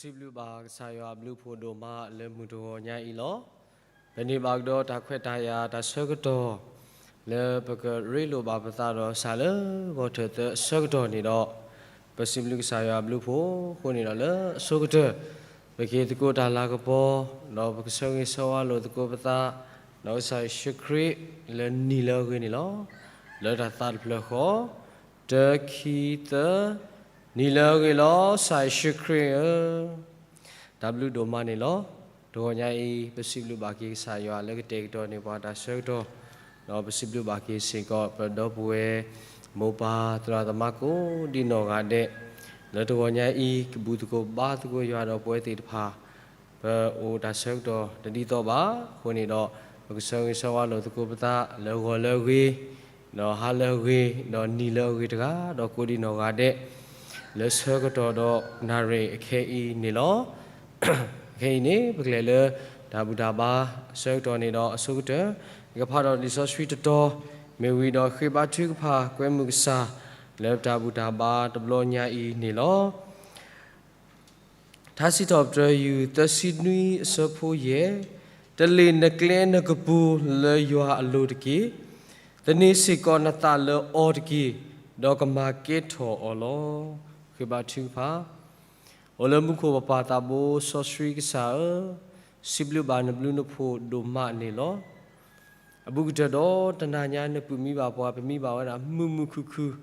စံးဘျုးဘၣ်ကစၢ်ယွၤအဘျုးအဖှိၣ်ဒိၣ်မးလၢမုၢ်တဂီၤညါအံၤလီၤ. ပန့ၢ်ဘၣ်ကဒီးတၢ်ခွဲးတၢ်ယာ်တၢ်ဆၢကတီၢ် လၢပကရ့လိာ်ဘၣ်ပသးဒီးကစၢ်လၢဂီၤထၢၣ်သၢအဆၢကတီၢ်န့ၣ်ဒီး, ပစံးဘျုးကစၢ်ယွၤအဘျုးအဖှိၣ်အဃိန့ၣ်ဒီး လၢအဆိကတၢၢ် ပက့ၤသကိးတၢ်လၤကပီၤ, ဒီးပကဆၢဂ့ၤဆၢဝါလိာ်သကိးပသး ဒီးကစၢ်ယ့ၣ်ၡူးခရံာ်လၢနံၤလၢအဂ့ၤန့ၣ်လီၤ. လၢတၢ်သးတဖျၢၣ်ဃီ တၢ ခံ သၢ, နံၤလၢအဂ့ၤလီၤ ကစၢ်ယ့ၣ်ၡူးခရံာ်ဧၢ. တၢ်ဘျုးဒိၣ်မးန့ၣ်လီၤ. တဂီၤညါအံၤ ပစံးဘျုးဘၣ်က့ၤကစၢ်ယွၤလၢကတဲာ်ကတီၤန့ၢ်ပှၤတၢ်ဆၢကတီၢ်, ဒီးပစံးဘျုးဘၣ်က့ၤစ့ၢ်ကီး ပဒီပုၢ်ဝဲၢ်မိၢ်ပၢ်သရၣ်သမါကိးဒံနီၢ်ဂၤဒဲး, လၢတဂီၤညါအံၤ ကဘူၣ်သကိးဘါသကိးယွၤဒီးပဝဲသ့ၣ်တဖၣ် ပအိၣ်တၢ်ဆၢကတီၢ်တဒ်သိးဘၣ်အဃိန့ၣ်ဒီး, ပကဆၢဂ့ၤဆၢဝါလိာ်သကိးပသးလၢဂီၤလၢအဂ့ၤ, ဒီးဟါလၢအဂ့ၤ, ဒီးနံၤလၢအဂ့ၤတဂၤ, ဒီးကိးဒံနီၢ်ဂၤဒဲး လၢဆၢကတီၢ်ဒီးနၣ်ရံၣ်အခဲအံၤန့ၣ်လီၤ. ခဲအံၤန့ၣ် ပကလဲၤလၢတၢ်ဘူၣ်တၢ်ဘါဆၢကတီၢ်န့ၣ်ဒီးအဆိကတၢၢ်, ယကဖးဒီးလံာ်စီဆှံတတီၤ, မ့ၢ်ဝံၤဒီးဃ့ဘါထုကဖၣ် ကွဲမုာ်ကစၢ် လၢတၢ်ဘူၣ်တၢ်ဘါတဘျီညါအံၤန့ၣ်လီၤ. ထါစံးထီၣ်ပတြၢၤ ယူၢ်သၢဆံနွံအဆၢဖိယဲၢ်, တလ့ၣ်နကျဲနကပူၤလၢယွၤအလိၤတက့ၢ်. သန့ၤစ့ၢ်ကီးနသးလၢအီၤတက့ၢ်, ဒီးကမၤကဲထီၣ်အီၤလီၤ. ဃ့ဘါထုကဖၣ်. အိၣ်လၢမူခိၣ်ပပၢ်သးဘိစီဆှံကစၢ်ဧၢ, စံးဘျုးဘၣ်နဘျုးနဖှိၣ်ဒိၣ်မးန့ၣ်လီၤ. အဘူးကတၢၢ်ဒီးတနၤညါနပၢၢ်မံဘၣ်ပှၤ ပမံဘၣ်ဝဲဒၣ်မုာ်မုာ်ခုၣ်ခုၣ်,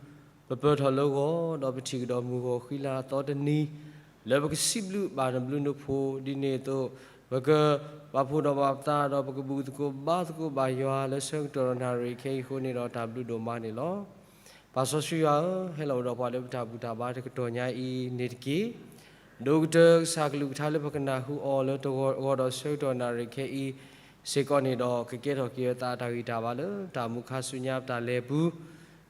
ပပၢၢ်ထီၣ်လၢဂီၤ, ဒီးပထံၣ်ကဒီးမုၢ်ဂီၤဃံလၤအသီတနံၤ, လၢပကစံးဘျုးဘၣ်နဘျုးနဖှိၣ်ဒ်န့ၣ်အသိး, ပကပာ်ဖှိၣ်ထီၣ်ဘၣ်ပသး ဒီးပကဘူၣ်သကိးဘါသကိးဘၣ်ယွၤလၢဆၢကတီၢ်ဒီးနၣ်ရံၣ်ခဲအံၤအဃိန့ၣ်ဒီးတၢ်ဘျုးဒိၣ်မးန့ၣ်လီၤ. ပၢ်စီဆှံယွၤဧၢ, ဟဲလီၤအိၣ်ဒီးပှၤလၢပတၢ်ဘူၣ်တၢ်ဘါတကတီၢ်ညါအံၤန့ၣ်တက့ၢ်. ဒိၣ်ကတၢၢ်ကစၢ်ကလုၢ်ကထါလၢပကနၢ်ဟူအီၤလၢတဂီၤဒီးဆၢကတီၢ်နၣ်ရံၣ်ခဲအံၤစ့ၢ်ကီးန့ၣ်ဒီး ကကဲထီၣ်က့ၤအသးတၢ်ဂံၢ်တၢ်ဘါလၢတၢ်မူခါဆူညါပတၢ်လဲၤပူၤ,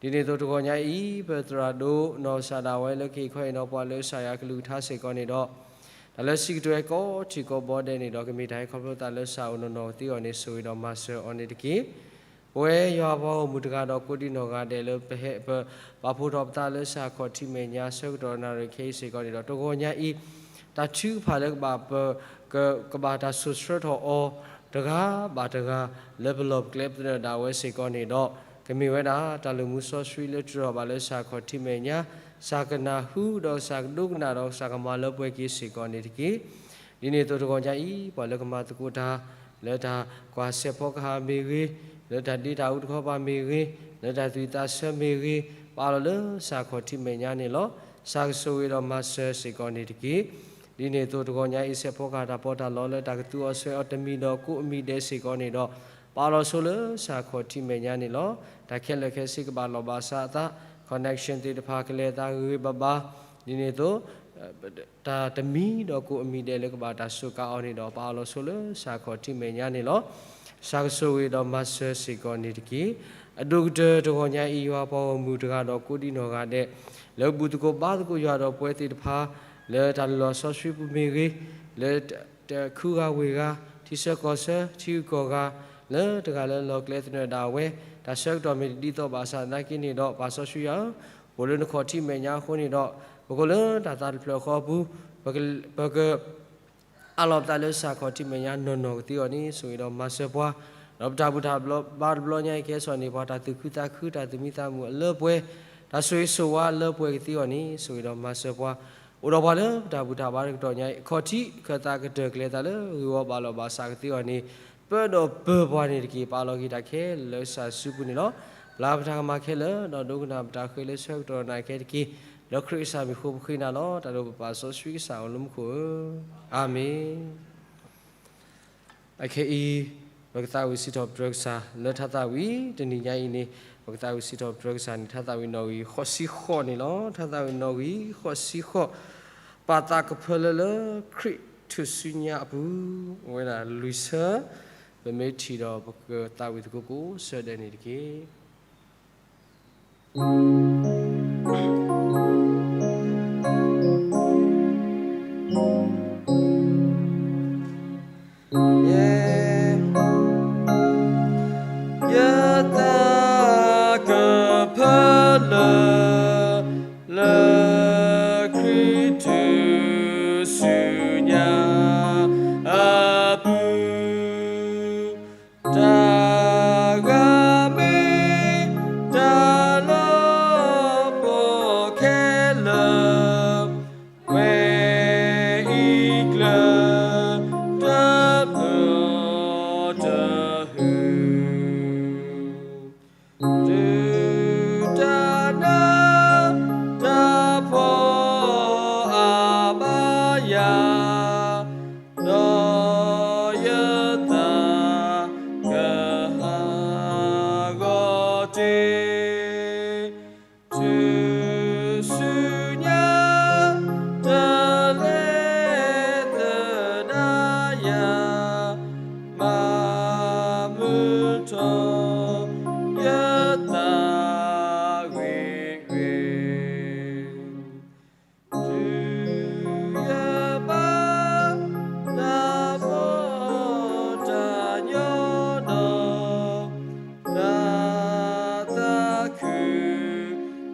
ဒ်န့ၣ်အသိးတဂီၤညါအံၤ ပသရၣ်ဒိၣ်နီၢ်ကစၢ်ဒၣ်ဝဲလၢကဟ့ၣ်ခီဟ့ၣ်နီၤပှၤလၢကစၢ်ယွၤကလုၢ်ကထါစ့ၢ်ကီးန့ၣ်ဒီး, တၢ်လၢစံးကတိၤဝဲကိးထံၣ်ကိးဘီဒဲးန့ၣ်ဒီး ကမ့ၢ်တၢ်ဟဲခီဖျိသးလၢကစၢ်အိၣ်နီၢ်နီၢ်ကသ့အီၤန့ၣ် ဆိၣ်ဂ့ၤဒီးမၤစၢၤအီၤန့ၣ်တက့ၢ်. ပဝဲယွၤပှၤဂီၢ်မုၢ်တဂၤဒီးကိးဒံနီၢ်ဂၤဒဲးလၢပဟဲပပာ်ဖှိၣ်ထီၣ်ပသးလၢကစၢ်ခီၣ်ထံးမဲာ်ညါဆၢကတီၢ်နၣ်ရံၣ်ခဲအံၤစ့ၢ်ကီးန့ၣ်ဒီး တဂီၤညါအံၤ တၢ်ထုကဖၣ်လၢကဘၣ်ပ ကဘၣ်တၢ်စိာ်ဆှၢထီၣ်အီၤ တဂၤဘၣ်တဂၤ လၢပလီၢ်ပကျဲပသနၢၣ်ဒၣ်ဝဲစ့ၢ်ကီးန့ၣ်ဒီး ကမ့ၢ်ဝဲဒၣ်တၢ်လုၢ်မူစီဆှံလၢတြၢၤထီၣ်ဘၣ်လၢကစၢ်ခီၣ်ထံးမဲာ်ညါ, ကစၢ်ကနၢ်ဟူဒီးကစၢ်ကဒိကနၣ်ဒီးကစၢ်ကမၤလၢပှဲၤက့ၤစ့ၢ်ကီးန့ၣ်တက့ၢ်. ဒ်န့ၣ်အသိးတဂီၤညါအံၤ ပှၤလၢကမၤသကိးတၢ် လၢတၢ်ကွၢ်စဲးဖီကဟၣ်မ့ၢ်ဂ့ၤ, လၢတၢ်ဒ့တၢ်အူတခီပၤမ့ၢ်ဂ့ၤ, လၢတၢ်သူၣ်ဝံၣ်သးဆၢမ့ၢ်ဂ့ၤ, ပာ်လီၤလၢကစၢ်ခီၣ်ထံးမဲာ်ညါန့ၣ်လီၤ. ကစၢ်ကဆိၣ်ဂ့ၤဒီးမၤစၢၤစ့ၢ်ကီးန့ၣ်တက့ၢ်. ဒ်န့ၣ်အသိးတဂီၤညါအံၤ စဲးဖီကဟၣ်တၢ်ပီးတၢ်လီလၢတၢ်ကသူအီၤဆှဲးအီၤတမံၤဒီးကိးအမံၤဒဲးစ့ၢ်ကီးန့ၣ်ဒီး ပာ်လီၤဆိလၢကစၢ်ခီၣ်ထံးမဲာ်ညါန့ၣ်လီၤ. တၢ်ခဲလၢာ်ခဲဆ့ကဘၣ်လီၤဘၣ်စးအသး connection သ့ၣ်တဖၣ်ကလဲၤအသးဂ့ၤဂ့ၤဘၣ်ဘၣ်, ဒ်န့ၣ်အသိး တၢ်တမံၤဒီးကိးအမံၤဒဲးလၢကဘၣ်တၢ်စူးကါအီၤန့ၣ်ဒီး ပာ်လီၤဆိလၢကစၢ်ခီၣ်ထံးမဲာ်ညါန့ၣ်လီၤ. ကစၢ်ကဆိၣ်ဂ့ၤဒီးမၤစၢၤစ့ၢ်ကီးန့ၣ်တက့ၢ်. အဒိၣ်ကတၢၢ်တဂီၤညါအံၤ ယွၤပှၤဂီၢ်မုၢ်တဂၤဒီးကိးဒံနီၢ်ဂၤဒဲး လၢဘူၣ်သကိးဘါသကိးယွၤဒီးပဝဲသ့ၣ်တဖၣ် လၢတၢ်လုၢ်လီၢ်စီဆှံပူၤမ့ၢ်ဂ့ၤ, လၢ တခူဂၤဝ့ၢ်ဂၤ, ထံဆၢကီၢ်ဆၢ, ထံဂုၤကီၢ်ဂၤ, လၢတဂၤလၢလီၢ်ကျဲသနၢၣ်ဒၣ်ဝဲ, တၢ်ဆၢကတီၢ်မ့ၢ်တဒ်သိးဘၣ်ဆၣ်သနာ်က့န့ၣ်ဒီး ပၢ်စီဆှံယွၤဧၢ, ပအိၣ်လၢနခီၣ်ထံးမဲာ်ညါအဃိန့ၣ်ဒီး ပကအိၣ်လၢတၢ်သးတဖျၢၣ်ဃီပူၤ, ပက အးလီၤပသးလၢကစၢ်ခီၣ်ထံးမဲာ်ညါနီၢ်နီၢ်ကသ့အီၤန့ၣ် ဆိၣ်ဂ့ၤဒီးမၤစၢၤပှၤ, ဒီးပတၢ်ဘူၣ်တၢ်ဘါတဘျီညါအံၤ ကဟဲစိာ်န့ၢ်ပှၤတၢ်သူၣ်ခုသးခု တၢ်သူၣ်မံသးမုာ်အလၢပှဲၤ, တၢ်ဆိၣ်ဂ့ၤဆိၣ်ဝါအလၢပှဲၤကသ့အီၤန့ၣ် ဆိၣ်ဂ့ၤဒီးမၤစၢၤပှၤ, အိၣ်ဒီးပှၤလၢပတၢ်ဘူၣ်တၢ်ဘါတကတီၢ်ညါအံၤ အခီၣ်ထံးခၢၣ်သးကတၢၢ်ကျဲၤသးလၢဂ့ၢ်ဝီဘၣ်လီၤဘၣ်စးကသ့အီၤန့ၣ် ပၢဒီးပၢၤပှၤန့ၣ်တက့ၢ်. ပာ်လီၤက့ၤတၢ်ခဲလၢာ်လၢကစၢ်စုပူၤန့ၣ်လီၤ. ပျၢ်ပတၢ်ကမၣ်ခဲလၢာ် ဒီးဒိကနၣ်ပတၢ်ဃ့လၢဆၢကတီၢ်နၣ်ရံၣ်ခဲတက့ၢ်. လၢခရံာ်ကစၢ်မံၤအဃိပဃ့နၤလီၤ. တၢ်ဒိၣ်ပပၢ်စီဆှံကစၢ်အိၣ်လၢမူခိၣ်ဧၢ, အၤမ့ၣ်. အခဲအံၤ ပကသးဝံၣ်စံးထီၣ်ပတြၢၤကစၢ်လၢထါသးဝံၣ်တနံၤညါအံၤန့ၣ်, ပကသးဝံၣ်စံးထီၣ်ပတြၢၤကစၢ်န့ၣ် ထါသးဝံၣ်နီၣ်ဂံၢ်ဃိးဆံဃိးန့ၣ်လီၤ. ထါသးဝံၣ်နီၣ်ဂံၢ်ဃိးဆံဃိး, ပာ်သးကဖၢလၢလၢခရံာ်ထူၣ်စုညါအပူၤ, အိၣ်ဝဲဒၣ်လွံၢ်ဆၢ, ပမ့ၢ်ထံၣ်ဒီးပကသးဝံၣ်သကိးကိးဆၢဒဲးန့ၣ်တက့ၢ်. မၤမုာ်ထီၣ် ယသးဂ့ၤဂ့ၤ တုၤယဘါတၢ်ပီးတၢ်ညီဒီး တၢ်သးခု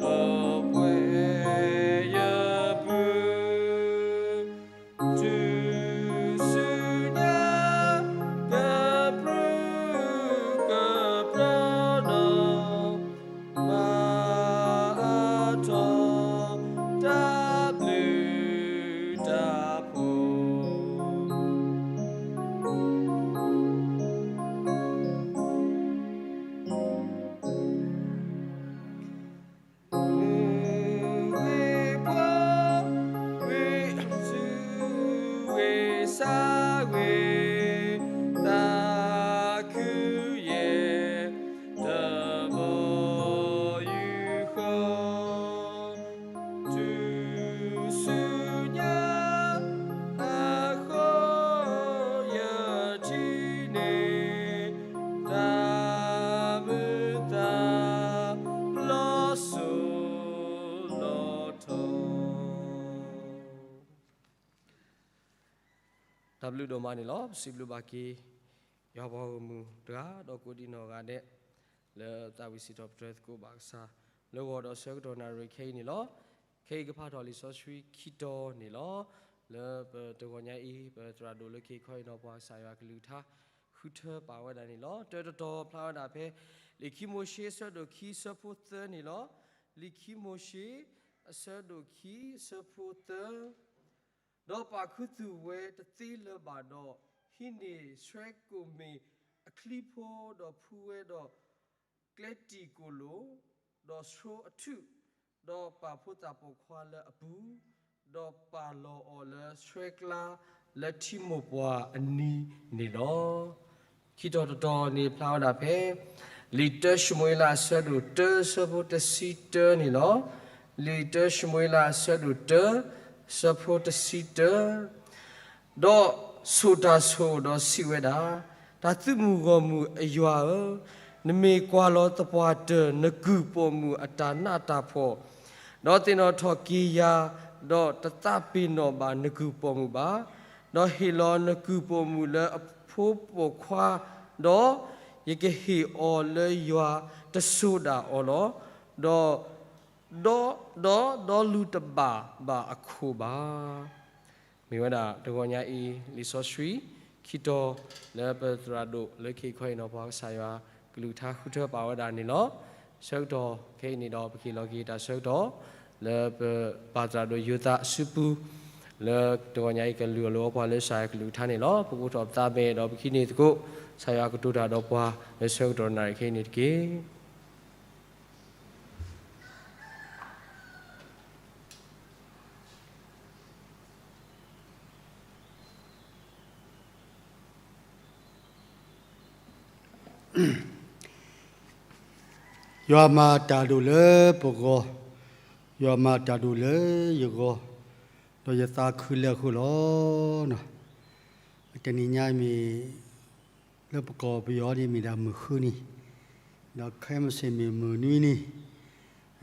အပှဲၤယပူၤ တုၤဆူညါ ကပြုၢ်ကပြီၤဒီး မၤအါထီၣ် တၢ်ဘျုးတၢ်ဖှိၣ် မုၢ်ဂ့ၤပှီၢ်ဂ့ၤ ဆူးဂ့ၤဆါဂ့ၤ သးခုယဲၢ် တဘီယူၤဃီ တုၤဆူညါ အဃိယထံၣ်န့ၢ် တၢ်မုာ်သး လီၤစိၤလီၤထီ တၢ်ဘျုးဒိၣ်မးန့ၣ်လီၤ. ပစံးဘျုးဘၣ်က့ၤ ယွၤပှၤဂီၢ်မုၢ်တဂၤ ဒီးကိးဒံးနီၢ်ဂၤဒဲး လၢသးဝံၣ်စံးထီၣ်ပတြၢၤသကိးဘၣ်ကစၢ် လၢဂီၤဒီးဆၢကတီၢ်နၣ်ရံၣ်ခဲအံၤန့ၣ်လီၤ. ခဲအံၤကဖးထီၣ်လံာ်စီဆှံခံတီၤန့ၣ်လီၤ. လၢပတဂီၤညါအံၤ ပသရၣ်ဒိၣ်လၢခံခီအံၤနီၤ ပှၤကစၢ်ယွၤကလုၢ်ကထါ ဃုထၢပာ်ဝဲဒၣ်န့ၣ်လီၤ. တၢတတီၤဖျါဝဲဒၣ်ဖဲ လံာ်ခံမိၤၡ့အဆၢဒိၣ်ခံဆၢဖိသၢန့ၣ်လီၤ. လံာ်ခံမိၤၡ့ အဆၢဒိၣ်ခံဆၢဖိသၢ ဒီးပာ်ခူသူၣ်ဝဲတသ့လၢၤဘၣ်ဒီး ဟံးန့ၢ်ဆှဲကိၣ်မ့ၣ်အချံဖိ ဒီးဖှူဝဲဒီးကျဲတံာ်ကိၣ်လိၣ်, ဒီးဆိအထူၣ်, ဒီးပာ်ဖိသၣ်ပိာ်ခွါလၢအပူၤ, ဒီးပာ်လီၤအီၤလၢဆှဲကျါလၢထံမိၢ်ပှၢ်အနံၤန့ၣ်လီၤ. ခံတီၤတတီၤန့ၣ်ဖျါဝဲဒၣ်ဖဲ လံာ်တၢၡမူၤအ့လးအဆၢဒိၣ်တၢ ဆၢဖိတဆံတၢန့ၣ်လီၤ. လံာ်တၢၡမူၤအ့လးအဆၢဒိၣ်တၢ ဆၢဖိတဆံတၢ ဒီးဆိၣ်တၢ်ဆိၣ်ဒီးစံးဝဲဒၣ်, တၢ်သုးမုၢ်ဂီၢ်မုၢ်အယွၤဧၢ, နမ့ၢ်ကွၢ်လီၤသပှၢ်တၢၢ်နကုၢ်ပိာ်မုၣ်အတၢ်နးတၢ်ဖှီၣ်, ဒီးသ့ၣ်နီၣ်ထီၣ်က့ၤယၤ, ဒီးတသးပ့ၤနီၣ်ဘၣ်နကုၢ်ပိာ်မုၣ်ဘၣ်, ဒီးဟ့ၣ်လီၤနကုၢ်ပိာ်မုၣ်လၢအဖိပိာ်ခွါ, ဒီးယကဟ့ၣ်အီၤလၢယွၤတစိၤဒၣ်အီၤလီၤ. ဒီး ဒီး ဒီး ဒီလူၤတဘၣ်ဘၣ်အခိၣ်ဘၣ်. မ့ၢ်ဝဲဒၣ်တဂီၤညါအံၤ လံာ်စီဆှံခံတီၤ လၢပသရၣ်ဒိၣ်လၢခံခီအံၤနီၤ ပှၤကစၢ်ယွၤကလုၢ်ကထါဃုထၢပာ်ဝဲဒၣ်န့ၣ်လီၤ. ဆၢကတီၢ်ခဲအံၤန့ၣ်ဒီး ပကဟ့ၣ်လီၤက့ၤတၢ်ဆၢကတီၢ် လၢပပၢ်သရၣ်ဒိၣ်ယိၤသးအစုပူၤ လၢတဂီၤညါအံၤကလုၢ်အီၣ်လၢအီပှၤလၢကစၢ်ယွၤကလုၢ်ကထါန့ၣ်လီၤ. ပကအိးထီၣ်ပသးမဲာ်ဒီးပကဟံးန့ၢ်သကိး ကစၢ်ယွၤကတိၤတၢ်ဒီးပှၤလၢဆၢကတီၢ်နၣ်ရံၣ်ခဲအံၤန့ၣ်တက့ၢ်. ယွၤမၤတၢ်ဒိၣ်လၢပဂီၢ်, ယွၤမၤတၢ်ဒိၣ်လၢယဂီၢ်, ဒီးယသးခုလၢအဃိလီၤ. တနံၤညါမ့ၢ် လၢပကီၢ်ပယီၤန့ၣ်မ့ၢ်ဒၣ်မုၢ်ဃုနံၤ, ဒီးခဲမုၢ်ဆ့ၣ်မ့ၢ်မုၢ်နွံနံ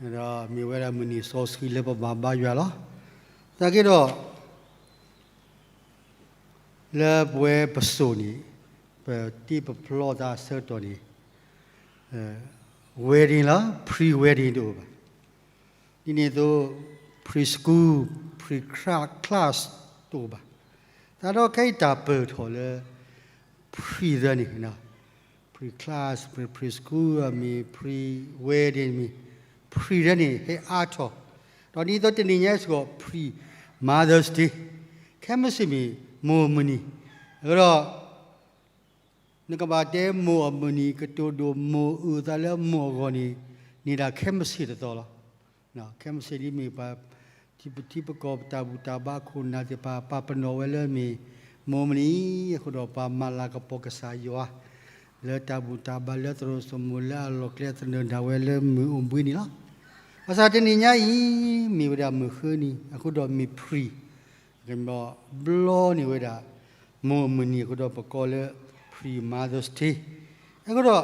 ၤ, ဒီးမ့ၢ်ဝဲဒၣ်မုၢ်နံၤစီဆှံလၢပဘၣ်ဘါယွၤလီၤ. သနာ်က့ဒီး လၢပဝဲပစိၤန့ၣ် ပတ့ပဖျီသးအဆၢကတီၢ်န့ၣ် wedding လီၤ, pre-wedding တအိၣ်ဘၣ်. ဒ်န့ၣ်အသိး pre-school, pre-class တအိၣ်ဘၣ်. သတးဒီးခဲအံၤတၢ်ပၢၢ်ထီၣ်လၢ pre သၢန့ၣ် pre-class, pre-, pre-school မ့ၢ် pre-wedding မ့ၢ် pre သၢန့ၣ် ဟဲအါထီၣ်, ဒီးဒ်သိးတနံၤညါစ့ၢ်ကီး pre-Mother's Day, ခဲမုၢ်ဆ့ၣ်မ့ၢ်မိၢ်မုၢ်နံၤ, အဃိဒီး နကဘၣ်တဲမိၢ်အမုၢ်နံၤ ကတိၤဒိၣ်မိၢ်အုၣ်သးလၢမိၢ်အဂီၢ်န့ၣ် န့ၣ်ဒၣ်ခဲမုၢ်ဆ့ၣ်တသီလီၤ. ခဲမုၢ်ဆ့ၣ်ဒ်မ့ၢ်ပှၤ ထံပထံပကီၢ်ပတၢ်ဘူၣ်တၢ်ဘါခိၣ်နၢ်သ့ၣ်တဖၣ် ပာ်ပနီၣ်ဝဲလၢမ့ၢ်မိၢ်မုၢ်နံၤအဃိဒီး ပှၤမၤလၤကပီၤကစၢ်ယွၤ လၢတၢ်ဘူၣ်တၢ်ဘါလၢသရိာ်စိမိၤ လၢအလီၢ်ကျဲသနၢၣ်ဒၣ်ဝဲလၢမုၢ်အိၣ်ဘှံးနံၤလီၤ. ဘၣ်ဆၣ်တနံၤညါအံၤ မ့ၢ်ဝဲဒၣ်မုၢ်ဃုနံၤ အဃိဒီးမ့ၢ် pre ကဘျီန့ၢ်ဝဲဒၣ် မိၢ်အမုၢ်နံၤအဃိဒီး ပကိးလၢ pre-Mother's Day အဃိဒီး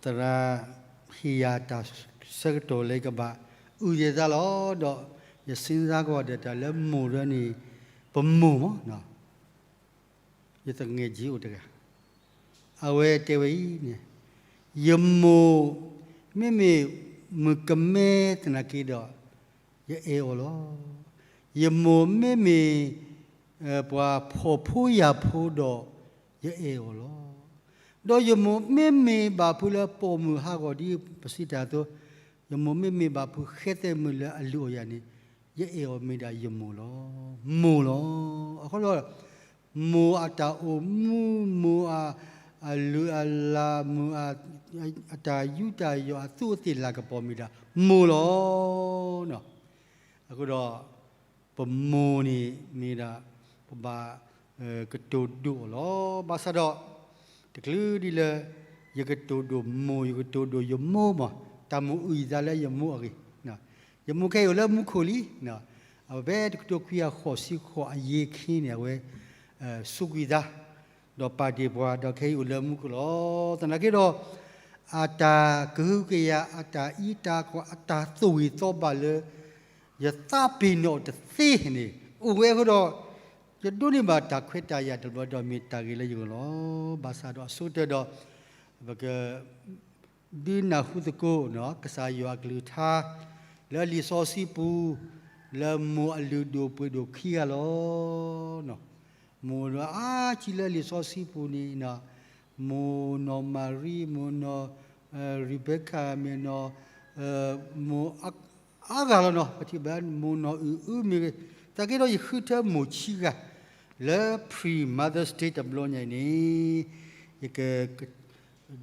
သရၣ်ဟ့ၣ်ယၤတၢ်ဆၢကတီၢ်လၢယကဘၣ်အုၣ်ယသးလီၤ. ဒီးယစံးစါကီးဒီး တၢ်လၢမိၢ်ဒၣ်န့ၣ် ပမိၢ်မး, ယသငဲးကၠံအိၣ်တဂၤ, အဝဲတဲဝဲအံၤန့ၣ်, ယမိၢ်မ့မ့ၢ်မုၣ်ကမဲသနာ်က့ဒီး ယအဲၣ်အီၤလီၤ. ယမိၢ်မ့မ့ၢ် ပှၤဖှီၣ်ဖိယာ်ဖိဒီး ယအဲၣ်အီၤလီၤ. ဒီးယမိၢ်မ့မ့ၢ်ဘၣ်ဖုးလၢပိာ်မုၣ်ဟးဂီၤဒ်ပစံးတၢ်အသိး, ယမိၢ်မ့မ့ၢ်ဘၣ်ဖုးဃဲသဲမုၢ်လၢအလုၢ်အီၣ်ယၤန့ၣ်, ယအဲၣ်အီၤမ့ၢ်ဒၣ်ယမိၢ်လီၤ. မိၢ်လီၤ. အဃိဒီး မိၢ်အတၢ်အိၣ်မူ, မိၢ်အ အလုၢ်အလၢ်, မိၢ်အ အတၢ်ယူးတၢ်ယီၣ်, အသူးအသ့ၣ်လၤကပီၤမ့ၢ်ဒၣ်မိၢ်လီၤ. အဃိဒီး ပမိၢ်န့ၣ်မ့ၢ်ဒၣ် ပဘၣ်ကတိၤဒိၣ်အီၤလီၤ. ဘၣ်ဆၣ်ဒီး တချုးဒ်လၢ ယကတိၤဒိၣ်မိၢ်, ယကတိၤဒိၣ်ယမိၢ်မး, တၢ်မိၣ်အုၣ်ယသးလၢယမိၢ်အဂ့ၢ်, ယမိၢ်ခဲအံၤအိၣ်လၢမူခိၣ်လံ. အဝဲဖဲတကထိခွံကယၤဃိးဆံဃိးအယံၤခံန့ၣ် အဝဲ စူးကွံာ်သး, ဒီးပာ်တ့ၢ်ပှၤ, ဒီးခဲအံၤအိၣ်လၢမူခိၣ်လီၤ. သနာ်က့ဒီး အတၢ်ကဟုကယာ်, အတၢ်အံးတၢ်ကွၢ်, အတၢ်သူၣ်ဂ့ၤသီဘၣ်လၢ ယသးပ့ၤနီၣ်တသ့န့ၣ် အိၣ်ဝဲအဃိဒီး ယဒိးန့ၢ်ဘၣ်တၢ်ခွဲးတၢ်ယာ်တဘျီဒီး မ့ၢ်တၢ်ဂ့ၤလၢယဂီၢ်လီၤ. ဘၣ်ဆၣ်ဒီးအဆိကတၢၢ်ဒီး ပက ဒုးနၢ်ဟူသကိး ကစၢ်ယွၤအကလုၢ်ကထါ လၢလံာ်စီဆှံပူၤ လၢမိၢ်အလုၢ်ဒိၣ်ပှ့ၤဒိၣ်ခံဂၤလီၤ. မိၢ်ဒီးအါကံလၢလံာ်စီဆှံပူၤန့ၣ်, မိၢ်နီၢ်မၤရံ, မိၢ်နီၢ် Rebecca, မ့ၢ်နီၢ် မိၢ်အါဂၤလီၤနီၤ, ပထံၣ်ဘၣ်မိၢ်နီၢ်အုၣ်အုမ့ၢ်ဂ့ၤ, သနာ်က့ဒီးယဃုထၢမိၢ်ခံဂၤ လၢ pre-Mother's Day တဘျီညါအံၤန့ၣ် ယက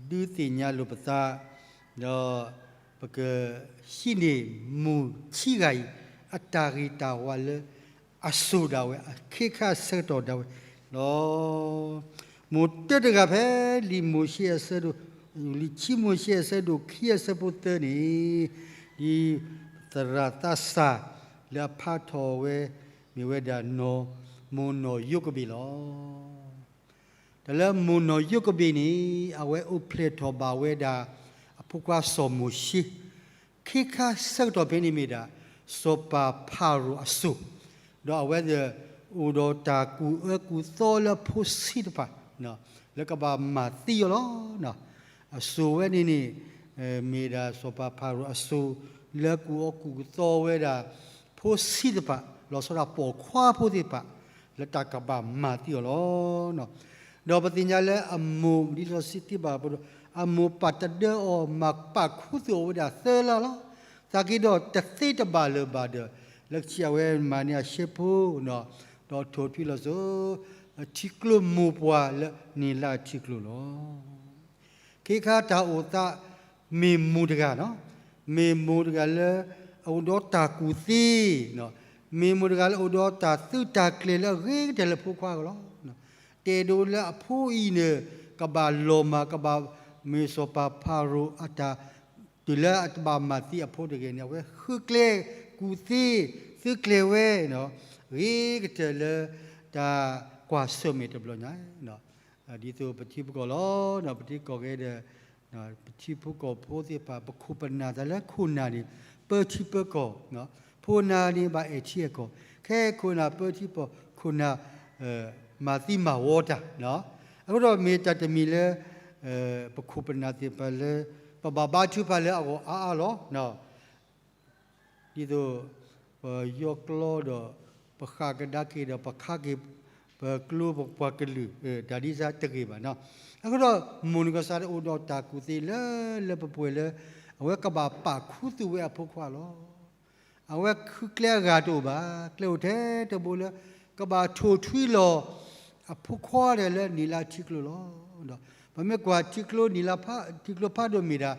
ဒုးသ့ၣ်ညါလိာ်ပသး, ဒီးပကဟံးန့ၢ်မိၢ်ခံဂၤအံၤ အတၢ်ဂ့ၤတၢ်ဝါလၢအစိၤဒၣ်ဝဲ, အခ့ခါအဆၢကတီၢ်ဒၣ်ဝဲလီၤ. မိၢ်တၢတဂၤဖဲလံာ်မိၤၡ့အဆၢဒိၣ်, လံာ်ခံမိၤၡ့အဆၢဒိၣ်ခံအဆၢဖိသၢန့ၣ်, ဒ်သရၣ်သးစၢ်လၢအဖးထီၣ်ဝဲ မ့ၢ်ဝဲဒၣ် မိၢ်နီၢ်ယိၤကဘ့ၣ်လီၤ. တၢ်လၢမိၢ်နီၢ်ယိၤကဘ့ၣ်န့ၣ် အဝဲအိၣ်ဖျဲၣ်ထီၣ်ဘၣ်ဝဲဒၣ် အဖိခွါစီၤမိၤၡ့ ခ့ခါဆၢကတီၢ်ဖဲန့ၣ်မ့ၢ်ဒၣ် စီၤပၤဖၤရိၤအစိၤ, ဒီးအဝဲသ့ၣ်အိၣ်ဒီးတၢ်ကူၣ်အၢကူၣ်သီလၢအဖိဆံးတဖၣ် လၢကဘၣ်မၤသံအီၤလီၤ. အစိၤဝဲန့ၣ်န့ၣ် မ့ၢ်ဒၣ်စီၤပၤဖၤရိၤအစိၤ လၢကူၣ်အၢကူၣ်သီဝဲဒၣ် ဖိဆံးတဖၣ် လီၤဆီဒၣ်ပိာ်ခွါဖိသ့ၣ်တဖၣ် လၢတၢ်ကဘၣ်မၤသံအီၤလီၤ. ဒီးပသ့ၣ်ညါလၢအမိၢ် ဒ်လံာ်စီဆှံစံးဘၣ်ပှၤဒီး အမိၢ်ပာ်တဒၢအီၤ မၤပာ်ခူသူၣ်အီၤဝဲဒၣ်သၢလါလီၤ. သနာ်က့ဒီးတသ့တဘၣ်လၢၤဘၣ်ဒီး လၢခံအဝဲမၤန့ၢ်အရှဲဖိ ဒီးထိၣ်ထွံလီၤစိၤ ထံကျိမိၢ်ပှၢ်လၢနံၤလါထံကျိလီၤ. ခ့ခါတၢ်အိၣ်သး မ့ၢ်မိၢ်တဂၤ, မ့ၢ်မိၢ်တဂၤလၢအအိၣ်ဒီးတၢ်ကူၣ်သ့, မ့ၢ်မိၢ်တဂၤလၢအအိၣ်ဒီးတၢ်သုးတၢ်ကျဲၤလၢအဂ့ၤကတၢၢ်လၢဖိခွါအဂီၢ်လီၤ. တဲဒိလၢအဖိအံၤန့ၣ် ကဘၣ်လီၤမၢ် ကဘၣ်မ့ၢ်စီၤပၤဖၤရိၤအတၢ် တုၤလၢအတဘၣ်မၤသံအဖိတဂ့ၤန့ၣ် အဝဲဃုကျဲကူၣ်သ့ သုးကျဲၤဝဲ ဂ့ၤကတၢၢ်လၢတၢ်ကွၢ်ဆၢၣ်မဲာ်တဘျီညါ ဒ်သိးပထံပကီၢ်လီၤ. ပထံကီၢ်ဂ့ၤဒီး ပထံဖိကီၢ်ဖိသ့ၣ်တဖၣ် ပခိၣ်ပနၢ်တၢ်လၢခိၣ်နၢ်န့ၣ် ပၢထံပၢကီၢ်, ခိၣ်နၢ်န့ၣ်ဘၣ်အဲၣ်ထံအဲၣ်ကီၢ်, ခဲအံၤခိၣ်နၢ်ပၢထံပၢကီၢ် ခိၣ်နၢ် မၤသံမၤဝီတၢ်, အဃိဒီးမ့ၢ်တၢ်တမံၤလၢ ပခိၣ်ပနၢ်သ့ၣ်တဖၣ်လၢ ပဘၣ်ဘါထုကဖၣ်လၢအဂီၢ်အါအါလီၤ. ဒ်သိး ပယီၢ်ကျီဒီး ပဃၣ်ကဒါက့ၤဒီး ပခါက့ၤ ပကျိပပှၤကလုာ် တၢ်ဒ်စါတဂ့ၤဘၣ်နီၤ. အဃိဒီး မိၢ်နီၢ်ကစၢ်ဒၣ်အိၣ်ဒီးတၢ်ကူၣ်သ့လၢလၢပှဲၤပှဲၤလၢ အဝဲကဘၣ်ပာ်ခူသူၣ်ဝဲအဖိခွါလီၤ. အဝဲဃုကျဲအဂၤတအိၣ်ဘၣ်, ကျဲအိၣ်ထဲတဘိလၢ ကဘၣ်ထိၣ်ထွံလီၤ အဖိခွါဒီးလၢနံၤလါထံကျိလီၤ. ဒီးပမ့ၢ်ကွၢ်ထံကျိနံၤလါ ထံကျိဖးဒိၣ်မ့ၢ်ဒၣ်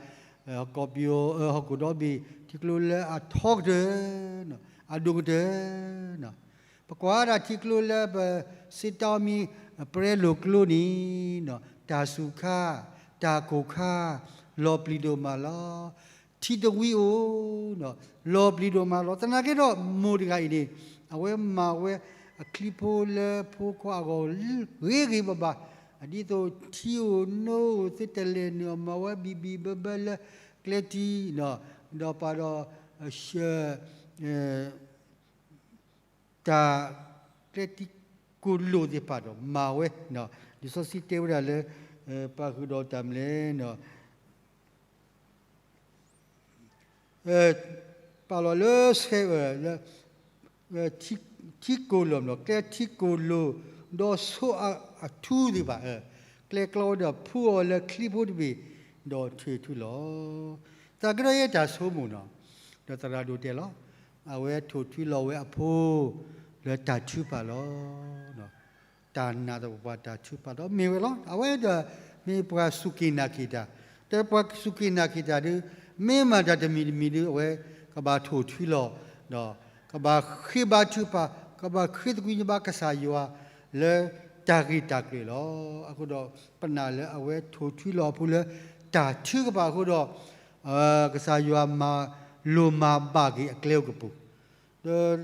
ကီၢ်ပယီၤ ဟီၣ်ခိၣ်ဒီဘ့ၣ် ထံကျိလၢအထီကတၢၢ် အဒိၣ်ကတၢၢ် ပကွၢ်ဒၣ်ထံကျိလၢပစ့တၢ်မံ ပြဲလိာ်ကျိန့ၣ် တၢ်စူၤခါ တၢ်ကိၢ်ခါ လီၤပျံၤဒိၣ်မးလီၤ. ထံတဝံအိၣ် လီၤပျံၤဒိၣ်မးလီၤ. သနာ်က့ဒီး မိၢ်တဂၤအံၤန့ၣ် အဝဲမၤဝဲ အချံဖိလၢဖိခွါအဂီၢ် ဂ့ၤဂ့ၤဘၣ်ဘၣ်, ဒ်သိးထံဧိၤနိဧိၤ သုတလဲၤနုာ်အီၤ မၤဝဲဘံၣ်ဘံၣ်ဘၢဘၢလၢကျဲထံ, ဒီးပာ်ဒီး တၢ် ကျဲထံကိၢ်လိာ်သ့ၣ်တဖၣ်ဒီးမၤဝဲ, လံာ်စီဆှံတဲဝဲဒၣ်လၢ ပာ်ဃုာ်ဒီးတၢ်မနုၤလဲၣ်, ပာ်လီၤလၢဆဲး ထံကိၢ်လိာ်မး ကျဲထံကိၢ်လိာ်, ဒီးဆိအထူသ့ၣ်တဖၣ် ကျဲကျီဝဲဒီးဖှူအီၤလၢချံဖိတဘ့ၣ်, ဒီးထုးထူလီၤ. သနာ်က့ဒီးယဲတၢ်ဆိကမိၣ်နီၤ, ဒီးသရၣ်ဒိၣ်တဲလီၤ, အဝဲထိၣ်ထွံလီၤဝဲအဖိ လၢတၢ်ထုကဖၣ်လီၤ. တၢ်နာ်သပှၢ်ပှၢ်တၢ်ထုကဖၣ်ဒီးမ့ၢ်ဝဲလီၤ. အဝဲဒီးမ့ၢ်ပှၤစူၢ်က့ၤနာ်က့ၤတၢ်, ဒီးပှၤစူၢ်က့ၤနာ်က့ၤတၢ်ဒီး မ့ၢ်မၤတၢ်တမံၤတမံၤဒီး အဝဲကဘၣ်ထိၣ်ထွံလီၤ, ဒီးကဘၣ်ဃ့ဘါထုကဖၣ်, ကဘၣ်ဃ့သကွံၢ်ကဘါကစၢ်ယွၤလၢတၢ်ဂ့ၢ်တၢ်ကျိၤလီၤ. အဃိဒီးပနာ်လၢအဝဲထိၣ်ထွံလီၤအဖိလၢတၢ်ထုကဖၣ်အဃိဒီး ကစၢ်ယွၤမၤလိၢ်မၤဘၣ်က့ၤအကျဲအိၣ်ကပူၤ, ဒီး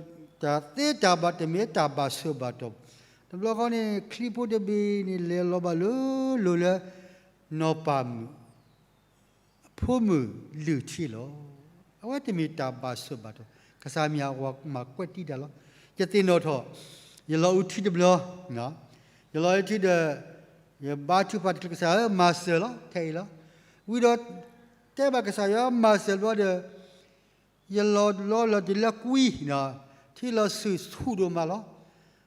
တၢ်သ့တၢ်ဘၣ်တမ့ၢ်တၢ်ဘၣ်ဆိၣ်ဘၣ်တီၢ်, တဘျီဃီန့ၣ် ချံဖိတဘ့ၣ်န့ၣ် လဲၤလီၤဘၣ်လိၤလိၤလၢ နီၢ်ပၢ်မုၣ် အဖိမုၣ်လုၢ်ထံလီၤ. အဝဲတမ့ၢ်တၢ်ဘၣ်ဆိၣ်ဘၣ်တီၢ်, ကစၢ်မံၤဟးဂီၤမၤကွဲးတံာ်တၢ်လီၤ. ယသ့ၣ်နီၣ်ထီၣ်, ယလီၤအုးထံတဘျီ, ယလီၤအုးထံဒီး ယဘါထုကဖၣ်တချုး ကစၢ်ဧၢ မၤစၢၤလီၤ ထဲအံၤလီၤ. ဝံၤဒီး တဲဘၣ်ကစၢ်ယွၤမၤစၢၤဘျီဒီး ယလီၤလီၤလီၤတုၤလၢကွံ, ထံလီၤဆူၣ်ဆူၣ်ဒိၣ်မးလီၤ.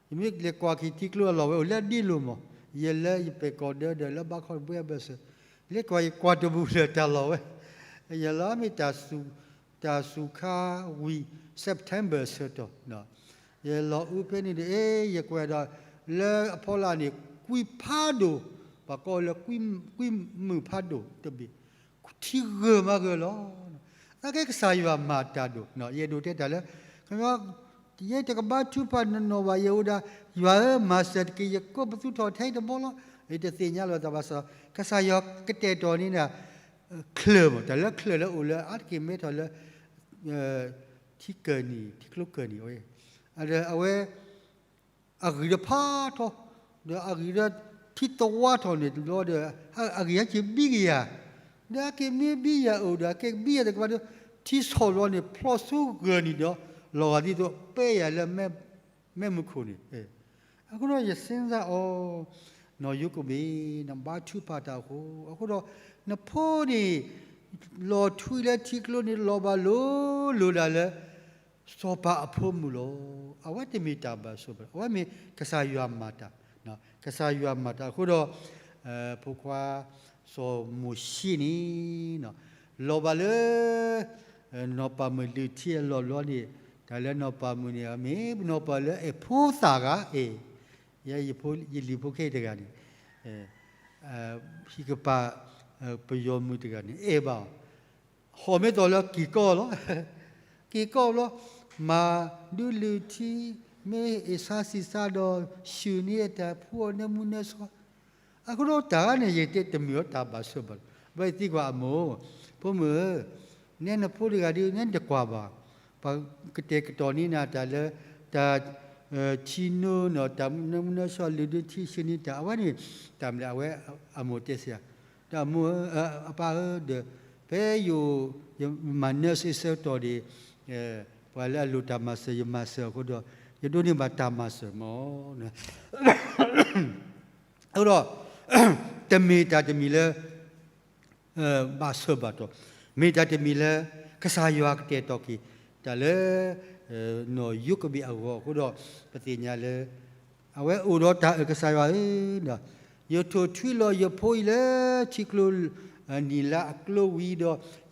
ယမ့ၢ်လဲၤကွၢ်က့ၤထံကျိအလီၢ်ဝဲအိၣ်လၢဒ့လိၤမး, ယလၢယပဲာ်ကီၢ်ဒၢဒီးလၢဘါခီတဘှဲအဘၢၣ်စၢၤ, လဲၤကွၢ်ယကွၢ်တဘူၣ်လၢတၢ်လီၢ်ဝဲ, ယလီၤမ့ၢ် တၢ်စူၤခါဝံၤ September ဆၢကတီၢ်, ယလီၤအုးဖဲန့ၣ်ဒီး အဲ ယကွၢ်ဒီး လၢအဖီလာ်န့ၣ် ကွံဖးဒိၣ်, ပှၤကိးလၢ ကွံမုၢ်ဖးဒိၣ်တဘ့ၣ်, ထံဂၢၢ်မးဂၢၢ်လီၤ. သနာ်က့ကစၢ်ယွၤမၤတၢ်ဒိၣ်, ယအဲၣ်ဒိးတဲတၢ်လၢ ယဲတကဘါထုကဖၣ်နီၢ်နီၢ်ဘၣ် ယအိၣ်ဒၣ်, ယွၤဧၢ မၤစၢၤတက့ၢ် ယကိးပသူထီၣ်ထဲအံၤတဘျီလီၤ. ယတသ့ၣ်ညါလီၤတၢ်ဘၣ်ဆၣ် ကစၢ်ယွၤကတဲာ်ကတီၤန့ၢ်ဒၣ် ချၢၣ်မး တၢ်လၢချၢၣ်လၢအိၣ်လၢအါတက့ၢ်မဲထီၣ်လၢ ထံကၢၢ်နံၤ ထံကျိကၢၢ်နံၤအဝဲ, ဒီးအဝဲ အဂံၢ်ဒီးဖးထီ, ဒီးအဂံၢ်ဒီးထံသဝါထီၣ်န့ၣ်တဘျီဒီး အဂံၢ်ဟဲက့ၤဘံကယၤ, ဒီးအက့ၤမ့ၢ်ဘံယၤအိၣ်ဒီး အက့ၤဘံယၤတကပၤဒီး ထံဆီၣ်လီၤန့ၣ် ဖျီၣ်ဆူဂၢၢ်နံၤဒီး လီၤဂာ်ဒ်သိးပဲယၤလၢ မဲးမုၢ်ခိၣ်န့ၣ်, အဃိဒီးယစ့စ့အီၤ, နီၢ်ယိၤကဘ့ၣ် နဘါထုကဖၣ်တၢ်အဃိ, အဃိဒီး နဖိန့ၣ် လီၤထွံလၢထံကျိန့ၣ် လီၤဘၣ်လိၤလိၤဒၣ်လၢ စီၤပၤအဖိမုၣ်လီၤ. အဝဲတမ့ၢ်တၢ်ဘၣ်ဆိၣ်ဘၣ်, အဝဲမ့ၢ်ကစၢ်ယွၤမၤတၢ်, ကစၢ်ယွၤမၤတၢ်အဃိဒီး ဖိခွါစီၤမိၤၡ့န့ၣ် လီၤဘၣ်လၢ နီၢ်ပၢ်မုၣ်လုၢ်ထံအလီၢ်လီၤန့ၣ်, တၢ်လၢနီၢ်ပၢ်မုၣ်န့ၣ် မ့ၢ်နီၢ်ပၢ်လၢအဲၣ်ဖိသၣ်ဂၤ, အဲၣ်, ယလံၤဖိခဲအံၤတဂၤန့ၣ် ဟံၣ်ကပၤ ပယီၤမုၣ်တဂၤန့ၣ် အဲၣ်ဘၣ်အီၤ, ဟီၣ်မ့ၢ်သီၣ်လၢက့ၤကီလီၤ, က့ၤကီဘျီ, မၤဒုးလုၢ်ထံ, မ့ၢ်အ့ၣ်ဆါစံးဆါဒီး ဆှုၣ်န့ၢ်တၢ်ဖှူအီၤနၢမူနၢဆှီ, အဃိဒီးတၢ်န့ၣ် ယတဲတမုာ်အီၤတၢ်ဘၣ်ဆိၣ်ဘၣ်, ဘၣ်ယသံကွၢ်အမိၢ်, ဖိမုၣ်ဧၢ, နဲနဖိတဂၤဒီး နဲနတကွၢ်ဘၣ်, ပှၤကတဲာ်ကတီၤန့ၢ်နၤတၢ်လၢ တၢ် ထံနိနီၤ တၢ်နၢမူနၢဆှီလုၢ်ဒုးထံဆှုၣ်န့ၢ်တၢ် အဝဲန့ၣ် တၢ်မနုၤလဲၣ် အဝဲအမိၢ်တဲစ့ၢ်, ဒီးအမိၢ်ဧၢ, အပၢ်ဧၢ, ဒီး ဖဲယ ယမၤနၢၤစ့ဆၢကတီၢ်ဒီး ပှၤလၢအလိၣ်တၢ်မၤစၢၤ ယမၤစၢၤအဃိဒီး ယဒိးန့ၢ်ဘၣ်တၢ်မၤစၢၤမး အဃိဒီး တမ့ၢ်တၢ်တမံၤလၢ ဘၣ်ဆၢဘၣ်တီၢ်, မ့ၢ်တၢ်တမံၤလၢ ကစၢ်ယွၤကတဲာ်ကတီၤက့ၤ တၢ်လၢ နီၢ်ယိၤကဘ့ၣ်အဂီၢ်အဃိဒီး ပသ့ၣ်ညါလၢ အဝဲအိၣ်ဒီးတၢ်အၢၣ် ကစၢ်ယွၤဧၢ, ယထိၣ်ထွံလီၤယဖိအံၤလၢထံကျိ နံၤလါအကျိဝံၤဒီး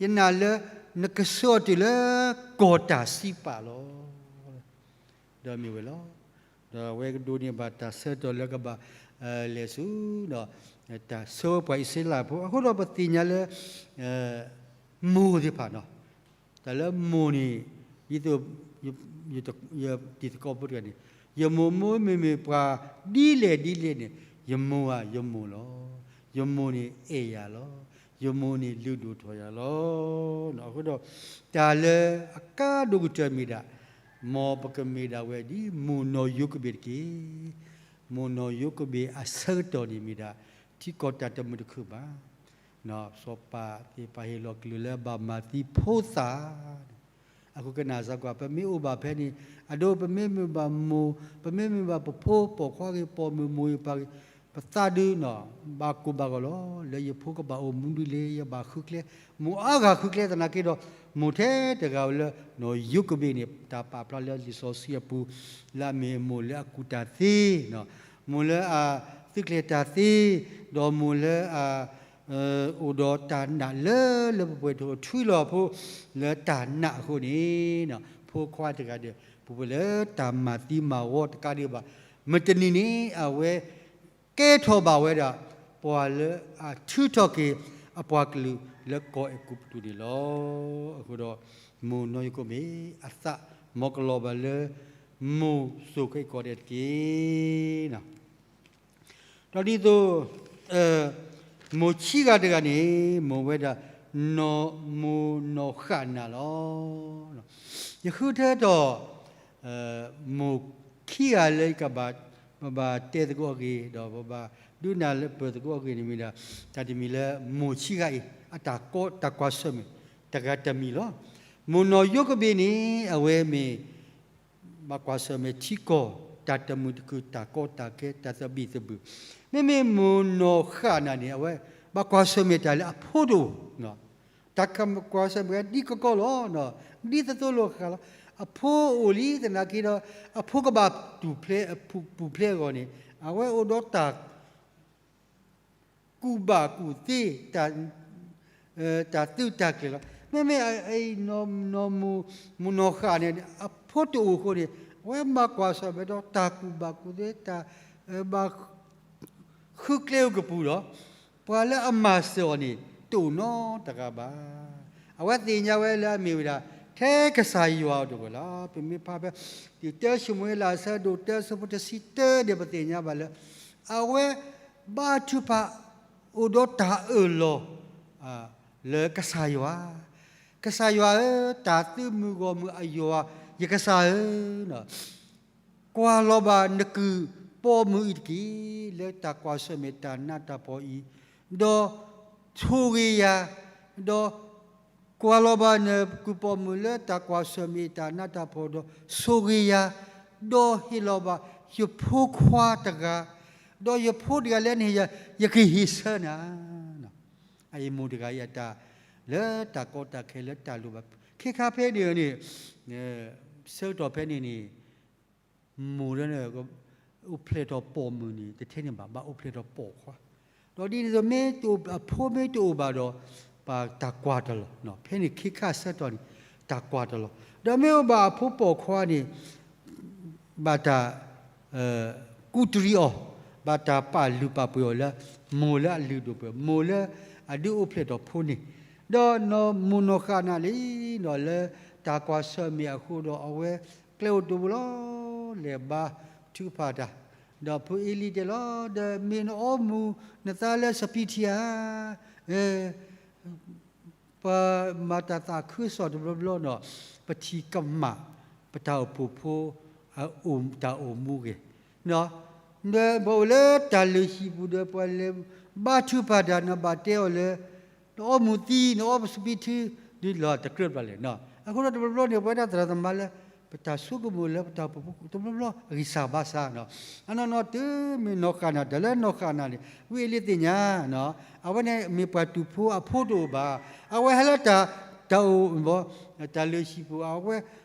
ယနာ်လၢ နကဆှၢအီၤတုၤလၢကီၢ်တၢ်စံးပာ်လီၤ. ဒီးမ့ၢ်ဝဲလီၤ. ဒီးအဝဲကဒိးန့ၢ်ဘၣ်တၢ်ဆၢကတီၢ်လၢကဘၣ် လဲၤဆူ တၢ်ဆှၢဝဲပှၤအံၣ်စရ့လးဖိ အဃိဒီးပသ့ၣ်ညါလၢ မိၢ်သ့ၣ်တဖၣ်နီၤ, တၢ်လၢမိၢ်န့ၣ် ဒ်သိး ယတံၤသကိးဖိတဂၤန့ၣ် ယမိၢ်မိၢ်မ့မ့ၢ်ပှၤဒ်လဲၣ်ဒ်လဲၣ်န့ၣ် ယမိၢ်ဧါ ယမိၢ်လီၤ. ယမိၢ်န့ၣ်အဲၣ်ယၤလီၤ. ယမိၢ်န့ၣ်လုၢ်ဒိၣ်ထီၣ်ယၤလီၤ. အဃိဒီး တၢ်လၢအကါဒိၣ်ကတၢၢ်မ့ၢ်ဒၣ် မ်ပကမ့ၢ်ဒၣ်ဝဲဒ်မိၢ်နီၢ်ယိၤကဘ့ၣ်တက့ၢ်. မိၢ်နီၢ်ယိၤကဘ့ၣ်အဆၢကတီၢ်န့ၣ်မ့ၢ်ဒၣ် ထံကီၢ်တၢ်တမုာ်တခုၣ်ဘၣ်. စီၤပၤသ့ၣ်တဖၣ်ဟ့ၣ်လီၤကလုၢ်လၢဘၣ်မၤသံဖိသၣ် အဃိကနၣ်စၢ်ကွၢ် ပမ့ၢ်အိၣ်ဘၣ်ဖဲန့ၣ် အဒိ ပမ့မ့ၢ်ဘၣ်မိၢ် ပမ့မ့ၢ်ဘၣ်ပဖိပိာ်ခွါဂ့ၤ ပိာ်မုၣ်မိၢ်ဂ့ၤပၢ်ဂ့ၤ ပသးဒုးနီၢ် ဘၣ်ကိၢ်ဘၣ်ဂီၤလီၤ. လၢယဖိကဘၣ်အိၣ်မူဒ်လဲၣ် ယဘၣ်ဃုကျဲ မိၢ်အါဂၤဃုကျဲသနာ်က့ဒီး မိၢ်ထဲတဂၤဝဲလၢနီၢ်ယိၤကဘ့ၣ်န့ၣ် တၢ်ပာ်ဖျါလၢလံာ်စီဆှံအပူၤ လၢအမ့ၢ်မိၢ်လၢအကူၣ်တၢ်သ့ မိၢ်လၢအသုးကျဲၤတၢ်သ့ ဒီးမိၢ်လၢအ အိၣ်ဒီးတၢ်နာ်လၢလၢပှဲၤပှဲၤ တအိၣ်ထုးလီၤအဖိ လၢတၢ်နာ်အဃိန့ၣ် ဖိခွါတဂၤဒီး ပူၤဖျဲးလၢတၢ်မၤသံမၤဝီတကးဒံးဘၣ်. မုၢ်တနံၤန့ၣ် အဝဲကဲထီၣ်ဘၣ်ဝဲဒၣ် ပှၤလၢအထုးထီၣ်က့ၤအပှၤကလုာ်လၢကီၢ်အဲၤကူပတူးန့ၣ်လီၤ. အဃိဒီး မိၢ်နီၢ်ယိၤကဘ့ၣ် အသးမ့ၢ်ကလီၤဘၣ်လၢ မိၢ်စိၤခဲအံၤကီးဒဲးတက့ၢ်. ဒီးဒ်သိး မိၢ်ဆံးဂၤတဂၤန့ၣ် မ့ၢ်ဝဲဒၣ် မိၢ်နီၢ်ဃၣ်နၤလီၤ. ယဃုထၢထီၣ် မိၢ်ခံဂၤလၢယကဘၣ် ပဘၣ်တဲသကိးအဂ့ၢ် ဒီးပဘၣ်ဒုးနၢ်လၢပၢၢ်သကိးအဂ့ၢ်န့ၣ်မ့ၢ်ဒၣ် တၢ်တမံၤလၢမိၢ်ဆံးဂၤအံၤ အတၢ်ကီတၢ်ကွၢ်ဆၢၣ်မဲာ် တဂၤတမံၤလီၤ. မိၢ်နီၢ်ယိၤကဘ့ၣ်န့ၣ် အဝဲမ့ၢ် ဘၣ်ကွၢ်ဆၢၣ်မဲာ်ထံကီၢ် တၢ်တမုာ်တခုၣ် တၢ်ကီတၢ်ခဲ တၢ်သဘံၣ်သဘုၣ်, မ့မ့ၢ်မိၢ်နီၢ်ဃၣ်နၤန့ၣ် အဝဲ ဘၣ်ကွၢ်ဆၢၣ်မဲာ်တၢ်လၢအဖိတအိၣ်, တၢ်ကကွၢ်ဆၢၣ်မဲာ်ဒ်ကီကီလီၤ, ဒ်သိးသိးလိာ်ဃာ်လီၤ, အဖိအိၣ်လံသနာ်က့ဒီး အဖိကဘၣ်တူၢ်ဖျဲး ပူၤဖျဲးအဂီၢ်န့ၣ် အဝဲအိၣ်ဒီးတၢ် ကူၣ်ဘၣ်ကူၣ်သ့ တၢ်သုးတၢ်ကျဲၤလီၤ. မ့မ့ၢ် မိၢ်နီၢ်ဃၣ်န့ၣ် အဖိတအိၣ်အဃိန့ၣ် အဝဲမၤကွၢ်ဆၢၣ်မဲာ်ဒီးတၢ်ကူၣ်ဘၣ်ကူၣ်သ့ တၢ်ဘၣ်ဃုကျဲအိၣ်ကပူၤဒီး ပှၤလၢအမၤစၢၤအီၤန့ၣ် တအိၣ်နီတဂၤဘၣ်. အဝဲသ့ၣ်ညါဝဲလၢအမ့ၢ်ဝဲဒၣ် ထဲကစၢ်ယွၤအဒိၣ်ဝဲလီၤ. ပမ့ၢ်ဖးဖဲ တၢၡမူၤအ့လး အဆၢဒိၣ်တၢ အဆၢဖိတဆံတၢန့ၣ် ပသ့ၣ်ညါဘၣ်လၢ အဝဲဘါထုကဖၣ် အိၣ်ဒီးတၢ်အၢၣ်လီၤ လၢကစၢ်ယွၤ, ကစၢ်ယွၤဧၢ, တၢ်သုးမုၢ်ဂီၢ်မုၢ်အယွၤ, ယကစၢ်ဧၢ, ကွၢ်လီၤဘၣ်နကုၢ်ပိာ်မုၣ်အံၤတက့ၢ်, လၢတၢ်ကွၢ်ဆၢၣ်မဲာ်တၢ်နးတၢ်ဖှီၣ်အံၤ, ဒီးဆိၣ်ဂ့ၤယၤ, ဒီးကွၢ်လီၤဘၣ်နကုၢ်ပိာ်မုၣ်လၢတၢ်ကွၢ်ဆၢၣ်မဲာ်တၢ်နးတၢ်ဖှီၣ်ဒီးဆိၣ်ဂ့ၤယၤ, ဒီးဟ့ၣ်လီၤဘၣ်ယဖိခွါတဂၤ, ဒီးယဖိတဂၤလၢနဟ့ၣ်ယၤ ယကဟ့ၣ်ဆၢနၤ. အအံၤမိၢ်တဂၤအံၤအတၢ် လၢတၢ်ကီတၢ်ခဲလၢတၢ်လိၣ်ဘၣ် ခဲခါဖဲန့ၣ်န့ၣ် ဆၢကတီၢ်ဖဲန့ၣ်န့ၣ် မိၢ်လၢ အိၣ်ဖျဲၣ်ထီၣ်ပိာ်မုၣ်န့ၣ် တထဲန့ၣ်ဘၣ် ဘၣ်အိၣ်ဖျဲၣ်ထီၣ်ပိာ်ခွါ, ဒီးဒ်န့ၣ်အသိး မ့ၢ်တအိၣ် အဖိမ့ၢ်တအိၣ်ဘၣ်ဒီး ဘၣ်တၢ်ကွၢ်တလီၢ်, ဖဲန့ၣ်ခ့ခါအဆၢကတီၢ်န့ၣ် တၢ်ကွၢ်တလီၢ်, ဒီးမ့ၢ်အိၣ်ဘၣ်အဖိပိာ်ခွါန့ၣ် ဘၣ်တၢ် ကူးတရံးအီၤ, ဘၣ်တၢ်ပာ်လုၢ်ပာ်ပှ့ၤအီၤလၢ မိၢ်လၢအလုၢ်ဒိၣ်ပှ့ၤ မိၢ်လၢအဒုးအိၣ်ဖျဲၣ်ထီၣ်ဖိန့ၣ်, ဒီးမိၢ်နီၢ်ဃၣ်နၤလံ ဒီးလၢတၢ်ကွၢ်ဆၢၣ်မဲာ်အဃိဒီးအဝဲကျဲအိၣ်တဘိလီၤ, လဲၤဘါထုကဖၣ်တၢ်, ဒီးဖုအ့လံတဲလီၤ, ဒီးမ့ၢ်နအီမူၤနသးလၢစပံးထံဧါ ပမၤတၢ်သးခုကစီၣ်တဘျီဘျီဒီး ပထံၣ်ကမၣ် ပတၢ်အိၣ်ဖှိၣ်ဖိ တၢ်အိၣ်မူဂ့ၤ, ဒီးပအိၣ်လၢတၢ်လုၢ်ဟံၣ်ပူၤဒီး ပှၤလဲၤဘါထုကဖၣ်တၢ် နဘၣ်တဲအီၤလၢ နအီမူၤသံ နအီပစပံးထံ ဒ်လီၤတကြၢးဘၣ်လဲၣ်. အဃိဒီးတဘျီဘျီန့ၣ် ပဝဲဒၣ်သရၣ်သမါလၢ ပတၢ်ဆိကမိၣ်လၢပတၢ်အိၣ်ဖှိၣ်ဖိတဘျီဘျီအဂံၢ်စၢ်ဘါစၢ်, အနီၢ်နီၢ်တုၤမ့ၢ်နီၢ်ဃၣ်နၤ တၢ်လၢနီၢ်ဃၣ်နၤန့ၣ် ဝံအ့လံသ့ၣ်ညါ အဝဲန့ၣ်မ့ၢ်ပှၤတူၢ်ဖိအဖိတအိၣ်ဘၣ်, အဝဲဟဲလၢတၢ် တၢ်အိၣ် တၢ်လုၢ်ဟံၣ်ပူၤ အဝဲ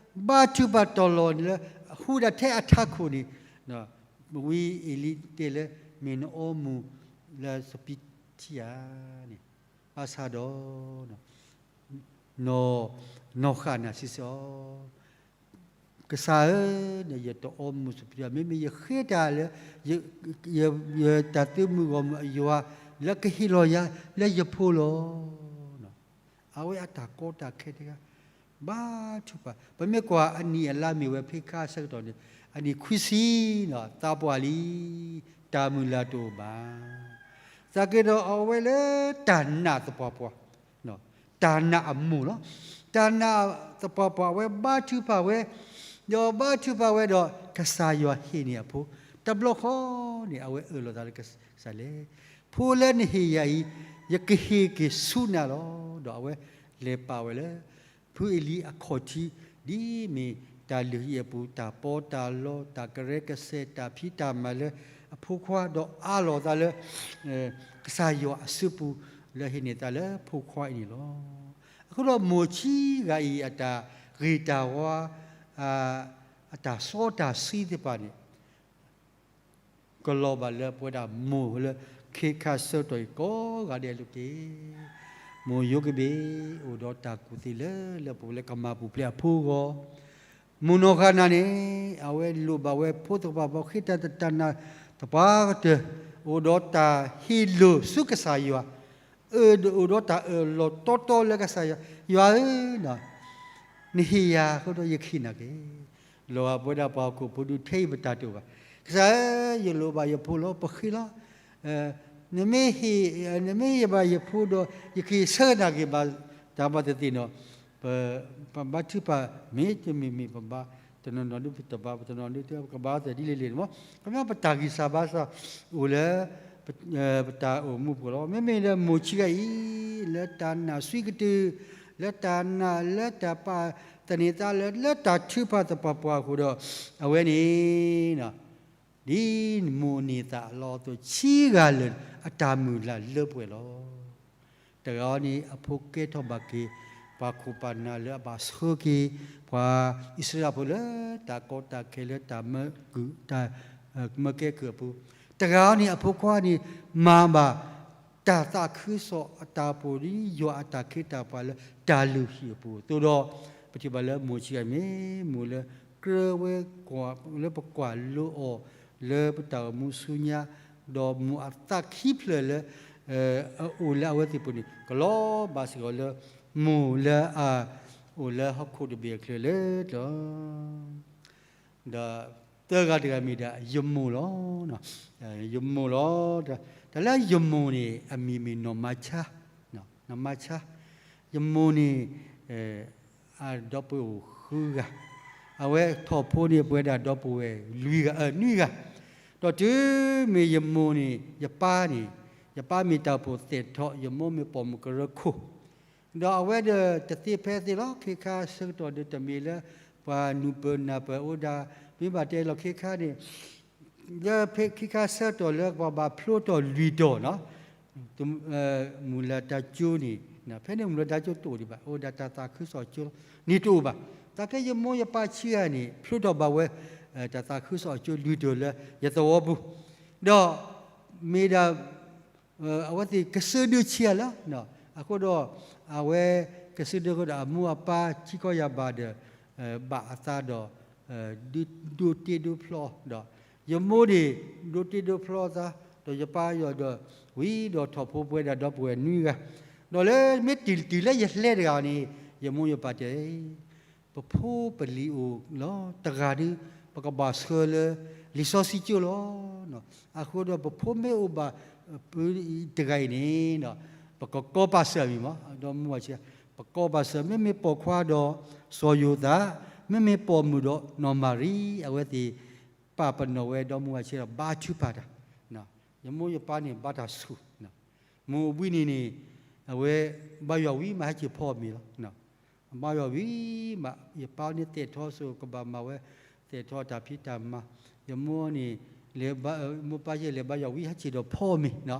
ဘါထုကဖၣ်တီၢ်လီၤန့ၣ်လၢ ဟူဒၣ်ထဲအထးခိၣ်န့ၣ် ဝံအ့လံတဲလၢ မ့ၢ်နအီမူၤလၢစပံးထံဧါန့ၣ်, ဘၣ်ဆၣ်ဒီး နီၢ်ဃၣ်နၤစံးဆၢအီၤ, ကစၢ်ဧၢ, ယတအီမူၤစပံးထံဘၣ်, မ့မ့ၢ်ယဃ့တၢ်လၢ ယတၢ်သုးမုၢ်ဂီၢ်မုၢ်အယွၤ လၢကဟ့ၣ်လီၤယၤလၢယဖိလီၤ. အဝဲအတၢ်ကီတၢ်ခဲတဂၤ ဘါထုကဖၣ်, ပမ့ၢ်ကွၢ်အနံၣ်အလါမ့ၢ်ဝဲဖဲခါဆၢကတီၢ်န့ၣ် အနံၣ်ခွံဆံ သးပှၢ်လံ, တၢ်မုၢ်လၢ်တအိၣ်ဘၣ်, သနာ်က့ဒီးအဝဲလၢတၢ်နာ်သပှၢ်ပှၢ် တၢ်နာ်အမိၢ်လီၤ. တၢ်နာ်သပှၢ်ပှၢ် အဝဲဘါထုကဖၣ်ဝဲ ဒီးဘါထုကဖၣ်ဝဲဒီး ကစၢ်ယွၤဟ့ၣ်န့ၢ်အဖိ, တဘျီဃီန့ၣ် အဝဲအၢၣ်လီၤသးလၢကစၢ်လဲၣ်, ဖိလၢနဟ့ၣ်ယၤအံၤ ယကဟ့ၣ်က့ၤဆူနၤလီၤ. ဒီးအဝဲလဲၤပာ်ဝဲလၢ ဖုအ့လံအခီၣ်ထံး, ဒ်မ့ၢ်တၢ်လုၢ်ဟံၣ်အပူၤ တၢ်ပီးတၢ်လီ တၢ်ကရၢကစဲၤ တၢ်ဖံးတၢ်မၤလၢအဖိခွါ ဒီးအးလီၤသးလၢ ကစၢ်ယွၤအစုပူၤ လၢဟ့ၣ်န့ၢ်သးလၢဖိခွါအံၤန့ၣ်လီၤ. အဃိဒီးမိၢ်ဆံးဂၤအံၤ အတၢ်ဂ့ၤတၢ်ဝါ အတၢ်စီတၢ်ဆှံသ့ၣ်တဖၣ်န့ၣ် ကလီၤဘၣ်လၢပဝဲဒၣ်မိၢ်လၢခ့ခါဆၢကတီၢ်အံၤကိးဂၤဒဲးအလိၤတက့ၢ်. မိၢ်ယိၤကဘ့ၣ် အိၣ်ဒီးတၢ်ကူၣ်သ့လၢ လၢပဝဲလၢကမၤပူၤဖျဲးအဖိအဂီၢ်, မိၢ်နီၢ်ဃၣ်နၤန့ၣ် အဝဲလိၣ်ဘၣ်ဝဲဖိသ့ၣ်တဖၣ် ပှၤဃ့တၢ်တတၢ်နးတပှၤကတၢၢ် အိၣ်ဒီးတၢ်ဟ့ၣ်လိာ်ဆူကစၢ်ယွၤ, အၢ အိၣ်ဒီးတၢ်အၢၣ်လီၤတီတီလၢကစၢ်ယွၤ, ယွၤဧၢ, နဟ့ၣ်ယၤအဃိဒီးယကဟ့ၣ်နၤက့ၤ, လီၤဂာ်ပဝဲဒၣ်ပှၤဟီၣ်ခိၣ်ဖိဒုးထဲအံၤပတၢ်တအိၣ်ဘၣ်. ကစၢ်ဧၢ, ယလိၣ်ဘၣ်ယဖိလီၤ, ပဃ့လီၤ. နမ့ၢ်ဟ့ၣ်, နမ့ၢ်ဟ့ၣ်ဘၣ်ယဖိဒီး ယကဟ့ၣ်ဆၢနၤက့ၤဘၣ်, တၢ်ဘၣ်သ့ၣ်သ့ၣ်န့ၣ်, ပဘါထုကဖၣ် မ့တမ့ၢ်မ့ၢ်ပဘါ, တနီၤနီၤဒုးပတဘါ, ပတနီၤဒုးကဘါသ့ၣ်ဒ်လဲၣ်လဲၣ်န့ၣ်မး, ခီပညီပတၢ်ဂံၢ်စၢ်ဘါစၢ်အိၣ်လၢ ပတၢ်အိၣ်မူပူၤလီၤ. မ့မ့ၢ်လၢမိၢ်ဆံးဂၤအံၤ လၢတၢ်နာ်စွံကတုာ်, လၢတၢ်နာ်လၢတၢ်ပာ်သန့ၤသးလၢ လၢတၢ်ထုကဖၣ်သပှၢ်ပှၢ်အဃိဒီး အဝဲန့ၣ် ဒ်မိၢ်န့ၢ်သးအလီၢ်အသိး ဆံးဂၤလၢာ်အတၢ်မုၢ်လၢ်လၢပှဲၤလီၤ. တဂၤန့ၣ် အဖိကဲထီၣ်ဘၣ်က့ၤ ပှၤခိၣ်ပှၤနၢ်လၢအဘၣ်ဆှၢက့ၤ ပှၤအံၣ်စရ့လးဖိလၢတၢ်ကီတၢ်ခဲလၢတၢ်မၢကုၢ်, တၢ်မၢကဲကုၢ်အပူၤ, တဂၤန့ၣ် အဖိခွါန့ၣ် မၤဘၣ် တၢ်သးခုကစီၣ်အတၢ်ပီၢ်ဒ်ယွၤအတၢ်ခ့တၢ်ပှၤလၢတၢ်လုၢ်ဟံၣ်အပူၤအသိးဒီး, ပထံၣ်ဘၣ်လၢမိၢ်ဆံးဂၤအံၤ မ့ၢ်မိၢ်လၢကြၢးဝဲ လၢပကွၢ်လိအီၤ လၢပတၢ်အိၣ်မူဆူညါ, ဒီးမိၢ်အသးခံဖျၢၣ်လၢ အအိၣ်လၢအဝဲသ့ၣ်ပူၤန့ၣ် ကလီၤဘၣ်စ့ၢ်ကီးလၢ မိၢ်လၢအအိၣ်လၢဟီၣ်ခိၣ်တဘ့ၣ်အချၢလၢတၢ် ဒီးသၢဂၤတဂၤမ့ၢ်ဒၣ် ယမိၢ်လီၤ. ယမိၢ်လီၤ. တၢ်လၢယမိၢ်န့ၣ် အမံၤမ့ၢ်နီၢ်မါဆါ, နီၢ်မါဆါ, ယမိၢ်န့ၣ် အဒီပုၢ်ဝဲၢ်အိၣ်ဃုဂၤ, အဝဲထီၣ်ဖိန့ၢ်ပဝဲဒၣ်ဒီပုၢ်ဝဲၢ်လွံၢ်ဂၤ, နွံဂၤ, ဒီးတုၤမ့ၢ်ယမိၢ်န့ၣ် ယပၢ်န့ၣ်, ယပၢ်မ့ၢ်တၢ်အိၣ်ဖှိၣ်သဲးထီၣ်, ယမိၢ်မ့ၢ်ပိာ်မုၣ်ကရၢခိၣ် ဒီးအဝဲဒီးတသ့ဖဲသ့လီၤ. ခ့ခါဆၢကတီၢ်ဒီးတမ့ၢ်လၢ ပှၤနုာ်ပၢၢ်နၢ်ပၢၢ်အိၣ်ဒၣ်, မ့ၢ်ဘၣ်တဲလီၤခ့ခါန့ၣ်, လၢခ့ခါဆၢကတီၢ်လၢပှၤဘၣ်ဖျိထီၣ်လွံၢ်တီၤနီၤ, မုၢ်လၢ်တၢ်ကၠိန့ၣ်, ဖဲန့ၣ်မုၢ်လၢ်တၢ်ကၠိတအိၣ်ဒံးဘၣ်, အိၣ်ဒၣ်တၢ်သးခုကစီၣ်ကၠိလီၤ, န့ၣ်တအိၣ်ဘၣ်. တၢ်ကဲယမိၢ်ယပၢ်ဆံးဂၤန့ၣ် ဖျိထီၣ်ဘၣ်ဝဲ တၢ်သးခုကစီၣ်ကၠိလွံၢ်တီၤလၢယသဝီပူၤ, ဒီးမ့ၢ်ဒၣ် အဝဲသ့ၣ်ကစၢၢ်ဒုးဆံးအါလၢ, အဃိဒီး အဝဲကစၢၢ်ဒုးဃိဒီး အမိၢ်အပၢ်ထံကီၢ်ယၤဘၣ်ဒီး ဘၣ်အသးဒီး ဒိးတ့ဒိးဖျီဒီး ယမိၢ်န့ၣ် ဒိးတ့ဒိးဖျီအသး ဒီးယပၢ်ယီၤဒီး ဝံၤဒီးထီၣ်ဖိပဝဲဒၣ်ဒီပုၢ်ဝဲၢ်နွံဂၤ, ဒီးလၢမ့ၢ်တုၤလၢယဟဲတဂၤန့ၣ် ယမိၢ်ယပၢ်တဲ ပဖိပလံၤအိၣ်လီၤ. တဂၤဒီး ပကဘၣ်ဆှၢလၢ လံာ်စီဆှံကၠိလီၤ. အဃိဒီးပဖိမ့ၢ်အိၣ်ဘၣ် ပတဂၤအံၤန့ၣ် ပကကိးပာ်စၢၤမံၤမး, ဒီးမုၢ်ဝၤဆံး ပကိးပာ်စၢၤ မ့မ့ၢ်ပိာ်ခွါဒီး စီၤယိၤသး, မ့မ့ၢ်ပိာ်မုၣ်ဒီးနီၢ်မၤရံ, အဝဲသ့ၣ်ပာ်ပနီၣ်ဝဲဒီးမုၢ်ဝၤဆံးဒီးဘါထုကဖၣ်တၢ်, ယမိၢ်ယပၢ်န့ၣ်ဘါတၢ်ဆူၣ်, မုၢ်ဝံၤန့ၣ်န့ၣ် အဝဲဘါယွၤဝံၤမး ဟဲက့ၤဖီမ့ၤလီၤ. ဘါယွၤဝံၤမး ယပၢ်န့ၣ်သဲးထီၣ်စိကဘၣ်မၤဝဲ သဲးထီၣ်တၢ်ဖံးတၢ်မၤ, ယမိၢ်န့ၣ် လဲၤဘါ, မိၢ်ပၢ်ယဲလဲၤဘါယွၤဝံၤ ဟဲက့ၤဒီးဖီမ့ၤ,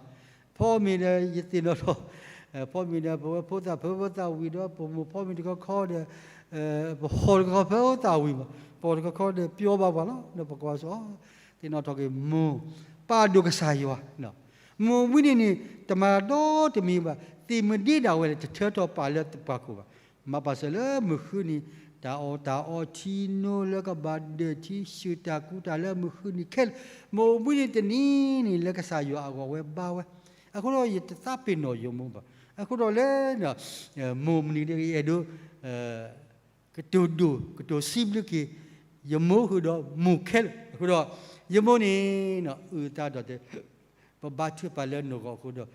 ဖီမ့ၤဒီး ယသ့ၣ်နီၣ်ထီၣ် ဖီမ့ၤဒီး ပဝဲဖိသၣ်ဖၢသးဝံၤဒီး ပမိၢ်ဖီမ့ၤတခီခီဒီး ပဟီၣ်တခီခီဖၢသးဝံၤမး, ပဟီၣ်တခီခီဒီး ပျီဘၣ်ပှၤလီၤ. ဒီးပကွၢ်စိ သ့ၣ်နီၣ်ထီၣ်က့ၤမိၢ် ပာ်ဒိၣ်ကစၢ်ယွၤ, မုၢ်ဝံၤန့ၣ်န့ၣ် တမၤဒီတမံၤဘၣ်, သ့ၣ်မုၢ်ဒ့ဒၣ်ဝဲလၢ တထၢထီၣ်ပာ်လၢပှၤခိၣ်ဘၣ်. မၤပာ်စၢၤလၢမုၢ်ဃုနံၤ တၢ်အီၣ်တၢ်အီထံနိလၢကဘၣ်ဒၢးထံ ဆှုၣ်တၢ်ကူတၢ်လၢမုၢ်ဃုနံၤခဲလၢာ်, မုၢ်ဝံၤန့ၣ်တနံၤန့ၣ် လၢကစၢ်ယွၤအဂီၢ်ဝဲဘါဝဲ. အဃိဒီးယတသးပ့ၤနီၣ်ယမိၢ်ဘၣ်. အဃိဒီးလၢ မိၢ်မနုၤဒ်အဲၣ်ဒိး ကတိၤဒိၣ် ကတိၤစံးဘျုးက့ၤ ယမိၢ်ဃုာ်ဒီးမိၢ်ခဲလၢာ်. အဃိဒီး ယမိၢ်န့ၣ် အုၣ်သးဒီးတဲ ပဘါထုကဖၣ်လၢနဂီၢ်အဃိဒီး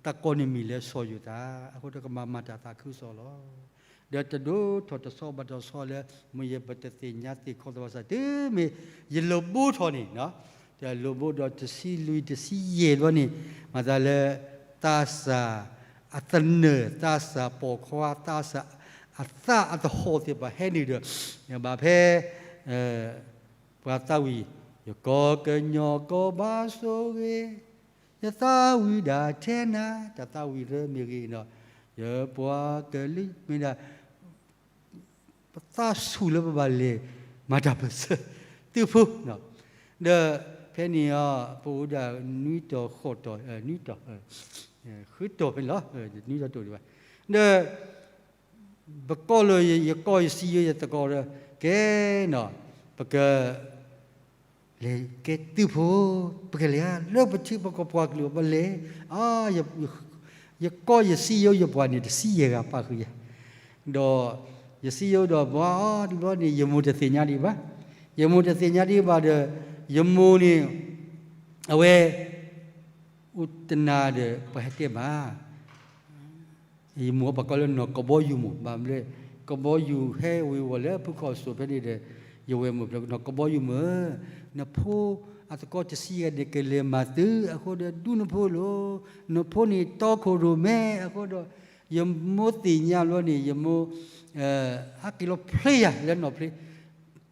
တၢ်ကိးနမံၤလၢစီၤယိၤသး, အဃိဒီးကမၤမၤတၢ်သးခုကစီၣ်လီၤ. ဒီးတဒိၣ်ထီၣ်တဆီဘၣ်တဆီလၢ မ့ၢ်ယပတသ့ၣ်ညါသ့ၣ်ခီသးဘၣ်ဆၣ် တုၤမ့ၢ်ယလိာ်ဘိထီၣ်န့ၣ်, တလိာ်ဘိဒီးတဆံလွံၢ်တဆံယဲၢ်ဘျီန့ၣ်, မၤသးလၢ သးစၢ်အသနၢၣ် သးစၢ်ပိာ်ခွါ သးစၢ်အသးအသဟီၣ်သ့ၣ်တဖၣ်ဟဲနုာ်ဒီး ဘၣ်ဖဲ ပှၤသးဝံၣ်, ယကီၢ်ကညီကီၢ်ဘၣ်ဆိၣ်ဂ့ၤ, ယသးဝံၣ်ဒၣ်ထဲနၤ, တၢ်သးဝံၣ်လၢမ့ၢ်ဂ့ၤဒီး, ယပှၤကလုာ်မ့ၢ်ဒၣ် ပသးဆူၣ်လၢပဘၣ်လဲၤမၤတၢ်ပၢၢ်ဆၢသုးဖိ, ဒီးဖဲန့ၣ်အီၤ ပအိၣ်ဒၣ်နွံတီၤဃိးတီၤ, နွံတီၤ, ဃုတီၤဖဲန့ၣ်လီၤ, နွံတီၤတအိၣ်ဒံးဘၣ်, ဒီး ပကိးလၢယကီၢ်ယစံယိယသကိးဒီး ကဲနီၤ, ပက လဲၤကဲသုးဖိ, ပကလဲၤဧါ, လၢပထံပကီၢ်ပှၤကလုာ်ပလဲၤ, ယကီၢ်ယစံယိယပှၤန့ၣ် တဆံယဲၢ်ဂၤပာ်ဃုာ်ယၤ, ဒီးယစံယိဒီးပှၤအီၤတဘျီန့ၣ် ယမိၢ်တသ့ၣ်ညါဒံးဘၣ်, ယမိၢ်တသ့ၣ်ညါဒံးဘၣ်ဒီး ယမိၢ်န့ၣ် အဝဲ အိၣ်တနၤဒီး ပှၤဟဲတဲဘၣ် ယမိၢ်ပှၤကိးလၢနီၢ်ကဘီယူၤမိၢ် ဘၣ်မနုၤလဲၣ်, ကဘီယူၤဟဲဝ့ၤဝီၤလၢဖုခီၣ်စိၤဖဲန့ၣ်ဒီး ယဝဲၢ်မိၢ်ဖျၢၣ် နီၢ်ကဘီယူၤမုၣ်ဧၢ, နဖိအသကိးတဆံဂၤန့ၣ် ကလဲၤမၤသုးအဃိဒီး ဒူနဖိလီၤ, နဖိန့ၣ်တီခိၣ်ရိၣ်မဲအဃိဒီး ယမိၢ်သ့ၣ်ညါဘျီန့ၣ် ယမိၢ် ဟဲက့ၤလီၤဖျ့ယၤလၢနီၢ်ဖျ့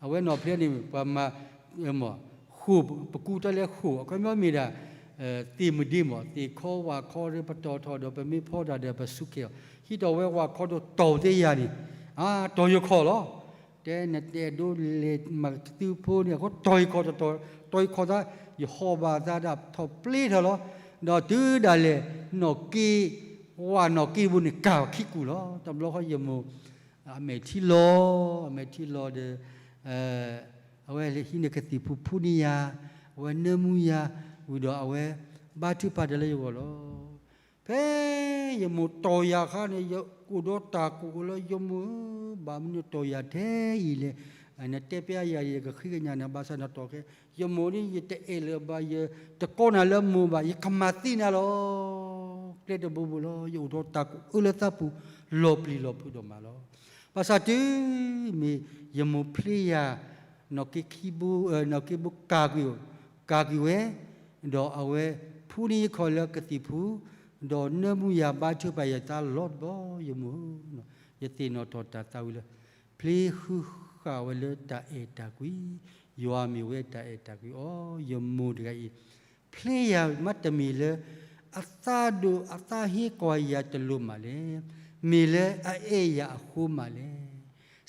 အဝဲနီၢ်ဖျ့န့ၣ် ပှၤမၤ ဃိၣ် ပကူတၢ်လဲၤဃိၣ် အခီပညီမ့ၢ်ဒၣ် သ့ၣ်မုၢ်ဒ့မး သ့ၣ်ခီဝၣ်ခီဒီး ပတီၢ်ထီၣ်ဒီး ပမ့ၢ်ဖီတၢ်ဒီး ပစူးကဲၤအီၤ ဟံးထီၣ်ဝဲဝၣ်ခီဒီးတီၢ်သ့ယၤန့ၣ် တီၢ်ယခီၣ်လီၤ. တဲနတဲဒိလဲၤမၤသုးဖိန့ၣ် အဃိတီၢ်ယခီၣ်တတီၢ် တီၢ်ယခီၣ်သး ယဟီၣ်ဘၣ်သးဒၣ်ထီၣ်ပျ့ထီၣ်လီၤ. ဒီးတုၤဒၣ်လဲာ် နီၢ်က့ ဝၣ်နီၢ်က့ဘိန့ၣ် ကၢ်ခံကူၣ်လီၤ. တဘျီဃီယမိၢ် အမဲာ်ထံလီၤ အမဲာ်ထံလီၤဒီး အဝဲဟံးန့ၢ်ကသံၣ်ဖူဖူန့ၢ်ယၤ အဝဲနၢမူယၤ ဝံၤဒီးအဝဲ ဘါထုကဖၣ်တၢ်လၢယဂီၢ်လီၤ. ဖဲယမိၢ်တီၢ်ယၤအခါန့ၣ် ယအိၣ်ဒီးတၢ်ကအိၣ်လၢယမိၢ်ဧၢ ဘၣ်မနုၤတီၢ်ယၤထဲအံၤလဲၣ်. နတဲပျဲယၤ ယကဃ့ကညးနၤဘၣ်ဆၣ်နတီၢ်ခဲ ယမိၢ်န့ၣ် ယတအဲၣ်လၢၤဘၣ် ယတကိးနၤလၢမိၢ်ဘၣ် ယကမၤသံနၤလီၤ. ကျဲတဘိဘိလီၤ ယအိၣ်ဒီးတၢ်ကအိၣ်လၢသးပူၤ လီၤပျံၤလီၤဖုးဒိၣ်မးလီၤ. ဘၣ်ဆၣ်တုၤမ့ၢ်ယမိၢ်ဖျ့ယၤ နီၢ်က့ခံဘိ နီၢ်က့ဘိကၢ်ကွံာ် ကၢ်ကွံာ်ဝဲ ဒီးအဝဲဖူန့ၢ်ယခီၣ်လၢကသံၣ်ဖူ ဒီးနၢမူယၤဘါထုကဖၣ်ယသးလီၤတဘျီ ယမိၢ်ဧၢ ယသ့ၣ်နီၣ်ထီၣ်တၢ်သးဝံၣ်လၢ ဖျ့ဃုဃာ်ဝဲလၢတၢ်အဲၣ်တၢ်ကွံ ယွၤမ့ၢ်ဝဲတၢ်အဲၣ်တၢ်ကွံအီၤ ယမိၢ်တဂၤအံၤ ဖျ့ယၤမ့တမ့ၢ်လၢ အသးဒိၣ်အသးဟ့ကွၢ်ယၤတလိၤမးလဲၣ်, မ့ၢ်လၢအအဲၣ်ယၤအဃိမးလဲၣ်.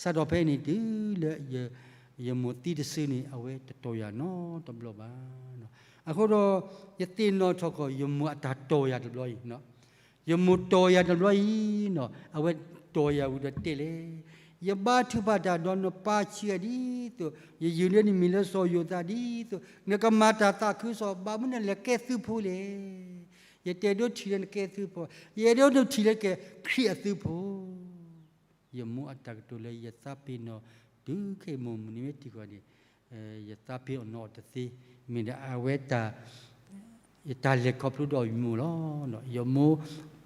စးထီၣ်ဖဲန့ၣ်တုၤလၢ ယမိၢ်သံတစုန့ၣ် အဝဲတတီၢ်ယၤနီတဘျီဘၣ်. အဃိဒီး ယသ့ၣ်နီၣ်ထီၣ်ကီး ယမိၢ်အတၢ်တီၢ်ယၤတဘျီအံၤ ယမိၢ်တီၢ်ယၤတဘျီအံၤနီၤ အဝဲတီၢ်ယၤဝံၤဒီးတဲလဲၣ်, ယဘါထုကဖၣ်တၢ်ဒီးနပၢ်ဆံးဂၤဒ်သိး ယယုၢ်န့ၢ်နမံၤလၢစီၤယိၤသးဒ်သိး နကမၤတၢ်သးခုကစီၣ် ဘၣ်မနုၤနလဲၤကဲသုးဖိလဲၣ်. ယတအဲၣ်ဒိးထံၣ်လၢနကဲသုးဖိ, ယအဲၣ်ဒိးထံၣ်လၢကဲခရံာ်အသုးဖိ. ယမိၢ်အတၢ်ကတိၤလၢယသးပ့ၤနီၣ် တုၤခဲအံၤမိၢ်မုၢ်နံၤမ့ၢ်တံၢ်ဃီန့ၣ် ယသးပ့ၤနီၣ်အီၤတသ့, မ့ၢ်ဒၣ်အဝဲတၢ် ယတၢ်လဲၤခီဖျိဒီးယမိၢ်လီၤ. ယမိၢ်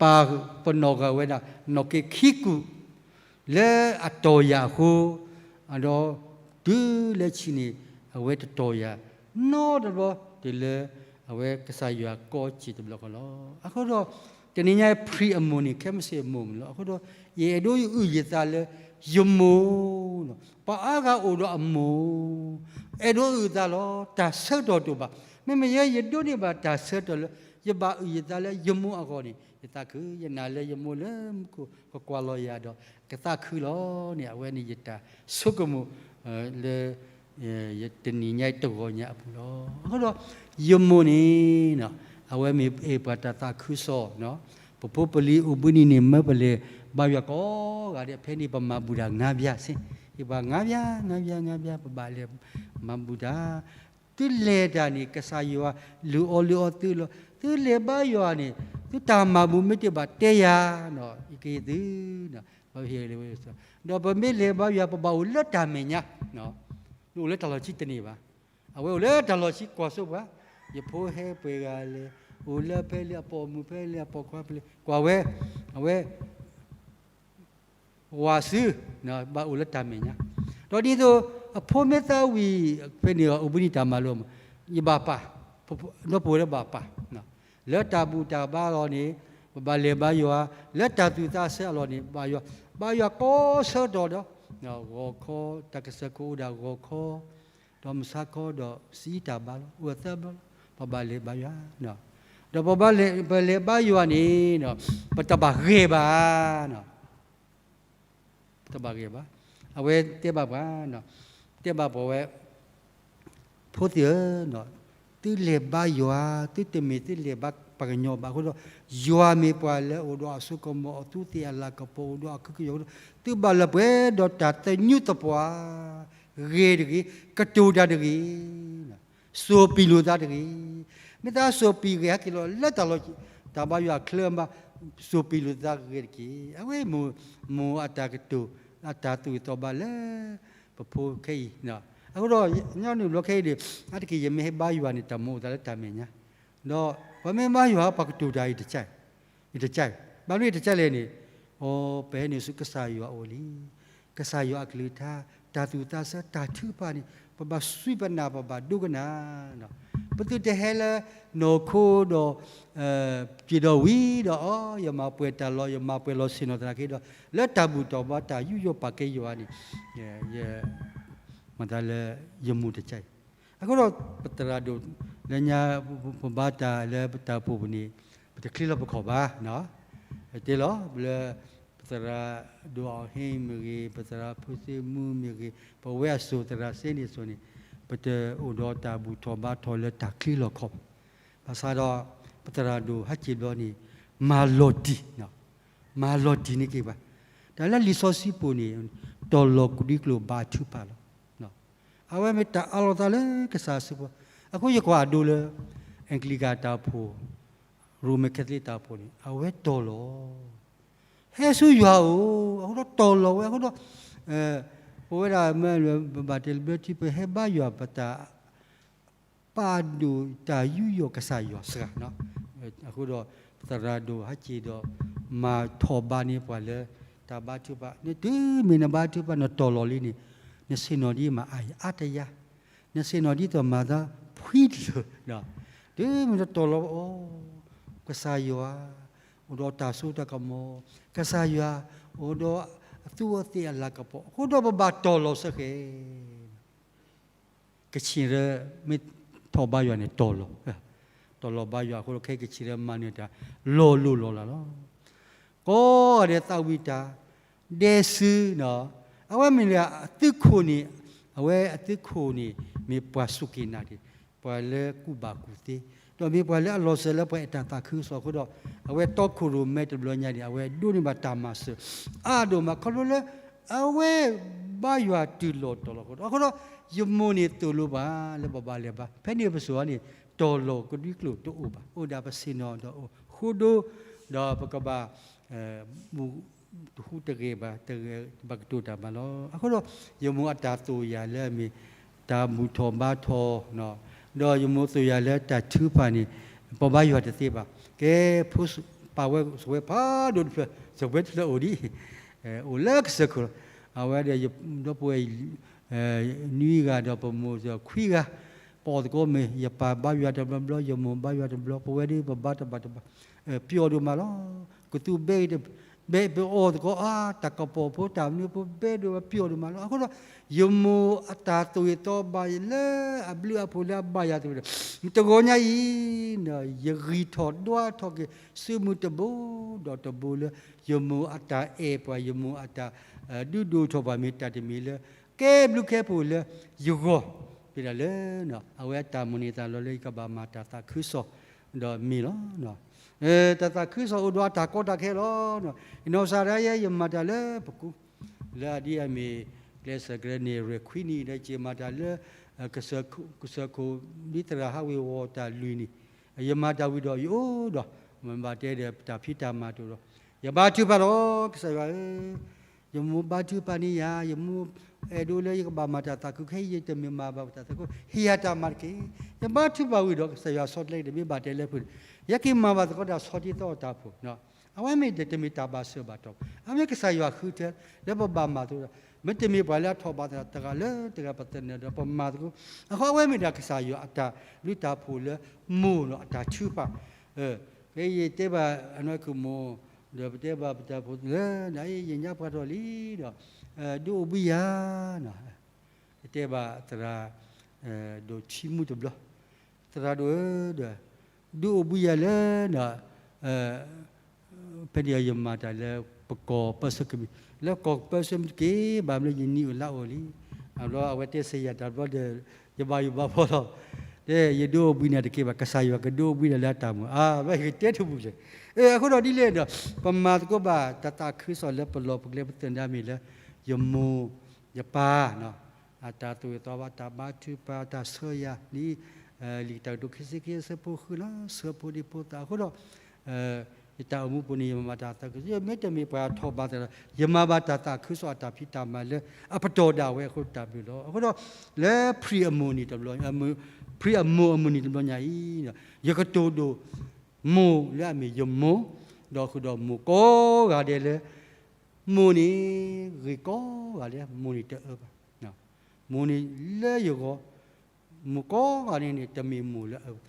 ပာ်ပနီၣ်ဃာ်ဝဲဒၣ် နီၢ်က့ခံကူၣ် လၢအတီၢ်ယၤအဃိ, ဒီးတုၤလၢဆံးန့ၣ် အဝဲတတီၢ်ယၤ နီတဘျီ တုၤလၢအဝဲကစၢ်ယွၤကီးစ့ၢ်တဘျီဃီလီၤ. အဃိဒီး တနံၤညါဖံးအမိၢ်န့ၣ် ခဲမုၢ်ဆ့ၣ်အမိၢ်မုၢ်လီၤ. အဃိဒီး ယအဲၣ်ဒိးယအုၣ်ယသးလၢ ယမိၢ် ပှၤအါဂၤအိၣ်ဒီးအမိၢ် အဲၣ်ဒိးအုၣ်အသးလီၤ. တၢ်ဆၢကတီၢ်တအိၣ်ဘၣ်. မ့မ့ၢ်ယဲ ယဒိးန့ၢ်ဘၣ်တၢ်ဆၢကတီၢ်လၢ ယဘၣ်အုၣ်ယသးလၢယမိၢ်အဂီၢ်န့ၣ် ယသးခု, ယနာ်လၢယမိၢ်လၢမူခိၣ်ကကွၢ်လီၤယၤဒီး ကသးခုလီၤန့ၣ် အဝဲန့ၣ်ယတၢ်ဆိကမိၣ် လၢ ယတနံၤညါတဂီၤညါအပူၤလီၤ. အဃိဒီး ယမိၢ်န့ၣ် အဝဲမ့ၢ်အဲၣ်ပှၤတၢ်သးခုကစီၣ်, ပဖိပလံၤအိၣ်ဘှံးနံၤန့ၣ် မၢပလဲၤဘါယွၤကိးဂၤဒဲး ဖဲန့ၣ်ပမၤဘူၣ်တၢ်ငါးပြားစ့ၢ်, ယပှၤငါးပြား ငါးပြား ငါးပြား ပဘၣ်လဲၤမၤဘူၣ်တၢ် သုလဲၤတၢ်န့ၣ် ကစၢ်ယွၤလုၢ်အီၣ်လုၢ်အီသုလီၤ. သုလဲၤဘါယွၤန့ၣ် သုတၢ်မၤဘူၣ်မ့ၢ်တဘၣ်တဲယၤ, ယကဟ့ၣ်သု, ဒီးပမ့ၢ်လဲၤဘါယွၤ ပဘၣ်အိၣ်လၢတၢ်မဲာ်ညါ, နအိၣ်လၢတၢ်လီၢ်ဆံတန့ၢ်ဘၣ်. အဝဲအိၣ်လၢတၢ်လီၢ်ဆံကွၢ်စိပှၤ, ယဖိဟဲပှဲၤဂၤလဲၣ်, အိၣ်လၢဖဲလဲၣ် အပိာ်မုၣ်ဖဲလဲၣ် အပိာ်ခွါဖဲလဲၣ် ကွၢ်ဝဲ, အဝဲ ဝၤစု, ဘၣ်အိၣ်လၢတၢ်မဲာ်ညါ, ဒီးဒ်သိး အဖိမ့ၢ်သၣ်ဝံၤ ဖဲန့ၣ်အိၣ်ဘှံးနံၤတၢ်မၤလိ, ယဘၣ်ပာ်, ဒီပုၢ်ဝဲၢ်လၢဘၣ်ပာ်, လၢတၢ်ဘူၣ်တၢ်ဘါအလီၢ်န့ၣ် ပဘၣ်လဲၤဘါယွၤ, လၢတၢ်သူၣ်သးဆၢအလီၢ်န့ၣ် ဘါယွၤ, ဘါယွၤကိးဆၢကတီၢ်ဒီး ဂီၤခီ, တၢ်ကစၢၢ်ခိၣ်အိၣ်ဒၣ်ဂီၤခီ, ဒီးမုၢ်ဆါခီဒီးစံးတၢ်ဘါလီၤ, အိၣ်သၢဘျီလီၤ, ပဘၣ်လဲၤဘါယွၤ, ဒီးပဘၣ်လဲၤ, ပလဲၤဘါယွၤန့ၣ်, ပတဘၣ်ဂဲၤဘၣ် တဘၣ်ဂ့ၤဘၣ်. အဝဲတဲဘၣ်ပှၤ, တဲဘၣ်ပှၤဝဲ, ဖိသ့ၣ်ဧၢ, သုလဲၤဘါယွၤ, သုတမ့ၢ်သုလဲၤဘါပှၤကညီဘၣ်အဃိဒီး, ယွၤမ့ၢ်ပှၤလၢအအိၣ်ဒီးအစိကမီၤအသူးသ့ၣ်အလၤကပီၤအိၣ်ဒီးအခူကယီၤအဃိဒီး, သုဘၣ်လၢပှဲၤဒီးတၢ်သညူးသပှၢ်, ဂ့ၤတဂ့ၤ, ကတိၤတၢ်တဂ့ၤ စိာ်ပံာ်လိာ်သးတဂ့ၤ. မ့ၢ်သးစိာ်ပံာ်ဂ့ၤဟဲက့ၤလီၤလၢတၢ်လီၢ်, တၢ်ဘါယွၤအချၢမး, စိာ်ပံာ်လိာ်သးဂ့ၤတက့ၢ်. အဝဲ, မိၢ်အတၢ်ကတိၤ, အတၢ်သူၣ်ဂ့ၤသးဘၣ်လၢ ပဖိခဲအံၤ, အဃိဒီး, ညီနုၢ်ဘျီခဲအံၤဒီး, အါတက့ၢ်ယမ့ၢ်ဟဲဘါယွၤန့ၣ် တၢ်မၤအိၣ်သးလၢတၢ်မဲာ်ညါ, ဒီးပမ့ၢ်ဘါယွၤ ပှၤကတိၤတၢ်အံၤတက, အံၤတက, ဘၣ်မနုၤအံၤတကလဲၣ်န့ၣ်, အိ, ပဟဲနုာ်ဆူကစၢ်ယွၤအအိၣ်လံ. ကစၢ်ယွၤအကလုၢ်ကထါ, တၢ်သူၣ်သးဆၢတၢ်ထုကဖၣ်န့ၣ်, ပဘၣ်စူၢ်ပနာ် ပဘၣ်ဒိကနၣ်, ပသုတဟဲလၢနီၢ်ခိဒီး, ပျံၤဒီးဝံၤဒီး, အိ, ယမၤပှဲၤတၢ်လီၤ, ယမၤပှဲၤလီၤဆ့ၣ်နီၤသနာ်က့ဒီး, လၢတၢ်ဘူၣ်ထီၣ်ဘါတၢ်ယူးယီၣ်ပာ်ကဲယွၤန့ၣ်, ယ, မၤသးလၢယမိၢ်တက, အဃိဒီးပသရၣ်ဒိၣ်, လၢညါ, ပဘါတၢ်လၢပတၢ်အိၣ်ဖှိၣ်ပူၤန့ၣ်, ပတချ့လီၤပခီၣ်ဘၣ်, တဲလီၤလၢ, ပသရၣ်ဒိၣ်အီၣ်ဟ့မ့ၢ်ဂ့ၤ, ပသရၣ်ဖိသ့ၣ်မူမ့ၢ်ဂ့ၤ, ပဝဲအစိၤသရၣ်စ့န့ၣ်အစိၤန့ၣ်, ပတအိၣ်ဒီးတၢ်ဘူၣ်ထီၣ်ဘါထီၣ်လၢတၢ်ချ့လီၤခီၣ်ဘၣ်. ဘၣ်ဆၣ်ဒီး, ပသရၣ်ဒိၣ်ဟဲက့ၤဘျီန့ၣ်, မၤလီၤတံၢ်, မၤလီၤတံၢ်န့ၢ်က့ၤပှၤ, တၢ်လၢလံာ်စီဆှံပူၤန့ၣ်, တီၢ်လီၤကဒွံကျိာ်ဘါထုကဖၣ်လီၤ. အဝဲမ့ၢ်တၢ်အးလီၤသးလၢကစၢ်အစုပူၤ, အဃိယကွၢ်အဒိလၢ, အဲကလံးကၤတၢ်အိၣ်ဖှိၣ်, ရိမ့ၤခဲသလံးတၢ်အိၣ်ဖှိၣ်န့ၣ် အဝဲတီၢ်လီၤ, ဟဲဆူယွၤအအိၣ်, အဃိဒီးတီၢ်လီၤဝဲအဃိဒီး, ပဝဲဒၣ်မ့ၢ်, ပဘၣ်တဲလၢဘျၢထံ ပဟဲဘါယွၤပတၢ် ပာ်ဒိၣ်တၢ်ယူးယီၣ်ကစၢ်ယွၤစှၤ, အဃိဒီး, ပသရၣ်ဒိၣ်ဟဲက့ၤဒီး, မၤထီၣ်ဘါန့ၢ်ပှၤလၢတၢ်ဘါထုကဖၣ်, နတုၤမ့ၢ်နဘါထုကဖၣ်နတီၢ်လီၤလံန့ၣ်, နဆ့ၣ်နီၤဒ်မၤအါယအါတယါ, နဆ့ၣ်နီၤဒ်သိးမၤသးဖှံတလၢာ်, တုၤမ့ၢ်နတီၢ်လီၤအီၤ, ကစၢ်ယွၤ, အိၣ်ဒီးတၢ်စိတၢ်ကမီၤ, ကစၢ်ယွၤ, အိၣ်ဒီးအသူးအသ့ၣ်အလၤကပီၤ, အဃိဒီးပဘၣ်တီၢ်လီၤစ့ၢ်ကီး ကဆ့ၣ်ရၢ, မ့ၢ်ထီၣ်ဘါယွၤန့ၣ်တီၢ်လီၤ, တီၢ်လီၤဘါယွၤအဃိဒီးခဲအံၤကဆ့ၣ်ရၢမၤနၢၤတၢ်, လီၤလိၢ်လီၤလးလီၤ. ကိးဂၤဒဲးသးဝံၣ်တၢ်, ဒဲစု, အဝဲမ့ၢ်လၢအသုးခိၣ်န့ၣ်, အဝဲအသုးခိၣ်န့ၣ်, မ့ၢ်ပှၤစူၢ်က့ၤနာ်က့ၤ, ပှၤလၢကူၣ်ဘၣ်ကူၣ်သ့, ဒီးမ့ၢ်ပှၤလၢအလီၤစၢၤလၢပှၤအဲၣ်တၢ်သးခုကစီၣ်အဃိဒီး, အဝဲတီခိၣ်ရိၣ်မဲတဘျီညါန့ၣ် အဝဲဒိးန့ၢ်ဘၣ်တၢ်မၤစၢၤ, အါဒိၣ်မးခီဖျိလၢ, အဝဲဘါယွၤတုၤလီၤတီၤလီၤအဃိဒီး, အဃိဒီး, ယမိၢ်န့ၣ်သိၣ်လိဘၣ်လၢပဘၣ်လဲၤဘါ, ဖဲန့ၣ်ပစိၤအန့ၣ်, တီၢ်လီၤကဒွံကျိာ်တအိၣ်ဘၣ်, အိၣ်ဒၣ်ပဆ့ၣ်နီၤဒီးအိၣ်ဃိဒိ, ဒီးပကဘၣ်, တဟူးတဂဲၤဘၣ်, တဂဲၤဘၣ်ကတိၤတၢ်မၤလီၤ. အဃိဒီး, ယမိၢ်အတၢ်သိၣ်ယၤလၢအမ့ၢ်, တၢ်ဘူၣ်ထီၣ်ဘါထီၣ်, ဒီးယမိၢ်သိၣ်ယၤလၢတၢ်ထုကဖၣ်န့ၣ်, ပဘါယွၤတသ့ဘၣ်, ကဲ, ဖိ, ပာ်ဝဲစဝဲဖးဒိၣ်တဖျၢၣ်, စဝဲတဖျၢၣ်အိၣ်ဒံး, အိၣ်လၢကစၢၢ်ခိၣ်လီၤ, အဝဲဒီး, ဒီပုၢ်ဝဲၢ်, နွံဂၤဒီးပမိၢ်ဒီးခွံဂၤ, ပအီၣ်သကိးမ့ၢ် ယပၢ်ဘါယွၤတဘျီဘျီ ယမိၢ်ဘါယွၤတဘျီ ပဝဲဒၣ်ပဘါတဘၣ်တဘၣ်, ပျီဒိၣ်မးလီၤ, ကသူဘဲ, ဘဲပအီၣ်သကိးအါ တၢ်ကပီၤဖိတၢ်မနုၤဖိဘဲဒိၣ်ပျီဒိၣ်မးလီၤ. အဃိဒီး, ယမိၢ်အတၢ်သိၣ်ဂ့ၤသီဘၣ်လၢအဘျုးအဖှိၣ်လၢအဘါယွၤသ့ၣ်တဖၣ်, တဂီၤညါအံၤ, ယဂံၢ်ထီၣ်ဒွးထီၣ်က့ၤ စုမုၢ်တဘိဒီးတဘိလၢ, ယမိၢ်အတၢ်အဲၣ်ပှၤ ယမိၢ်အတၢ်, ဒုးဒိၣ်ထီၣ်ပှၤမ့ၢ်တၢ်တမံၤလၢ, ကဲဘျုးကဲဖှိၣ်လၢယဂီၢ်, ဖဲဒၣ်လၢ, အဝဲအတၢ်မိၣ်န့ၢ်သးလီၤလၢယကဘၣ်မၤတၢ်သးခုကစီၣ်, ဒီးမ့ၢ်လီၤ. တၢ်သးခုကစီၣ်အိၣ်ဒီးအတၢ်ကီတၢ်ခဲလီၤ. ယနီၢ်ကစၢ်ဒၣ်ယဲ ယမၤတၢ်လၢပကူ, လၢအဒ်အမ့ၢ်, ကျဲးစၢးကျဲးန့ၣ်ရဲၣ်ခွံနံၣ်ဒီး ယမၤတၢ်လၢ, ကစၢၢ်ခိၣ်ဒ်သရၣ်ဟးဝ့ၤဝီၤတၢ်လွံၢ်နံၣ်, ယမၤတၢ်ဝံၤဒီးယအိၣ်ဒီး, မ့ၢ်ဘၣ်တဲဒီးပတၢ်ဖံးတၢ်မၤတအိၣ်ဒီး, ယဘါထုကဖၣ်လီၤ ကစၢ်ယွၤဧၢ, ယမိၢ်ဘါထုကဖၣ်န့ၢ်ယၤ, ယမိၢ်အဲၣ်ဒိးလၢယကဘၣ်မၤတၢ်သးခုခဲအံၤ ယတမ့ၢ်မၤဘၣ်ပတၢ်သးခု, ဟ့ၣ်ယၤတၢ်မၤတက့ၢ်. ယဘါထုကဖၣ်ဝံၤဒီး ကစၢ်ယွၤဆီတလဲတမ့ၢ်ဘၣ်တဲလၢပှၤ, ယက့ၤမၤဘၣ်သကိးတၢ်ဆီဒ်သိးတၢ်ဖိ, အဝဲမ့ၢ်ဒီးတမ့ၢ်တၢ်ဘၣ်စၢၤဘၣ်တီၢ်, အမ့ၢ်ကစၢ်ယွၤဃုထၢ လၢပဘၣ်မၤသကိး, မ့တမ့ၢ်ပှၤလၢအထီၣ်ဘးသးတဂၤလၢတဂၤပသနၢၣ်ဒီးပမၤသကိး, အဃိအဝဲမ့ၢ်ဒၣ်ကစၢ်ယွၤအတၢ်ဘျုးတၢ်ဖှိၣ်လၢမိၢ်ဒီးအတၢ်ထုကဖၣ်, ဖဲယတဲဘၣ်အနီၢ်ကမီၤ, ဒီးပတဲဘၣ်ပတၢ်ဖိလၢ နအံၤယညါပှၤထီၣ်လံဒီး ဒုးအိၣ်ဘှံးယၤ ယတဲဘၣ်သရၣ် ဒိၣ်ထံမူတဘျီ, သရၣ်ဒိၣ်ဧၢ, ဒုးအိၣ်ဘှံးယၤလၢ ဖဲန့ၣ်ယမၤတၢ်လၢပကီၢ်ပၢဆှၢကမံး, လၢကီၢ်ပၢဆှၢမံးတက့ၢ်, ဘၣ်မနုၤယနံၤအိၣ်လါအိၣ်လံ. အဘျီအဝဲတဲစ့ၢ်ယၤတၢ်ဘျီဒီး ယဘၣ်ယိၣ်ဘၣ်ဘှီလီၤ. တဲယဒုးအိၣ်ဘှံးနၤတက့ၢ်ဘၣ်, ကစၢ်ယွၤကဒုးအိၣ်ဘှံးနၤလၢအတၢ်မုာ်, အဘျီယကတဲတဘူၣ်လဲၣ်. အဃိဒီးဒ်လဲၣ်ဒီး ပမၤသကိးဘၣ်တၢ်သးခုကစီၣ်လၢပလီၢ်ပကျဲပသနၢၣ်မ့ၢ်လၢ ယမိၢ် ယပၢ် အတၢ်သူၣ်ဂ့ၤသးဘၣ် တၢ်ဘါထုကဖၣ် တၢ်ဆှၢယၤလံ, လံာ်တၢ်ကတိၤခံဆံခံအဆၢဖိဃုလီၤ, ဆှၢဖိဒံဖိသၣ်အဃိဒီး ယတၢ်အိၣ်မူပူၤန့ၣ် ယမၤဘၣ်တၢ်သးခုကစီၣ်, မ့တမ့ၢ်ပှၤထီၣ်ဘးသးဒီး ယမၤဘၣ်တၢ်သးခုကစီၣ်အတၢ်ဖံးတၢ်မၤလၢအပတီၢ်ဒၣ်ဝဲအဃိတၢ်ဘျုးလီၤ. အဃိဒီး လၢဖံးအမိၢ်န့ၣ်တဘျီ, ဖံးအမိၢ်အမုၢ်နံၤတဘျီညါအံၤ, ယကတိၤဒိၣ်မိၢ်လၢအမ့ၢ်ယမိၢ်, ဒီးဃုာ်ဒီးမိၢ်ကိးဂၤဒဲးလၢ မိၢ်န့ၣ် ဂ့ၤကိးဂၤဒဲးလၢမိၢ်န့ၣ်တအၢဘၣ်. မိၢ်န့ၣ်လၢယဂီၢ်, မိၢ်ကိးဂၤဒဲးန့ၣ် တမ့ၢ်မိၢ်လၢအအၢဘၣ်.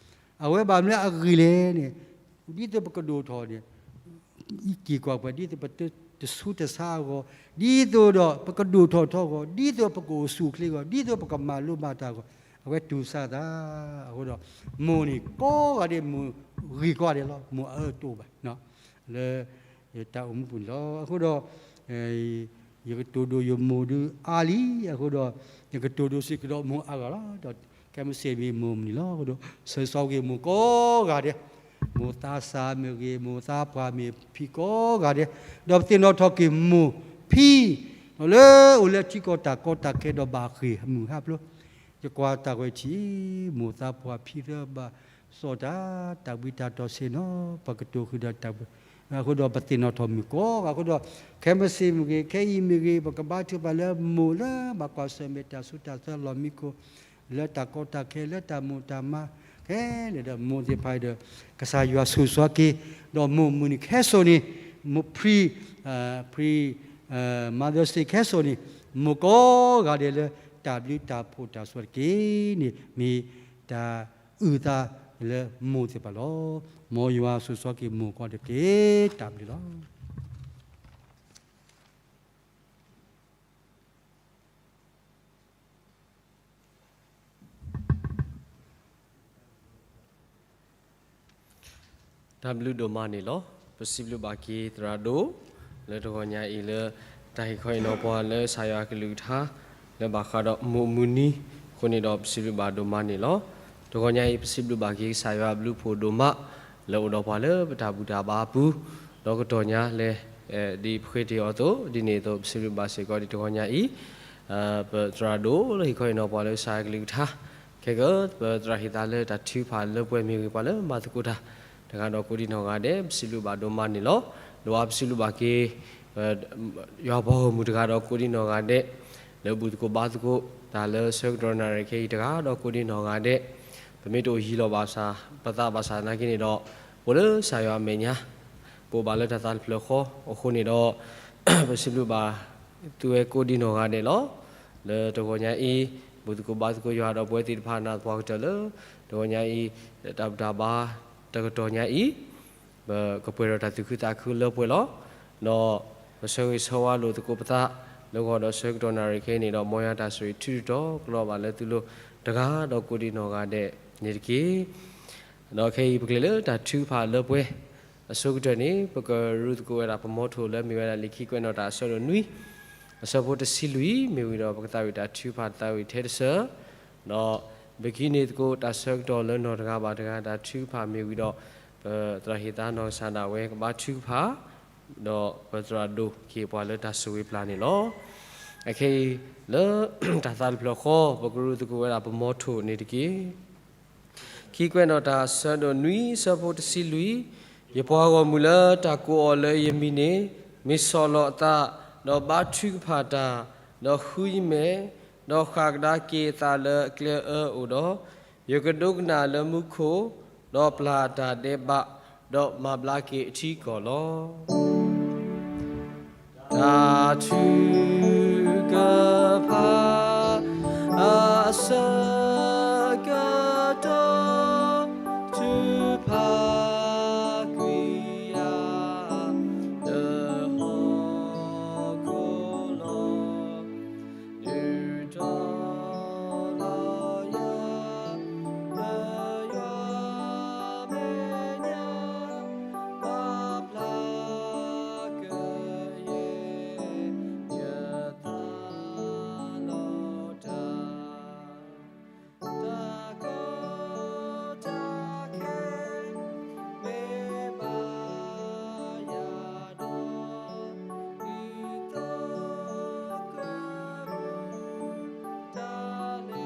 အဝဲဘၣ်မနုၤအဂ့ၤလဲၣ်န့ၣ်, ဒ်သိးပကဒိၣ်ထီၣ်န့ၣ် အံးက့ၤကွၢ်ပှဲၤ, ဒ်သိးပတဆူတဆါအဂီၢ်, ဒ်သိးဒီးပကဒိၣ်ထီၣ်ထီအဂီၢ်, ဒ်သိးပကအိၣ်ဆူၣ်အိၣ်ချ့အဂီၢ်, ဒ်သိးပကမၤလိဘၣ်တၢ်အဂီၢ်, အဝဲတူၢ်ဆါသး, အဃိဒီး မိၢ်န့ၣ်ကိးဂၤဒဲး မိၢ်ဂ့ၤကိးဂၤဒဲးလီၤ, မိၢ်အအၢတအိၣ်ဘၣ် လၢ ယတၢ်အိၣ်မူပူၤန့ၣ်လီၤ. အဃိဒီး ယကတိၤဒိၣ်ယမိၢ်ဒုးအါလံ, အဃိဒီး ယကတိၤဒိၣ်စ့ၢ်ကီးဒီးမိၢ်အါဂၤလီၤ. ဒီးခဲမုၢ်ဆ့ၣ်မ့ၢ်မိၢ်မုၢ်နံၤလီၤ. အဃိဒီး ဆၢဂ့ၤဆၢဝါက့ၤမိၢ်ကိးဂၤဒဲး, မိၢ်သးစၢ်မ့ၢ်ဂ့ၤ, မိၢ်သးပှၢ်မ့ၢ်ဖံကိးဂၤဒဲး, ဒီးပသ့ၣ်နီၣ်ထီၣ်က့ၤမိၢ်ဖံ ဒီးလၢအိၣ်လၢထံကီၢ်တၢ်ကီတၢ်ခဲဒီးဘၣ်ဃ့ၢ်အမုၢ်ဟးဖျိး, ယကွၢ်တၢ်ဝဲထံၣ် မိၢ်သးပှၢ်ဖံသၢဘၣ် စီၣ်တၢ် တၢ်ဘှံးတၢ်တီၢ်ဆ့ၣ်နီၤ ပကတိၤဃုာ်ဒီးတၢ်ဘှံး, အဃိဒီးပသ့ၣ်နီၣ်ထီၣ်မုၢ်ကိးဂၤ, အဃိဒီး ခဲမုၢ်ဆ့ၣ်မ့ၢ်ဂ့ၤ, ခဲအံၤမ့ၢ်ဂ့ၤ, ပကဘါထုကဖၣ်လၢမိၢ်လၢဘၣ်ကွၢ်ဆၢၣ်မဲာ်တၢ်ဆူးတၢ်ဆါလီၢ်မံခိၣ်, လၢတၢ်ကီတၢ်ခဲ, လၢတၢ်မိၢ်တၢ်မါ, ခဲလၢာ်ဒီးမိၢ်သ့ၣ်တဖၣ်ဒီး ကစၢ်ယွၤဆိၣ်ဂ့ၤဆိၣ်ဝါက့ၤ, ဒီးမိၢ်မုၢ်နံၤခဲစိၤန့ၣ်, မိၢ်ဖံ ဖံ Mother's Day ခဲစိၤန့ၣ်, မိၢ်ကိးဂၤဒဲးလၢတၢ်ဘျုးတၢ်ဖှိၣ်တၢ်ဆိၣ်ဂ့ၤတက့ၢ်န့ၣ် မ့ၢ်တၢ်အုၣ်သးလၢမိၢ်သ့ၣ်တဖၣ်လီၤ. မ်ယွၤဆိၣ်ဂ့ၤဆိၣ်ဝါက့ၤမိၢ်ကိးဂၤဒဲးတက့ၢ်. တၢ်ဘျုးလီၤ. တၢ်ဘျုးဒိၣ်မးန့ၣ်လီၤ. ပစံးဘျုးဘၣ်က့ၤသရၣ်ဒိၣ် လၢတဂီၤညါအံၤလၢ တၢ်ဟ့ၣ်ခီဟ့ၣ်နီၤပှၤလၢကစၢ်ယွၤအကလုၢ်ကထါ လၢဘၣ်ဃးဒီးမိၢ်မုၢ်နံၤအဃိန့ၣ်ဒီး ပစံးဘျုးဘၣ်ဒိၣ်မးန့ၣ်လီၤ. တဂီၤညါအံၤ ပစံးဘျုးဘၣ်က့ၤကစၢ်ယွၤအဘျုးဖှိၣ်ဒိၣ်မး လၢအိၣ်ဒီးပှၤလၢပတၢ်ဘူၣ်တၢ်ဘါအပူၤ, ဒီးကတီၢ်ညါလဲၣ်, ဒ်ပဃ့တ့ၢ်အီၤအသိး, ဒ်န့ၣ်အသိး ပစံးဘျုးဘၣ်စ့ၢ်ကီးဒ်တဂီၤညါအံၤ ပသရၣ်ဒိၣ်လၢဟ့ၣ်ခီဟ့ၣ်နီၤပှၤလၢကစၢ်ယွၤအကလုၢ်ကထါ, ခဲကနံၣ် ပသရၣ်ဟ့ၣ်သါလၢတၢ်ထုကဖၣ်လၢပှဲၤမ့ၢ်ဂ့ၤ ပှၤလၢမၤသကိးတၢ် တဂၤဒီးကိးဒံနီၢ်ဂၤဒဲး ပစံးဘျုးဘၣ်ဒိၣ်မးန့ၣ်လီၤ. ဒီးပစံးဘျုးဘၣ်က့ၤ ယွၤပှၤဂီၢ်မုၢ်တဂၤဒီးကိးဒံနီၢ်ဂၤဒဲး လၢဘူၣ်သကိးဘါသကိးတၢ်လၢဆၢကတီၢ်နၣ်ရံၣ်ခဲအံၤတဂၤဒီးကိးဒံနီၢ်ဂၤဒဲး, ပမ့ၢ်တအိၣ်ယံၤလီၤဘၣ်ဆၣ် ပသးဘၣ်ဆၣ်သနာ်က့န့ၣ်ဒီး ပအိၣ်လၢကစၢ်ယွၤအမဲာ်ညါ, ပအိၣ်ဘၣ်လၢတၢ်သးတဖျၢၣ်ဃီအဃိန့ၣ်ဒီး ပစံးဘျုးဘၣ် သုဝဲကိးဒံနီၢ်ဂၤဒဲးလီၤ. လၢတဂီၤညါအံၤ ဘူၣ်သကိးဘါသကိးယွၤဒီးပဝဲသ့ၣ်တဖၣ်နၢ်ပှၤကတၢၢ်လၢ တဂီၤညါအံၤ တၢ်ဘူၣ်တၢ်ဘါတကတီၢ်ညါအံၤ ပကပှဲၤဒီးတၢ်သူၣ်ခုသးခုလၢပှဲၤလီၤ. ဒီးပဆၢဂ့ၤဆၢဝါလိာ်သကိးပသး လၢဂီၤဒီးဆၢကတီၢ်နၣ်ရံၣ်ခဲအံၤန့ၣ်ဒီး မ်ယွၤတၢ်ဆိၣ်ဂ့ၤထုးထီၣ်ကျီဘၣ်လၢသုလိၤတဂၤဒီးကိးဒံနီၢ်ဂၤဒဲးန့ၣ်တက့ၢ်. ဒီးခဲအံၤပကလဲၤလၢတၢ်ထုကဖၣ်လၢပှဲၤအဆိကတၢၢ်န့ၣ် ပကရူၢ်သကိးဝဲဒၣ်ပမီထိၣ်လၢမ့ၢ်ဝဲဒၣ်လံာ်ခံကွဲးနီၣ်တၢ်အဆၢဒိၣ်နွံ အဆၢဖိတဆံလွံၢ် မ့ၢ်ဝံၤဒီးပကသးဝံၣ်တၢ်ထုကဖၣ်သးဝံၣ်ထဲတဆၢ ဒီးပကဟံးန့ၢ်သကိးတၢ်ဆၢကတီၢ်လၢနီၢ်တဂၤဘၣ်တဂၤတၢ်ထုကဖၣ်မ့ၢ်ဝံၤဒီး ပသရၣ်ဟ့ၣ်သါနီၢ်ကစၢ်ဒၣ်ဝဲကဘါထုကဖၣ် ဒီးပသရၣ်ဒိၣ်ကဟ့ၣ်ပှၤလၢတၢ်ဆိၣ်ဂ့ၤပျၢ်န့ၣ်လီၤ. အခဲအံၤလၢ တၢ်သးတဖျၢၣ်ဃီ ပကရူၢ်သကိးဝဲဒၣ်ပမီထိၣ်န့ၣ်တက့ၢ်. ခံကွဲးနီၣ်တၢ်အဆၢဒိၣ်နွံ အဆၢဖိတဆံလွံၢ်, ယပှၤဂီၢ်မုၢ်လၢတၢ်ကိးအီၤလၢယမံၤန့ၣ် မ့ၢ်ဆီၣ်လီၤအသး, ဒီးဘါထုကဖၣ်တၢ်, ဒီးဃုယမဲာ်, ဒီးဃၣ်ကဒါက့ၤအသးလၢအကျဲအၢအိၣ်ဒီး, ယကဒိကနၣ်လၢမူခိၣ်, ဒီးပျၢ်အတၢ်ဒဲးဘး, ဒီးမၤဘျါက့ၤအထံကီၢ်လီၤ. တၢ်ထုကဖၣ် အဆၢကတီၢ် ထုကဖၣ်ကွံာ်ယၤ လၢဟီၣ်ခိၣ်လီၤ. ဒုးတီၤလီၤယၤ လၢယွၤမဲာ်ညါ ပာ်ဖျါကယဲၢ် ယသးလီၤတၢ် တၢ်ကီတၢ်ခဲ မ့ၢ်ဘၣ်ယၤဒီး ဒ်သိးကမုာ် တၢ်လ့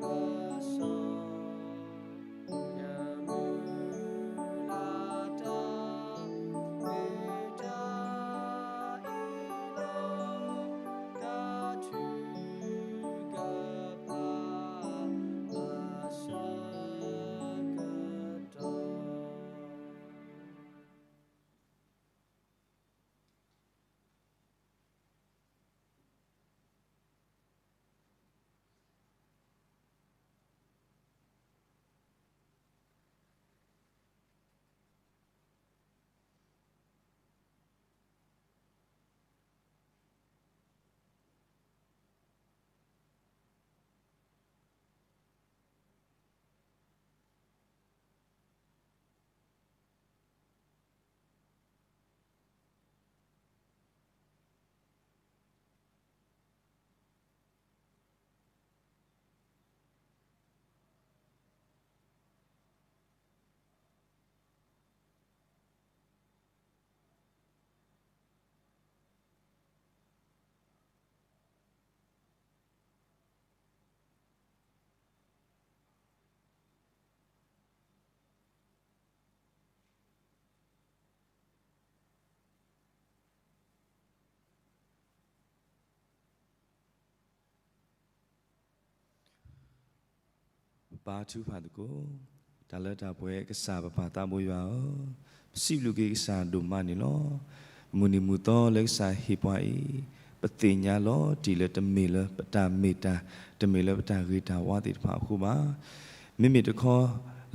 ပစီ ယမုၢ်လၢ်တၢ် မ့ၢ်တၢ်အ့ၣ်လိာ် တၢ်ထုကဖၣ် အဆၢကတီၢ်. ပပၢ်ထုကဖၣ်သကိး, တၢ်လၢတၢ်ပှဲၤကစၢ် ပပၢ်သးဘိယွၤဧၢ, ပစံးဘျုးက့ၤကစၢ်ဒိၣ်မးန့ၣ်လီၤ. မုၢ်နံၤမုၢ်သီလၢကစၢ်ဟ့ၣ်ပှၤအံၤ, ပသ့ၣ်ညါလီၤတံၢ်လၢတမ့ၢ်လၢပတၢ်မ့ၢ်တၢ်, တမ့ၢ်လၢပတၢ်ဂ့ၤတၢ်ဝါသ့ၣ်တဖၣ်အဃိဘၣ်. မ့မ့ၢ်တခီ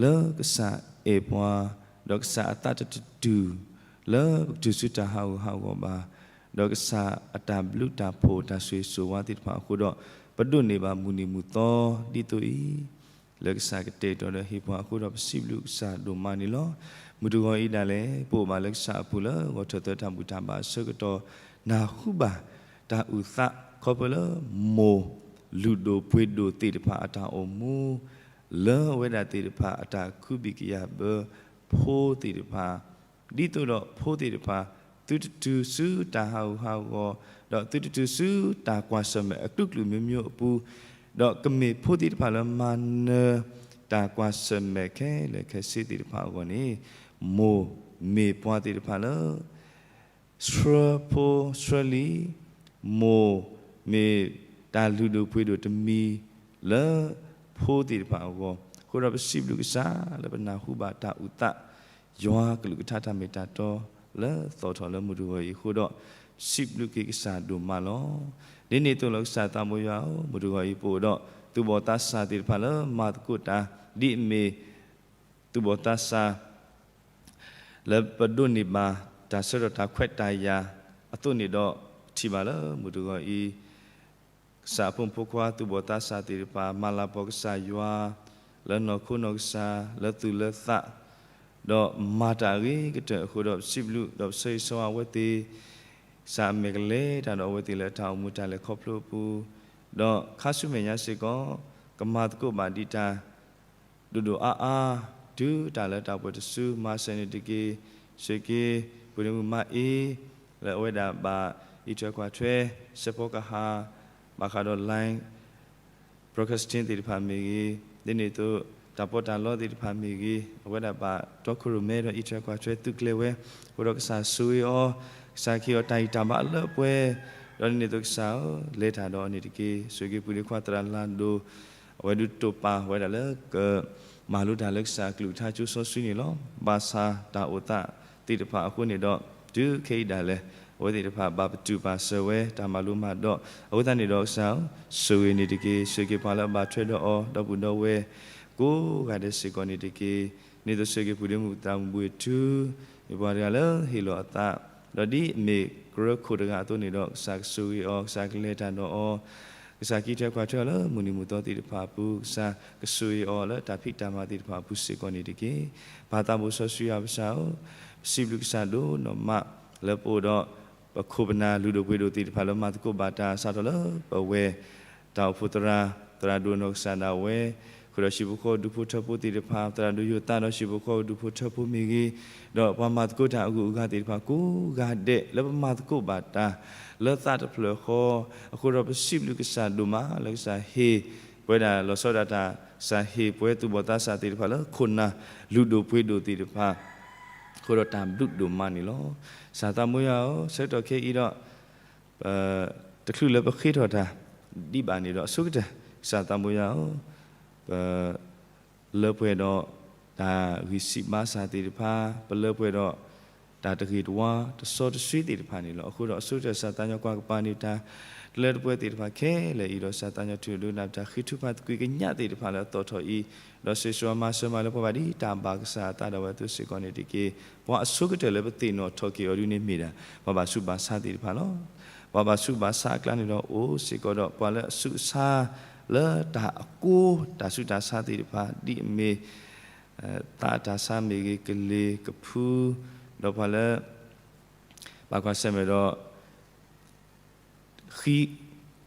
လၢကစၢ်အဲၣ်ပှၤ, ဒီးကစၢ်အသးတတုၤ လၢပကတုၤဆူတၢ်ဟးဂူာ်ဟးဂီၤဘၣ်, ဒီးကစၢ်အတၢ်ဘျုးတၢ်ဖှိၣ်တၢ်ဆိၣ်ဂ့ၤဆိၣ်ဝါသ့ၣ်တဖၣ်အဃိဒီး, ပဒိးန့ၢ်ဘၣ်မုၢ်နံၤမုၢ်သီဒ်သိးအံၤ, လၢကစၢ်ကတဲာ်ကတီၤဒီးဟ့ၣ်ပှၤအဃိဒီး ပစံးဘျုးကစၢ်ဒိၣ်မးန့ၣ်လီၤ. မုၢ်တဂီၤအံၤဒၣ်လဲာ် ပအိၣ်ဘၣ်လၢကစၢ်အပူၤလၢဂီၤထၢၣ်သၢတၢ်ဘူၣ်တၢ်ဘါအဆၢကတီၢ်, နၢ်ဟူဘၣ်တၢ်အုၣ်သး ခီဖျိလၢမိၢ် လုၢ်ဒိၣ်ပှ့ၤဒိၣ်သ့ၣ်တဖၣ်အတၢ်အိၣ်မူ, လၢအဝဲဒၣ်သ့ၣ်တဖၣ်အတၢ်ခုဘံၣ်ကယာ်ဘၢဖိသ့ၣ်တဖၣ်, ဒ်သိးဒီးဖိသ့ၣ်တဖၣ် သုတတုၤဆူတၢ်ဟးဂူာ်ဟးဂီၤ, ဒီးသုတတုၤဆူတၢ်ကွၢ်ဆၢၣ်မဲာ်အကလုာ်ကလုာ်မျိုးမျိုးအပူၤ, ဒီးကမ့ၢ်ဖိသ့ၣ်တဖၣ်လၢမၤနၢၤတၢ်ကွၢ်ဆၢၣ်မဲာ်ခဲလၢာ်ခဲဆ့သ့ၣ်တဖၣ်အဂီၢ်န့ၣ်, မိၢ်မ့ၢ်ပှၤသ့ၣ်တဖၣ်လၢ မိၢ်မ့ၢ်တၢ်လုၢ်ဒိၣ်ပှ့ၤဒိၣ်တမံၤ လၢဖိသ့ၣ်တဖၣ်အဂီၢ်, အဃိဒီးပစံးဘျုးကစၢ်လၢပနၢ်ဟူဘၣ်တၢ်အုၣ်သး ယွၤကလုၢ်ကထါတၢ်မ့ၢ်တၢ်တီ လၢသီၣ်ထီၣ်လၢမုၢ်တဂီၤအံၤအဃိဒီး, စံးဘျုးက့ၤကစၢ်ဒိၣ်မးလီၤ. ဒ်န့ၣ်အသိးလီၤ ကစၢ်သးဘိယွၤဧၢ, မုၢ်တဂီၤအံၤပအိၣ်ဒီး သူၣ်ဘီၣ်သးစၢ်သ့ၣ်တဖၣ်လၢမၤသကိးတၢ် ဒ်အမ့ၢ် သူၣ်ဘီၣ်သးစၢ် လၢပဒိးန့ၢ်ဘၣ် တၢ်ဆၢကတီၢ်တၢ်ခွဲးတၢ်ယာ်အသိးန့ၣ်ဒီး ပထံၣ်ဘၣ်လၢမုၢ်တဂီၤအံၤ, ကစၢ်အဖိမုၣ်ဖိခွါသူၣ်ဘီၣ်သးစၢ်သ့ၣ်တဖၣ် မၤလၤကပီၤကစၢ်ယွၤ လၢနီၢ်ခိနီၢ်ကစၢ် လၢသူၣ်လၢသး, ဒီးမၤတၢ်အဂ့ၤကတၢၢ်အဃိဒီး ပစံးဘျုး ဒီးပဆၢဂ့ၤဆၢဝါအဝဲသ့ၣ်, ကစၢ်အမဲာ်ကလဲၤတၢ်ဒီးအဝဲသ့ၣ်လၢတၢ်အိၣ်မူတၢ်လဲၤခီဖျိအပူၤ, ဒီးခါဆူမဲာ်ညါစ့ၢ်ကီး ကမၤသကိးဘၣ်ဒံးတၢ် ဒိၣ်ဒိၣ်အါအါ, တုၤတၢ်လၢတၢ်ပှဲၤတစု မၤစၢၤန့ၣ်တက့ၢ်, ဆိၣ်ဂ့ၤက့ၤ ပုၢ်နမုၣ်မါအ့, လၢအဝဲဒၣ်ဘၣ်အံးထွဲကွၢ်ထွဲ စဲးဖီကဟၣ်, ဘၣ်ဃးဒီး line broadcasting သ့ၣ်တဖၣ်မ့ၢ်ဂ့ၤ, ဒ်န့ၣ်အသိး တၢ်ပီးတၢ်လီသ့ၣ်တဖၣ်မ့ၢ်ဂ့ၤ, အဝဲဒၣ်ဘၣ်တီခိၣ်ရိၣ်မဲဒီးအံးထွဲကွၢ်ထွဲသုးကျဲၤဝဲ, အဃိဒီးကစၢ်ဆိၣ်ဂ့ၤအီၤ, ကစၢ်ကဟ့ၣ်အီၤတၢ်ဂံၢ်တၢ်ဘါလၢအပှဲၤ, ဒီးဒ်န့ၣ်အသိးကစၢ်ဧၢ, လဲၤတၢ်ဒီးအီၤန့ၣ်တက့ၢ်, ဆိၣ်ဂ့ၤက့ၤပုၢ်ဒ့ခွါသရၣ်လၤဒိၣ်, အဝဲဒုးတိာ်ပာ်ဝဲဒၣ်လၢက မၤလိတၢ်လၢကစၢ်အကလုၢ်ကထါကၠိစီဆှံန့ၣ်လီၤ. ဘၣ်ဆၣ်တၢ်အိၣ်သးသ့ၣ်တဖၣ်အဃိန့ၣ်ဒီး တုၤခဲအံၤဒၣ်လဲာ် အဝဲသ့ၣ်တဖၣ်ဘၣ်ပတုာ်ပာ်စၢၤဝဲတၢ်မၤလိမၤဒိး အဃိသတးန့ၣ်ဒီးကစၢ်ဧၢ, ဆိၣ်ဂ့ၤန့ၣ်တက့ၢ်. ဆိၣ်ဂ့ၤပှၤလၢအဘၣ်ထွဲဒီးအီၤ ဒီပုၢ်ဒီဝဲၢ် ကိးဂၤဒဲးစ့ၢ်ကီးန့ၣ်တက့ၢ်. န့ၣ်သိးဆိၣ်ဂ့ၤပူၤဒ့မုၣ်သးမုၢ်ဘှ့ၣ်ထူ မ့ၢ်ပှၤတဂၤလၢဟ့ၣ်လီၤအသး ဒီးဒ်အမ့ၢ်ကရၢခိၣ်တဂၤအသိးန့ၣ်ဒီး ကစၢ်ကဆိၣ်ဂ့ၤအီၤ, ကစၢ်ကလဲၤတၢ်ဒီးအီၤ, ကစၢ်ကံးထွဲကွၢ်ထွဲအီၤလၢမုၢ်နံၤမုၢ်သီသ့ၣ်တဖၣ်အပူၤ, ကစၢ်ကဆိၣ်ဂ့ၤအီၤလၢတၢ်ဖံးတၢ်မၤသ့ၣ်တဖၣ်အပူၤစ့ၢ်ကီးန့ၣ်တက့ၢ်. ပၢ်သးဘိစီဆှံယွၤပကစၢ်ဧၢ, ပစံးဘျုးကစၢ်ဒိၣ်နီၢ်မး လၢပအိၣ်ဒီး ပခိၣ်ပနၢ်လုၢ်ဒိၣ်ပှ့ၤဒိၣ်သ့ၣ်တဖၣ်လၢမၤသကိးဘၣ်တၢ် စးထီၣ်လၢပဝဲၢ် တၢ်အိၣ်ဖှိၣ်သရၣ်, သရၣ်ဒိၣ်နီၢ်ကစၢ်ဒၣ်ဝဲ, ဃုာ်ဒီးဟံၣ်ဖိဃီဖိဒူဖိထၢဖိသ့ၣ်တဖၣ်, သရၣ်ဒိၣ်ယိၤသးဒီးဟံၣ်ဖိဃီဖိဒူဖိထၢဖိမ့ၢ်ဂ့ၤ, ဒီးပှၤမၤသကိးတၢ်အဂုၤအဂၤသ့ၣ်တဖၣ်ကိးဂၤဒဲး လၢပမၤသကိးဘၣ်တၢ် လၢသးတဖျၢၣ်ဃီ, အဃိဒီးပစံးဘျုးကစၢ်ဒိၣ်မး လၢကစၢ်ဟ့ၣ်ပဝဲဒၣ်လီၤဆီဒၣ်တၢ်, ကစၢ်ဟ့ၣ်ပဝဲသူၣ်ဘီၣ်သးစၢ်သ့ၣ်တဖၣ်လၢခိၣ်နၢ်လုၢ်ဒိၣ်ပှ့ၤဒိၣ်သ့ၣ်တဖၣ် အဃိဒီးတၢ်ဘျုးဒိၣ်မးန့ၣ်လီၤ. ကစၢ်သးမိၢ်ယွၤဧၢ, ဆၢကတီၢ်ခဲအံၤဒီး တချုးလၢပဃ့ထီၣ်တၢ်ဒံးဘၣ်န့ၣ်ဒီး အဆိကတၢၢ် ကစၢ်သးမိၢ်ယွၤဧၢ, ပလၢပှဲၤဒီးတၢ်ဂံၢ်စၢ်ဘါစၢ်သ့ၣ်တဖၣ်, ပလၢပှဲၤဒီးတၢ်တဂ့ၤတဝါ တစီတဆှံသ့ၣ်တဖၣ်န့ၣ်လီၤ. အဃိဒီးအဆိကတၢၢ် ကစၢ်သးညီကွၢ်ကပၤန့ၣ် တၢ်တလၢတပှဲၤသ့ၣ်တဖၣ်ခဲလၢာ်အံၤဒီး ကစၢ်သးညီထုးဒိကနၣ်ပတၢ်ဃ့ထုကဖၣ်သကွံာ်ကညးသ့ၣ်တဖၣ်လၢအသီၣ်ထီၣ်အံၤ, ဒီးစံးဆၢမၤစၢၤမၤလၢပှၤဘၣ်ဒ်တၢ်ဘၣ်ကစၢ်အသးဒၣ်ဝဲအသိးစ့ၢ်ကီးန့ၣ်တက့ၢ်. ပှၤအဆိကတၢၢ်လၢပသ့ၣ်နီၣ်ထီၣ်က့ၤအီၤဒ်န့ၣ်မ့ၢ်ဒၣ် ပှၤဘၣ်ဆူးဘၣ်ဆါသ့ၣ်တဖၣ်လီၤ. ပှၤဘၣ်ဆူးဘၣ်ဆါအကျါန့ၣ်ဒီး အိၣ်စ့ၢ်ကီးဒီးပှၤလၢအဆူးအဆါ လၢတၢ်အကိးတၢ်ဆူးတၢ်ဆါသ့ၣ်တဖၣ် ဒ်အမ့ၢ် သးတၢ်ဆါမ့ၢ်ဂ့ၤ, ကလ့ၤကဖု, ဒီးပှၤလၢ ဘၣ်ကွၢ်ဆၢၣ်မဲာ်ဒီး ဃံ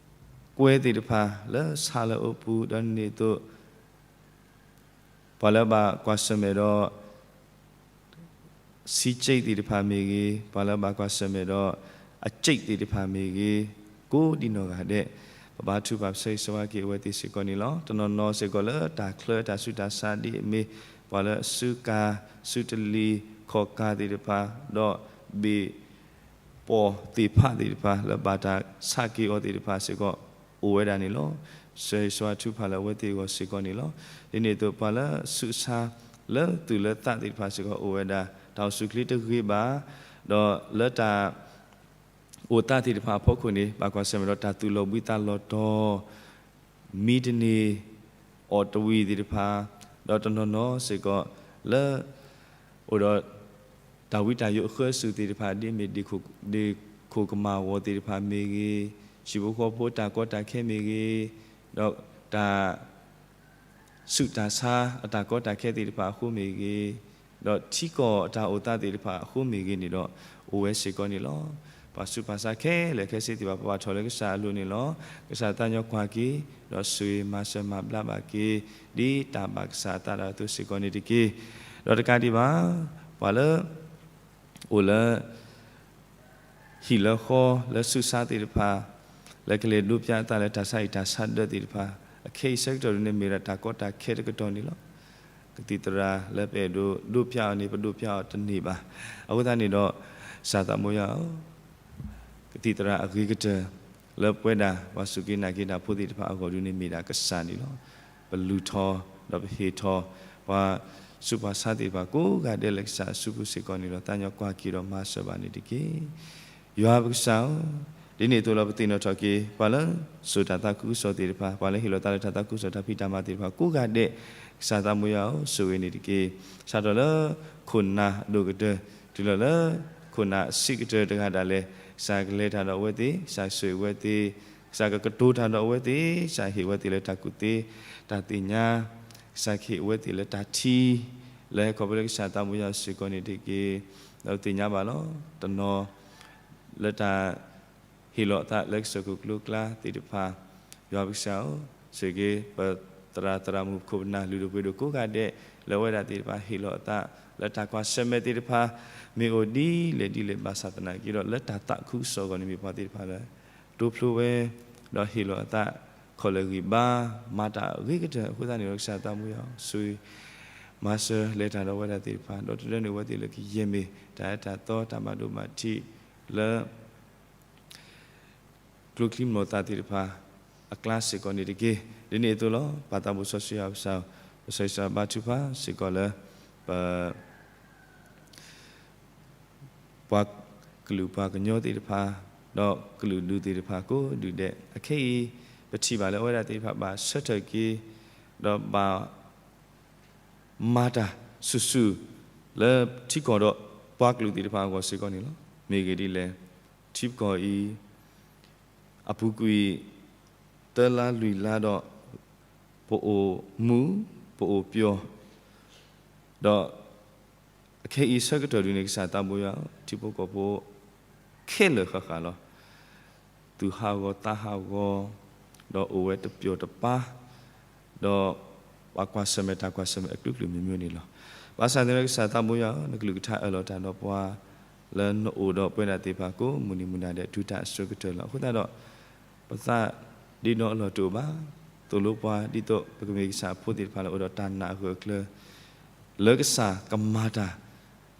ကွဲသ့ၣ်တဖၣ် လၢဆါလၢအအိၣ်ပူၤ, ဒီးန့ၣ်အသိး ပှၤလၢဘၣ်ကွၢ်ဆၢၣ်မဲာ်ဒီး ဆံးကၠိၣ်သ့ၣ်တဖၣ်မ့ၢ်ဂ့ၤ, ပှၤလၢဘၣ်ကွၢ်ဆၢၣ်မဲာ်ဒီး အကၠိၣ်သ့ၣ်တဖၣ်မ့ၢ်ဂ့ၤ, ကိးဒံနီၢ်ဂၤဒဲး ပဘါထုကဖၣ်ဆၢဂ့ၤဆၢဝါက့ၤအဝဲသ့ၣ်စ့ၢ်ကီးန့ၣ်လီၤ. တနီၤနီၤစ့ၢ်ကီးလၢတၢ်ချၢတၢ်ဆူးတၢ်ဆါဒ်အမ့ၢ် ပှၤလၢအစုကၤ စုတလံၤ ခီၣ်ကၤသ့ၣ်တဖၣ်, ဒီးဘ့ၣ် ပိာ်သ့ၣ်ဖးသ့ၣ်တဖၣ် လၢဘၣ်တၢ်ဆးက့ၤအီၤသ့ၣ်တဖၣ်စ့ၢ်ကီး အိၣ်ဝဲဒၣ်န့ၣ်လီၤ. ဆၢဂ့ၤဆၢဝါထုကဖၣ်လၢအဝဲသ့ၣ်အဂီၢ်စ့ၢ်ကီးန့ၣ်လီၤ. ဒ်န့ၣ်အသိး ပှၤလၢဆူးဆါ လၢသူၣ်လၢသးသ့ၣ်တဖၣ်စ့ၢ်ကီးအိၣ်ဝဲဒၣ် တၢ်အိၣ်ဆူၣ်ချ့တဂ့ၤဘၣ်, ဒီးလၢတၢ် အိၣ်သးသ့ၣ်တဖၣ်အဖီခိၣ်န့ၣ် ဘၣ်ကွၢ်ဆၢၣ်မဲာ်ဒီးတၢ်သူၣ်လီၤဘှံးသးလီၤတီၤ မံတန့ၢ် အီၣ်တဝံၣ်သ့ၣ်တဖၣ်, ဒီးတနီၤနီၤစ့ၢ်ကီး လၢ အိၣ်ဒီး တၢ်ဝံတၢ်ယိးအဃၢအစူၣ်သ့ၣ်တဖၣ် ဒ်အမ့ၢ် ဒ့ၣ်ခိၣ်ကမၣ်ဝီၤသ့ၣ်တဖၣ်မ့ၢ်ဂ့ၤ, ဟံၣ်ဖိဃီဖိတၢ်ကီတၢ်ခဲမ့ၢ်ဂ့ၤ, ဒီးတၢ် ဆူးတၢ်ဆါအတၢ်ကီတၢ်ခဲသ့ၣ်တဖၣ်အဃိမ့ၢ်ဂ့ၤ, ဒီးထံကီၢ်အတၢ်အိၣ်သးသ့ၣ်တဖၣ်အဃိမ့ၢ်ဂ့ၤန့ၣ်ဒီး အိၣ်ဝဲစ့ၢ်ကီးန့ၣ်လီၤ. ပှၤဆူးပှၤဆါခဲလၢာ်ခဲဆ့သ့ၣ်တဖၣ် ပဘၣ်ထီၣ်လၢကစၢ်အလိၤန့ၣ်လီၤ. ကစၢ်သးညီကွၢ်က့ၤ, ဒီးဆိၣ်ဂ့ၤမၤစၢၤမၤဘျါဘၣ်က့ၤ, ဒ်တၢ်ဘၣ်ကစၢ်အသးဒၣ်အသိးစ့ၢ်ကီးန့ၣ်တက့ၢ်. ဒီးတကးဒံးဘၣ်, ပှၤလၢ အိၣ်လၢ ဟံၣ်လၢဃီလၢဆူးဆါသ့ၣ်တဖၣ်, လၢကလဲၤဒိးပျးအသးလၢတၢ်ဆါဟံၣ်တၢ်ဆါဒၢးသ့ၣ်တဖၣ်, အခဲအံၤဆၢကတီၢ်ဒ်န့ၣ်မ့ၢ်ဒၣ်တၢ်ကီတၢ်ခဲတကတီၢ်န့ၣ်လီၤ. ကသံၣ်သရၣ်လၢပအဲၣ်ဒိးဒိးပျးအီၤန့ၣ် ပဒိးပျးအီၤတန့ၢ်ဘၣ်. အဃိသတးန့ၣ်ဒီး ကစၢ်သးမိၢ်ယွၤဧၢ, ကသံၣ်သရၣ်အဂ့ၤကတၢၢ် လၢပဝဲဒၣ်ပှၤစူၢ်က့ၤနာ်က့ၤတၢ်ဖိသ့ၣ်တဖၣ်အဂီၢ်ဒ်န့ၣ်မ့ၢ်ဒၣ်ကစၢ်န့ၣ်လီၤ. ပလူၤထီၣ် ဒီးပဟ့ၣ်ထီၣ် ပှၤဆူးပှၤဆါသ့ၣ်တဖၣ်ကိးဂၤဒဲးလၢကစၢ်အစုပူၤစ့ၢ်ကီးန့ၣ်ဒီး သးညီကွၢ်က့ၤဒီးမၤစၢၤဘၣ်န့ၣ်တက့ၢ်. ယွၤပကစၢ်ဧၢ, ဒ်န့ၣ်အသိးလီၤ ပသ့ၣ်နီၣ်ထီၣ်က့ၤ ပှၤလၢစိာ်တၢ်သးခုကစီၣ်သ့ၣ်တဖၣ်, ပှၤလၢဟ့ၣ်လီၤသးလၢတၢ်သးခုကစီၣ်တၢ်ဖံးတၢ်မၤသ့ၣ်တဖၣ်ကိးဂၤဒဲး, ကစၢ်သးမိၢ်ယွၤဧၢ, ဆိၣ်ဂ့ၤန့ၣ်တက့ၢ်. စးထီၣ်လၢ ခိၣ်နၢ်အဒိၣ်ကတၢၢ် တုၤလီၤလၢ ခိၣ်နၢ်အဆံးကတၢၢ်တဂၤဒၣ်လဲာ်, ကစၢ်ကလဲၤတၢ်ဒီးအဝဲသ့ၣ်, ကစၢ်ကဆိၣ်ဂ့ၤအဝဲသ့ၣ်, ကစၢ်ကကတိၤတၢ်ဒီးအဝဲသ့ၣ်, ကစၢ်ဟ့ၣ်အဝဲသ့ၣ်လၢတၢ်ကူၣ်သ့, တၢ်သ့ၣ်ညါ, ကစၢ်ကဟ့ၣ်အဝဲသ့ၣ်လၢတၢ်ထံၣ်, လၢဟဲခီဖျိလၢကစၢ်သးမိၢ်ယွၤစ့ၢ်ကီးန့ၣ်တက့ၢ်. ဒီးပသ့ၣ်ညါဘၣ်လီၤ. တနီၤ လၢတၢ် ဟ့ၣ်လီၤအသးလၢကစၢၢ်ခိၣ်ကျိၤကျါသ့ၣ်တဖၣ်, ယွၤပကစၢ်ဧၢ, ဆိၣ်ဂ့ၤ ပသရၣ်သရၣ်မုၣ်ခိၣ်ပနၢ် လုၢ်ဒိၣ်ပှ့ၤဒိၣ်ကိးဂၤဒဲး, လၢအဝဲဒၣ်သ့ၣ်တဖၣ်ဟ့ၣ်လီၤအသး လၢတၢ်ကွၢ်ဆၢၣ်မဲာ်သ့ၣ်တဖၣ်, မ့ၢ်အိၣ်ဒ်လဲၣ်ဒ်လဲၣ်ဘၣ်ဆၣ်သနာ်က့ဒီး လၢတၢ်သးခုကစီၣ်အဂီၢ်န့ၣ်မ့ၢ်ပှၤသ့ၣ်တဖၣ်လၢ တိဖျိဝဲ, ဒီးဟ့ၣ်လီၤအသး ခီၣ်လၢာ်ဂံၢ်ဘါ, မၤတၢ်အဂ့ၤကတၢၢ်အဃိသတးန့ၣ်ဒီး ကစၢ်သးမိၢ်ယွၤဧၢ, ဆိၣ်ဂ့ၤ မၤစၢၤလဲၤတၢ်ဒီးဝဲဒၣ်သ့ၣ်တဖၣ်, ဒီးတဒၢန့ၢ်အဝဲသ့ၣ်လၢကယဲၢ်မ့ၢ် တၢ်အၢတၢ်သီ တၢ်ဘၣ်ဒိဘၣ်ထံး လၢ ကျိချံမျိာ်သၣ်သ့ၣ်တဖၣ် အကျါစ့ၢ်ကီးန့ၣ်တက့ၢ်. ဒ်န့ၣ်အသိးလီၤ. ပၢ်သးဘိစီဆှံယွၤပကစၢ်ဧၢ, ကစၢ်ယွၤဘါထုကဖၣ်စ့ၢ်ကီးလၢ ပ ပှၤကလုာ်ပှၤကညီသ့ၣ်တဖၣ် ဒီးကလုာ်ဒူၣ်သ့ၣ်တဖၣ်ကိးဒူၣ်ဒဲး အခဲအံၤ ပထံၣ်ဘၣ်လၢအဝဲဒၣ်သ့ၣ်တဖၣ်ဘၣ်ဆၢထၢၣ်က့ၤ ဒီးဘၣ် မၤတၢ်ဆူၣ်ဆူၣ် လၢထံကီၢ်ဒီးပှၤကလုာ်သ့ၣ်တဖၣ်အဂီၢ်စ့ၢ်ကီးန့ၣ်လီၤ. မ့ၢ်ဂ့ၢ်ဒ်လဲၣ်, ထံကီၢ်အံၤ အပူၤကွံာ် သၢလါလွံၢ်လါဒီး ပအိၣ်မူ ပအိၣ်ပျီၢ် ဒီး အခဲအံၤဆၢကတီၢ်ဒုန့ၣ် ကစၢ်သးဘိယွၤ ထံဖိကီၢ်ဖိ ခဲလၢာ်ဃၣ်ဃၣ်လီၤ. သူၣ်ဟးဂီၤသးဟးဂီၤ, ဒီးအိၣ်ဝဲတပျီၢ်တပၤ, ဒီး ဘၣ်ကွၢ်ဆၢၣ်မဲာ်တၢ်ကွၢ်ဆၢၣ်မဲာ်အကလုာ်ကလုာ်မံၤမံၤန့ၣ်လီၤ. ဘၣ်ဆၣ်သနာ်က့ ကစၢ်သးဘိယွၤဧၢ, နကလုၢ်ကထါအၢၣ်လီၤတၢ်ဒီးပှၤ လၢနအိၣ်ဒီးပဝဲဒၣ်သ့ၣ်တဖၣ်ကိးမုၢ်နံၤမုၢ်နၤဒဲး တုၤတၢ်အစိၤကတၢၢ်လီၤ. အဃိသတးဒီး ပသးဒ့ဒီအလီၢ်တအိၣ်ဘၣ်, သိၣ်လိပှၤ ဒ်သိးပကမ့ၢ်ကစၢ်အဖိသ့ၣ်တဖၣ်လၢအိၣ်ဒီးတၢ်နာ်အဂၢၢ်အကျၢၤ လၢကစၢ်ကမၤတၢ်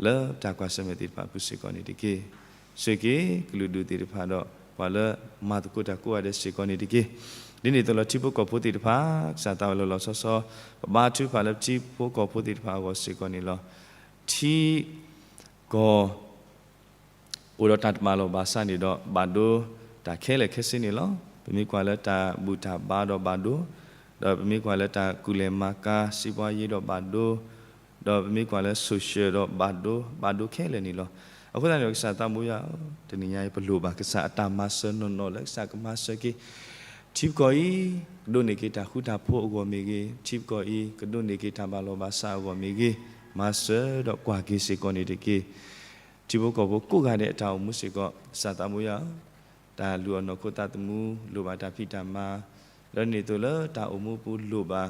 လၢတၢ်ကွၢ်ဆၢၣ်မဲာ်သ့ၣ်တဖၣ်အပူၤစ့ၢ်ကီးန့ၣ်တက့ၢ်. ဆိၣ်ဂ့ၤက့ၤ ကလုာ်ဒူၣ်သ့ၣ်တဖၣ်ဒီး ပှၤလၢမၤသကိးတၢ်ကိးဂၤဒဲးစ့ၢ်ကီးန့ၣ်တက့ၢ်. ဒ်န့ၣ်အသိးလီၤ ထံဖိကီၢ်ဖိသ့ၣ်တဖၣ် ကစၢ်သးဝဲလီၤလီၤဆီဆီ ပဘါထုကဖၣ်လၢပထံဖိကီၢ်ဖိသ့ၣ်တဖၣ်အဂီၢ်စ့ၢ်ကီးန့ၣ်လီၤ. ထံကီၢ် အိၣ်ဒီးတၢ်တဘၣ်လီၢ်ဘၣ်စးန့ၣ်ဒီး ဘၣ်ဒိတၢ်ခဲလၢာ်ခဲဆ့န့ၣ်လီၤ. ပမ့ၢ်ကွၢ်လၢတၢ်ဘူၣ်တၢ်ဘါဒီးဘၣ်ဒိ, ဒီးပမ့ၢ်ကွၢ်လၢတၢ်ကူၣ်လဲၤမၤကၤ စံးပှၤယ့ဒီးဘၣ်ဒိ, ဒီးပမ့ၢ်ကွၢ်လၢ social ဒီးဘၣ်ဒိ, ဘၣ်ဒိခဲလၢာ်န့ၣ်လီၤ. အဃိသတးန့ၣ်ဒီး ကစၢ်သးဘိယွၤဧၢ, တနံၤညါအံၤ ပလိၣ်ဘၣ်ကစၢ်အတၢ်မၤစၢၤနီၢ်နီၢ်လၢကစၢ်ကမၤစၢၤက့ၤ ထံကီၢ်အံၤ ကဒိးန့ၢ်က့ၤတၢ်ဃူတၢ်ဖိးအဂီၢ်မ့ၢ်ဂ့ၤ, ထံကီၢ်အံၤ ကဒိးန့ၢ်က့ၤတၢ်ဘၣ်လီၢ်ဘၣ်စးအဂီၢ်မ့ၢ်ဂ့ၤ, မၤစၢၤဒီးကွၢ်က့ၤစ့ၢ်ကီးန့ၣ်တက့ၢ်. ထံဖိကီၢ်ဖိကိးဂၤဒဲးအတၢ်အိၣ်မူစ့ၢ်ကီး ကစၢ်သးဘိယွၤဧၢ, တၢ်လုၢ်အီၣ်နီၢ်ခိသးသမူ လိၣ်ဘၣ်တၢ်ဖံးတၢ်မၤ, လၢန့ၣ်အသိးလၢတၢ်အိၣ်မူအပူၤလိၣ်ဘၣ်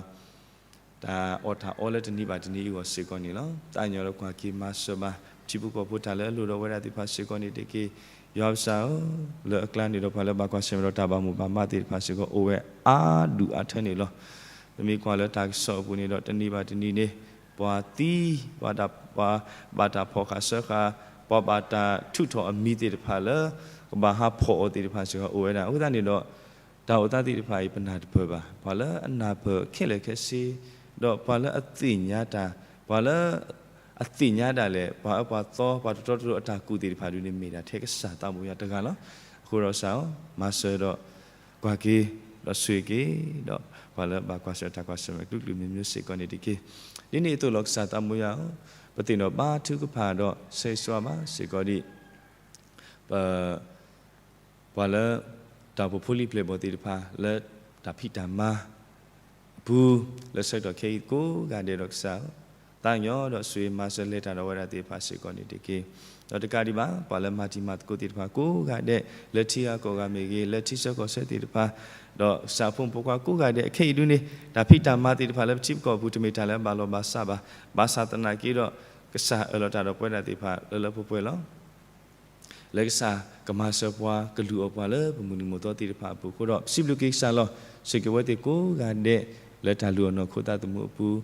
တၢ်အီၣ်တၢ်အီလၢတနံၤဘၣ်တနံၤအဂီၢ်စ့ၢ်ကီးန့ၣ်လီၤ. သးကညီၤဒီးကွၢ်က့ၤမၤစၢၤဘၣ် ထံဖိကီၢ်ဖိတၢ်လၢအလိၣ်ဒီးဝဲဒၣ်သ့ၣ်တဖၣ်စ့ၢ်ကီးန့ၣ်တက့ၢ်. ယွၤပစၢ်ဧၢ, လၢအကျါန့ၣ်ဒီးပှၤလၢဘၣ်ကွၢ်ဆၢၣ်မဲာ်ဒီးတၢ်ဘၣ်မိၣ်ဘၣ်မးသ့ၣ်တဖၣ်စ့ၢ်ကီး အိၣ်ဝဲအါဒူၣ်အါထၢန့ၣ်လီၤ. ပမ့ၢ်ကွၢ်လၢတၢ်ကစီၣ်အပူၤန့ၣ်ဒီး တနံၤဘၣ်တနံၤန့ၣ် ပှၤသံ, ပှၤတၢ်, ပှၤဘၣ်တၢ်ဖီၣ်ဃာ်စၢဃာ်, ပှၤဘၣ်တၢ်ထုးထီၣ်အမံၤသ့ၣ်တဖၣ်လၢ ကဘၣ်ဟးဖီၣ်အီၤသ့ၣ်တဖၣ်စ့ၢ်ကီးအိၣ်ဝဲဒၣ်. အဃိသတးန့ၣ်ဒီး တၢ်အိၣ်သးသ့ၣ်တဖၣ်အံၤ ပနၢ်တပၢၢ်ဘၣ်. ပှၤလၢအနၢ်ပၢၢ်ခဲလၢာ်ခဲဆ့, ဒီးပှၤလၢအသ့ၣ်ညါတၢ်, ပှၤလၢ အသ့ၣ်ညါဒၣ်လဲာ် ပှၤအၢပှၤသီ ပှၤတတီတလိၤအတၢ်ကူၣ်သ့ၣ်တဖၣ်ဒုန့ၣ် မ့ၢ်ဒၣ်ထဲကစၢ်သးဘိယွၤတဂၤလီၤ. အဃိဒီးကစၢ်ဧၢ, မၤစၢၤဒီး ကွၢ်က့ၤ, ဒီးဆိၣ်ဂ့ၤက့ၤ, ဒီးပှၤလၢဘၣ်ကွၢ်ဆၢၣ်တၢ်ကွၢ်ဆၢၣ်မဲာ်ကလုာ်ကလုာ်မံၤမံၤစ့ၢ်ကီးန့ၣ်တက့ၢ်. ဒ်န့ၣ်အသိးလီၤ ကစၢ်သးဘိယွၤဧၢ, ပသ့ၣ်နီၣ်ဘါထုကဖၣ်ဒီး ဆၢဂ့ၤဆၢဝါဘၣ်စ့ၢ်ကီးဒံး ပ ပှၤလၢ တၢ်အိၣ်ဖှိၣ်ဖိလံၤပျဲၢ်ဘီၣ်သ့ၣ်တဖၣ် လၢတၢ်ဖံးတၢ်မၤအပူၤ လၢဆၢကတီၢ်ခဲအံၤကိးဂၤဒဲးဒီးကစၢ်ဧၢ, သးကညီၤဒီးဆိၣ်ဂ့ၤမၤစၢၤလဲၤတၢ်ဒီးဝဲဒၣ်သ့ၣ်တဖၣ်စ့ၢ်ကီးန့ၣ်တက့ၢ်. ဒီးတကးဒံးဘၣ် ပှၤလၢမၤတံၤမၤသကိးသ့ၣ်တဖၣ်ကိးဂၤဒဲး လၢထံဂၤကီၢ်ဂၤမ့ၢ်ဂ့ၤ, လၢထံဆၢကီၢ်ဆၢသ့ၣ်တဖၣ်, ဒီးကစၢ်ဖိမုၣ်ဖိခွါကိးဂၤဒဲး အခဲအံၤဒုန့ၣ် တၢ်ဖံးတၢ်မၤသ့ၣ်တဖၣ်လၢပထံပကီၢ်ပူၤ တမ့ၢ်တၢ်လၢအဘၣ်လီၢ်ဘၣ်စးဘၣ်. ဘၣ်ဆၣ်သနာ်က့ဒီး ကစၢ်အၢၣ်လီၤတၢ်ဒီးပဝဲဒၣ်သ့ၣ်တဖၣ်လၢလၢပှဲၤပှဲၤလီၤ. လၢကစၢ်ကမၤစၢၤပှၤ ကလုၢ်အီၣ်ပှၤလၢပမုၢ်နံၤမုၢ်သီသ့ၣ်တဖၣ်အပူၤအဃိဒီး ပစံးဘျုးက့ၤကစၢ်လီၤ. ဆိၣ်ဂ့ၤဝဲသ့ၣ်ကိးဂၤဒဲး လၢတၢ်လုၢ်အီၣ်နီၢ်ခိသးသမူအပူၤ,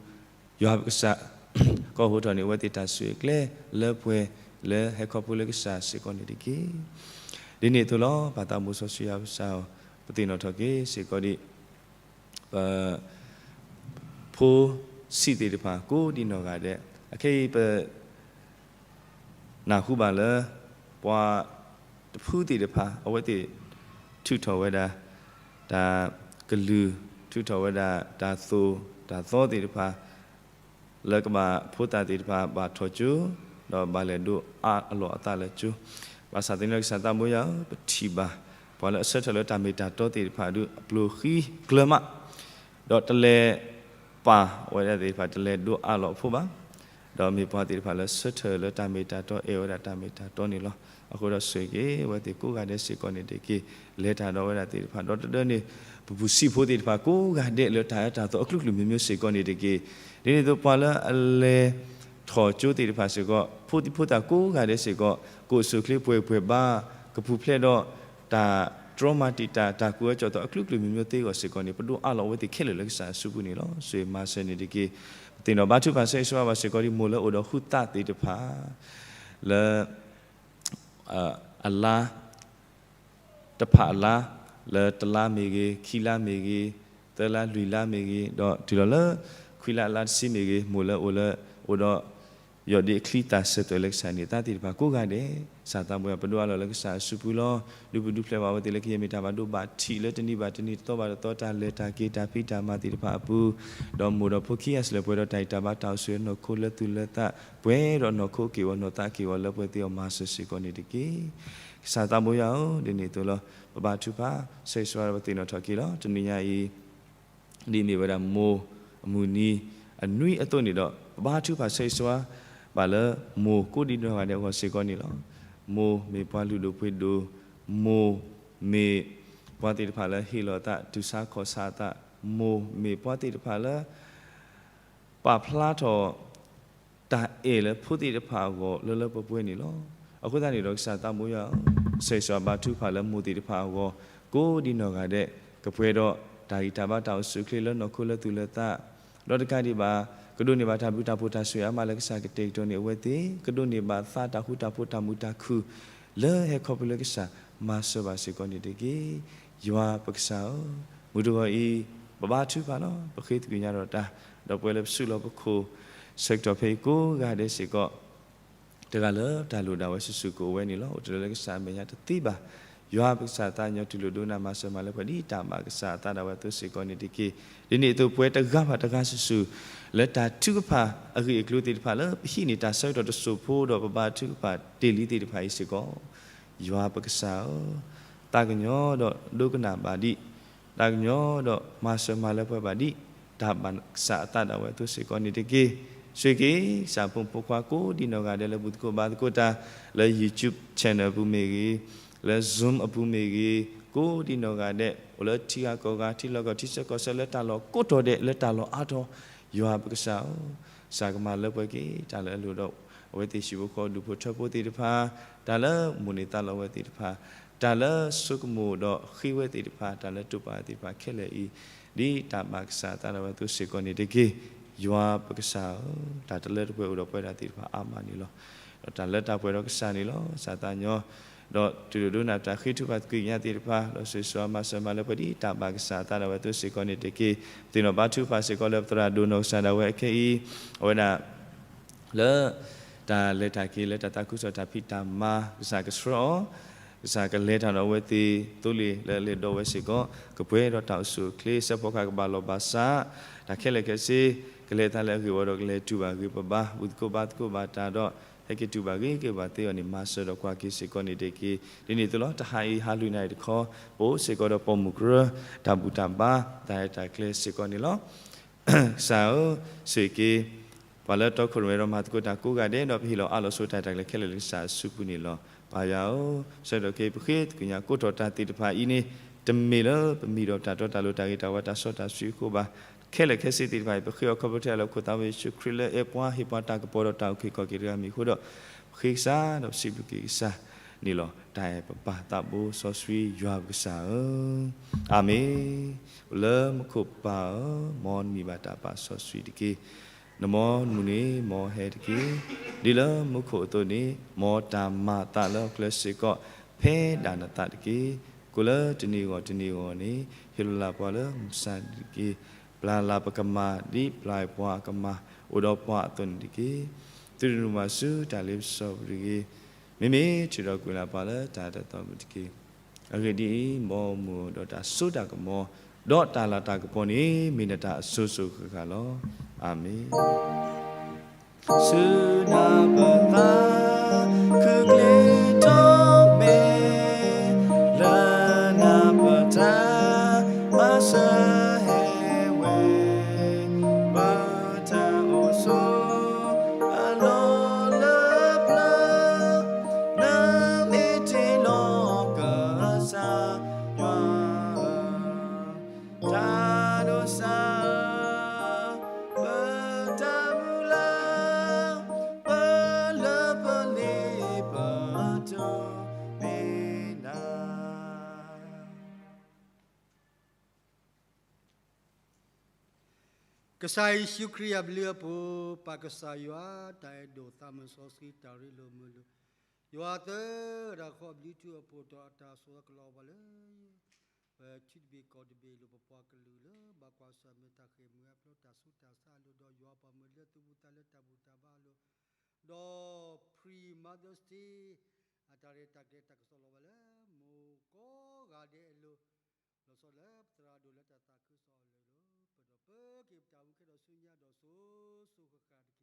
ယွၤပကစၢ် ကဟိထီၣ်န့ၢ်အဝဲသ့ၣ်တၢ်ဆိၣ်ဂ့ၤကျဲလၢပှဲၤ လၢဟဲခီဖျိလၢကစၢ်စ့ၢ်ကီးန့ၣ်တက့ၢ်. ဒ်န့ၣ်အသိးလီၤ ပၢ်သးဘိစီဆှံယွၤပကစၢ်ဧၢ, ပသ့ၣ်နီၣ်ထီၣ်က့ၤစ့ၢ်ကီးဒံး ပ ဖိဆံးသ့ၣ်တဖၣ် ကိးဒံးနီၢ်ဂၤဒဲး, အခဲအံၤပ နၢ်ဟူဘၣ်လၢ ပှၤတဖုသ့ၣ်တဖၣ် အဝဲသ့ၣ်ထုးထီၣ်ဝဲဒၣ် တၢ်ကလုၢ် ထုးထီၣ်ဝဲဒၣ် တၢ်သိၣ်တၢ်သီသ့ၣ်တဖၣ် လၢကဘၣ်ဖိသၣ်သ့ၣ်တဖၣ် ဘၣ်ထီၣ်ကၠိ ဒီးဘၣ်လဲၤဒိးအးအလီၢ်အသးလၢကၠိ, ဘၣ်ဆၣ်သနာ်က့ ကစၢ်သးဘိယွၤဧၢ, ပထံၣ်ဘၣ် ပှၤလၢအဆၢထၢၣ်လၢတၢ်မ့ၢ်တၢ်တီသ့ၣ်တဖၣ်ဒု အပျိၢ်ဃံကျၢၤမး, ဒီးတလဲၤပာ်ဝဲဒၣ်သ့ၣ်တဖၣ် တလဲၤဒိးအးလီၢ်အဖိဘၣ်, ဒီးမ့ၢ်ပှၤသ့ၣ်တဖၣ်လၢဆၢထၢၣ်လၢတၢ်မ့ၢ်တၢ်တီ အဲၣ်ဝဲဒၣ်တၢ်မ့ၢ်တၢ်တီန့ၣ်လီၤ. အဃိဒီးဆိၣ်ဂ့ၤဝဲသ့ၣ်ကိးဂၤဒဲးစ့ၢ်ကီးန့ၣ်တက့ၢ်. လဲၤတၢ်ဒီးဝဲဒၣ်သ့ၣ်တဖၣ် ဒီးတဒၢန့ၣ် ပပူၤဆံးဖိသ့ၣ်တဖၣ်ကိးဂၤဒဲး လၢတၢ်အၢတၢ်သီအကလုာ်ကလုာ်မံၤမံၤစ့ၢ်ကီးန့ၣ်တက့ၢ်. ဒ်န့ၣ်အသိးပှၤလၢအလဲၤထီၣ်ကၠိသ့ၣ်တဖၣ်စ့ၢ်ကီး ဖိသံဖိသၣ်ကိးဂၤဒဲးစ့ၢ်ကီး ကအိၣ်ဆူၣ်အိၣ်ချ့ပှဲၤပှဲၤဘါ ကပူၤဖျဲးဒီးတၢ်တြီမၤတံာ်တာ် တၢ်ကူၣ်အၢကူၣ်သီအကလုာ်ကလုာ်မံၤမံၤသ့အဂီၢ်စ့ၢ်ကီးန့ၣ် ပဒိးအးလီၤအဝဲသ့ၣ်ခဲလၢာ်လၢကစၢ်အစုပူၤန့ၣ်လီၤ. ဆိၣ်ဂ့ၤမၤစၢၤန့ၣ်တက့ၢ်. ပသ့ၣ်နီၣ်ဘါထုကဖၣ်ဆၢဂ့ၤဆၢဝါဘၣ်စ့ၢ်ကီးဒ်မိၢ်လၢအိၣ်ဒီးဃုသးသ့ၣ်တဖၣ် လၢ အလါ တဖၣ်အလါ လၢတလါမ့ၢ်ဂ့ၤ, ခံလါမ့ၢ်ဂ့ၤ, သၢလါလွံၢ်လါမ့ၢ်ဂ့ၤ, ဒီးတုၤလီၤလၢ ခွံလါ လါတဆံမ့ၢ်ဂ့ၤ, မိၢ်လၢအိၣ်လၢ အိၣ်ဒီး ယီၢ်ဒ့အချံသၣ် ဆၢသွဲၣ်လၢကစၢ်န့ၣ် သးသ့ၣ်တဖၣ်ကိးဂၤဒဲး, ကစၢ်သးဘိယွၤ ပဒိးအးလီၤလၢကစၢ်အစုပူၤလီၤ. ဒုးပဒုးဖျဲးဘၣ်အဝဲသ့ၣ်လၢကယဲၢ်မ့ၢ်တၢ်ဘၣ်ဒိဘၣ်ထံးလၢတနံၤဘၣ်တနံၤ တသီဘၣ်တသီ တၢ်လဲၤတၢ်က့ၤ တၢ်ဖံးတၢ်မၤသ့ၣ်တဖၣ်အပူၤ, ဒီးမိၢ်ဒီးဖိခံဂၤအစၢၤ ပှဲၤဒီးတၢ်ဂံၢ်တၢ်ဘါ တၢ်အိၣ်ဆူၣ်လၢနီၢ်ခိလၢသူၣ်လၢသး, ပှဲၤဒီးနီၢ်ခိက့ၢ်ဂီၤ နီၢ်သးက့ၢ်ဂီၤလၢပှဲၤသ့ၣ်အီၤ မၤစၢၤစ့ၢ်ကီးန့ၣ်တက့ၢ်. ကစၢ်သးဘိယွၤဧၢ, ဒ်န့ၣ်အသိးလီၤ. ပဘါထုကဖၣ် ဆၢဂ့ၤဆၢဝါဒီးပသ့ၣ်နီၣ်ထီၣ်က့ၤလီၤ. တနံၤညါအံၤ ဒ်မ့ၢ်ဝဲဒၣ်မိၢ်အမုၢ်နံၤအနွံအသိးန့ၣ်ဒီး ပဘါထုကဖၣ် ဆၢဂ့ၤဆၢဝါဘၣ်လၢမိၢ်ကိးဒံနီၢ်ဂၤဒဲးအဂီၢ်စ့ၢ်ကီးန့ၣ်လီၤ. မိၢ်မ့ၢ်ပှၤလုၢ်ဒိၣ်ပှ့ၤဒိၣ်, မိၢ်မ့ၢ်ပှၤသ့ၣ်တဖၣ်လၢဟ့ၣ်လီၤအသး တူၢ်ဆါခီၣ်ဆါအသး, မိၢ်မ့ၢ်ပှၤသ့ၣ်တဖၣ်လၢ ပာ်ဖျါထီၣ် တၢ်အဲၣ်လၢဖိသ့ၣ်တဖၣ်အဂီၢ် လၢလၢပှဲၤပှဲၤန့ၣ်လီၤ. အဃိသတးန့ၣ်ဒီး ကစၢ်သးဘိယွၤဧၢ, ဆၢဂ့ၤဆၢဝါဘါထုကဖၣ်လၢမိၢ်သ့ၣ်တဖၣ်အဂီၢ် ကိးဒံနီၢ်ဂၤဒဲး ကပှဲၤဒီးတၢ်ဂံၢ်တၢ်ဘါ တၢ်အိၣ်ဆူၣ်အိၣ်ချ့လၢနီၢ်ခိလၢသူၣ်လၢသး, ဒီးတကးဒံးဘၣ် ကဒိးန့ၢ်ဘၣ်တၢ်ဘျုးတၢ်ဖှိၣ်တၢ်ဆိၣ်ဂ့ၤအါမးလၢကစၢ်ကတဲာ်ကတီၤန့ၢ်အဝဲသ့ၣ်, ကဒိးန့ၢ်ဘၣ်သးတၢ်ဃူတၢ်ဖိးတၢ်မုာ်တၢ်ခုၣ် လၢဟဲခီဖျိလၢကစၢ် မၤစၢၤဘၣ်စ့ၢ်ကီးန့ၣ်တက့ၢ်. ယွၤပကစၢ်ဧၢ, မုၢ်တဂီၤအံၤ ပဘါထုကဖၣ်လီၤ. ပဃ့သကွံာ်ညါဒီးတၢ်, ဒီးပဝဲလၢပစုလီၢ်ပခိၣ် ဆၢကတီၢ်ဖဲအံၤကိးဂၤဒဲးစ့ၢ်ကီး တဂၤလၢတၢ်လိၣ်ဒၣ်ဝဲစုာ်စုာ်ကအိၣ်ဝဲန့ၣ်လီၤ. အိၣ်တလၢလၢကစၢ်အမဲာ်ညါတသ့ဘၣ်. ယွၤပကစၢ်သးညီတူၢ်လိာ်ဒိကနၣ်မၤစၢၤမၤလၢပှဲၤဒ်တၢ်ဘၣ်ကစၢ်အသးဒၣ်ဝဲအသိးစ့ၢ်ကီးန့ၣ်တက့ၢ်. ဒ်န့ၣ်အသိးပဝဲတဂၤဘၣ်တဂၤစုာ်စုာ် လၢတၢ်ထုကဖၣ်အဂ့ၢ်အကျိၤသ့ၣ်တဖၣ်လၢပဟံးန့ၢ်တၢ်ဆၢကတီၢ်တစိၢ်ဖိဒီးပဘါထုကဖၣ်တ့ၢ်လံသ့ၣ်တဖၣ်အံၤစ့ၢ်ကီး ယွၤပကစၢ်ဧၢ, သးကညီၤဒီးဒိကနၣ်ဘၣ်ဒံး, သးကညီၤဒီးမၤစၢၤမၤလၢပှဲၤဘၣ်ဒံး တၢ်ဘၣ်ကစၢ်အသးဒၣ်ဝဲအသိးစ့ၢ်ကီးန့ၣ်တက့ၢ်. ဆိၣ်ဂ့ၤက့ၤ ကစၢ်ဖိမုၣ်ဖိခွါကိးဒံနီၢ်ဂၤဒဲးလၢဘူၣ်သကိးဘါသကိးတၢ် လၢ YouTube channel အပူၤမ့ၢ်ဂ့ၤ, လၢ Zoom အပူၤမ့ၢ်ဂ့ၤ, ကိးဒံနီၢ်ဂၤဒဲး အိၣ်လၢထံဂၤကီၢ်ဂၤ ထံလီၢ်ကီၢ် ထံဆၢကီၢ်ဆၢ လၢတၢ်လီၢ်ကိးတီၤဒဲး လၢတၢ်လီၢ်အါတီၤ, ယွၤပကစၢ်ဧၢ, ကစၢ်ကမၤလၢပှဲၤက့ၤ တၢ်လၢအလိၣ်ဒီး အဝဲသ့ၣ်ဟံၣ်ဖိဃီဖိ ဒူၣ်ဖိထၢဖိသ့ၣ်တဖၣ်, တၢ်လၢမိၣ်န့ၢ်သးလီဝဲသ့ၣ်တဖၣ်, တၢ်လၢဆိကမိၣ်ဒီးဃ့ဝဲသ့ၣ်တဖၣ်, တၢ်လၢတိာ်ပာ်သ့ၣ်တဖၣ်ခဲလၢာ်အံၤ, ဒ်တၢ်ဘၣ်ကစၢ်အသးဒၣ်ဝဲအသိးစ့ၢ်ကီးန့ၣ်တက့ၢ်. ယွၤပကစၢ်ဧၢ, တၢ်တလၢတပှဲၤအိၣ်ဒီးပဝဲဒၣ်သ့ၣ်တဖၣ်အါမးန့ၣ်လီၤ. ဒီးတၢ်လၢတၢ်ပှဲၤဒီးကစၢ်န့ၣ်လီၤ. ကစၢ်သးညီ ဒီးတူၢ်လိာ်ဒိကနၣ်တၢ်ဃ့ထုကဖၣ်သကွံာ်ကညးသ့ၣ်တဖၣ်, ဒီးဆိၣ်ဂ့ၤဆိၣ်ဝါမၤစၢၤမၤလၢပှဲၤဒ်တၢ်ဘၣ်ကစၢ်အသးဒၣ်ဝဲအသိးစ့ၢ်ကီးန့ၣ်တက့ၢ်. ပသ့ၣ်နီၣ်ဘါထုကဖၣ်စ့ၢ်ကီးလၢပသရၣ်ဒိၣ်နီၢ်ကစၢ်ဒၣ်ဝဲအခဲအံၤ, အဝဲဒၣ် လၢ တၢ်လဲၤတၢ်က့ၤ လၢတၢ်သးခုကစီၣ်တၢ်ဖံးတၢ်မၤ ကစၢ်ကဆှၢအီၤ, ကစၢ်ကလဲၤတၢ်ဒီးအဝဲသ့ၣ်သိလ့ၣ်လၢအလဲၤဒီးဝဲစ့ၢ်ကီး, ကပှဲၤဒီးတၢ်အိၣ်ဆူၣ်အိၣ်ချ့ စဲးဖီကဟၣ်ကဘၣ်လီၢ်ဘၣ်စး, တၢ်ခဲလၢာ်ခဲဆ့ ကလဲၤသးလၢအဂ့ၢ်ဝီဒီးကလဲၤတူၢ်ဘၣ်ဂ့ၤပဘါ, ဘူၣ်သကိးဘါသကိးဘၣ်တၢ်ဒီး ဟဲက့ၤတူၢ်ဘၣ်ဂ့ၤက့ၤဘၣ်သ့အီၤန့ၣ် မၤစၢၤဒီးကွၢ်က့ၤစ့ၢ်ကီးန့ၣ်တက့ၢ်. ဒ်န့ၣ်အသိးလီၤ. တဟါအံၤ ဟါလွံၢ်နၣ်ရံၣ်တခီ ပအိၣ်စ့ၢ်ကီးဒီးပိာ်မုၣ်ကရၢ တၢ်ဘူၣ်တၢ်ဘါ တၢ်ရဲၣ်တၢ်ကျဲၤစ့ၢ်ကီးန့ၣ်လီၤ. ကစၢ်ဧၢ, ဆိၣ်ဂ့ၤက့ၤ ပှၤလၢတီခိၣ်ရိၣ်မဲဒီးမၤသကိးတၢ်ကိးဂၤဒဲး ဒီးပဟ့ၣ်လီၤအးလီၤဆိတၢ်ရဲၣ်တၢ်ကျဲၤခဲလၢာ်လၢကစၢ်အစုပူၤန့ၣ်လီၤ. ပၢ်ယွၤဧၢ, ဆၢကတီၢ်ခဲအံၤ ပဃ့သကွံာ်ညါကိးထီၣ်တၢ်သ့ၣ်တဖၣ်အံၤန့ၣ် တမ့ၢ်လၢပမံၤဒီးတၢ်တီတၢ်လိၤ တၢ်ဂ့ၤတၢ်ဝါ တၢ်စီတၢ်ဆှံအဃိဘၣ်. ခဲလၢာ်ခဲဆ့သ့ၣ်တဖၣ်အံၤ ပဃ့အီၤခီဖျိထဲလၢခိၣ်သးဝဲယ့ၣ်ၡူးခရံာ်လၢအဲၣ်ပှၤ ဟ့ၣ်ပှၤတၢ်ကပီၤဒီးတၢ်အုၣ်က့ၤခီၣ်က့ၤတဂၤမ့ၢ်အဃိဒီး ပဃ့ကစၢ်ဒီးပစံးဘျုးက့ၤကစၢ်န့ၣ်လီၤ. တၢ်အဲၣ်ပပၢ်သးဘိစီဆှံယွၤပကစၢ်ဧၢ, အၤမ့ၣ်. အိၣ်လၢမူခိၣ်ပၢ်ဧၢ, မ်နမံၤဘၣ်တၢ်ပာ်စီဆှံတက့ၢ်. နမ်နမူန့ၣ် မ်ဟဲတက့ၢ်. ဒ်လၢမူခိၣ်အသိးန့ၣ် မ်တၢ်မၤအသးလၢဟီၣ်ခိၣ်ချၢစ့ၢ်ကီး ဖဲဒၣ်နသးတက့ၢ်. ကိးလၢတနံၤဂီၢ်တနံၤဂီၢ်န့ၣ် ဟ့ၣ်လိာ်လၢ်ပှၤလၢမုၢ်ဆါတက့ၢ်. ပျၢ်လၢ်ပကမၢ် ဒ်ပျၢ်ပှၤအကမၢ် အိၣ်ဒီးပှၤအသိးန့ၣ်တက့ၢ်. သုတဒုးမၤဆူတၢ်လ့ပစီပူၤတဂ့ၤ. မ့မ့ၢ်ထုးထီၣ်ကွံာ်လၢ်ပှၤလၢတၢ်တတီမုၣ်တက့ၢ်. အဂ့ၢ်ဒ်အံၤ, မ်အမူဒီးတၢ်စိတၢ်ကမီၤ ဒီးတၢ်လၤတၢ်ကပီၤန့ၣ် မ့ၢ်နတၢ်အစိၤစိၤဃၣ်ဃၣ်လီၤ. အၤမ့ၣ်. ဆူနၢ်ပသး ခုၣ်ကျ့ထီၣ်မဲ လၢနၢ်ပတၢ် မၤစၢၤဟဲဝဲ ပတၢ်အိၣ်ဆိး အလီၢ်လၢပျၢၤ နမ့ၢ်တ့လီၤကစၢ်ယွၤ တၢ်ဒိးစၢ် ပတၢ်မုၢ်လၢ် ပလၢပလ့ပတိၢ်မ့ၢ်နၤ ကစၢ်ယ့ၣ်ၡူးခရံာ်အဘျုးအဖှိၣ်, ပၢ်ကစၢ်ယွၤ တၢ်အဲၣ်ဒိၣ် သးမုၢ်စီဆှံတၢ်ရ့လိာ်မုာ်လိာ်, ယွၤသၢဂၤဃီအဘျုးထူအဖှိၣ်ဒီးအတၢ်ဆိၣ်အၢကလီၤဘၣ်လၢ ပထံတဘ့ၣ်ကီၢ်တဘ့ၣ်လိၤ ပပှၤကလုာ်လၢဘၣ်ကွၢ်ဆၢၣ်မဲာ်တၢ်ဃ့ၢ်မှံဟးဖျိး တၢ်ဆူးတၢ်ဆါအလိၤ ယွၤပှၤမၢလၢသုမူသးလၢတၢ်ဘူၣ်တၢ်ဘါအလိၤ, ဒီး pre Mother's Day အတၢ်ရဲၣ်တၢ်ကျဲၤတၢ်ကစီၣ်လီၤဘၣ်လၢ မိၢ်ကိးဂၤဒဲးအလိၤ, လီၤဆီလၢပသရၣ်ဒိၣ်လၢတၢ်သးခုကစီၣ်အလိၤလီၤ. ပဒီးပက့ၤပတၢ်မူခဲဒီးဆူညါဒီးစိၤစိၤဃၣ်ဃၣ်တက့ၢ်.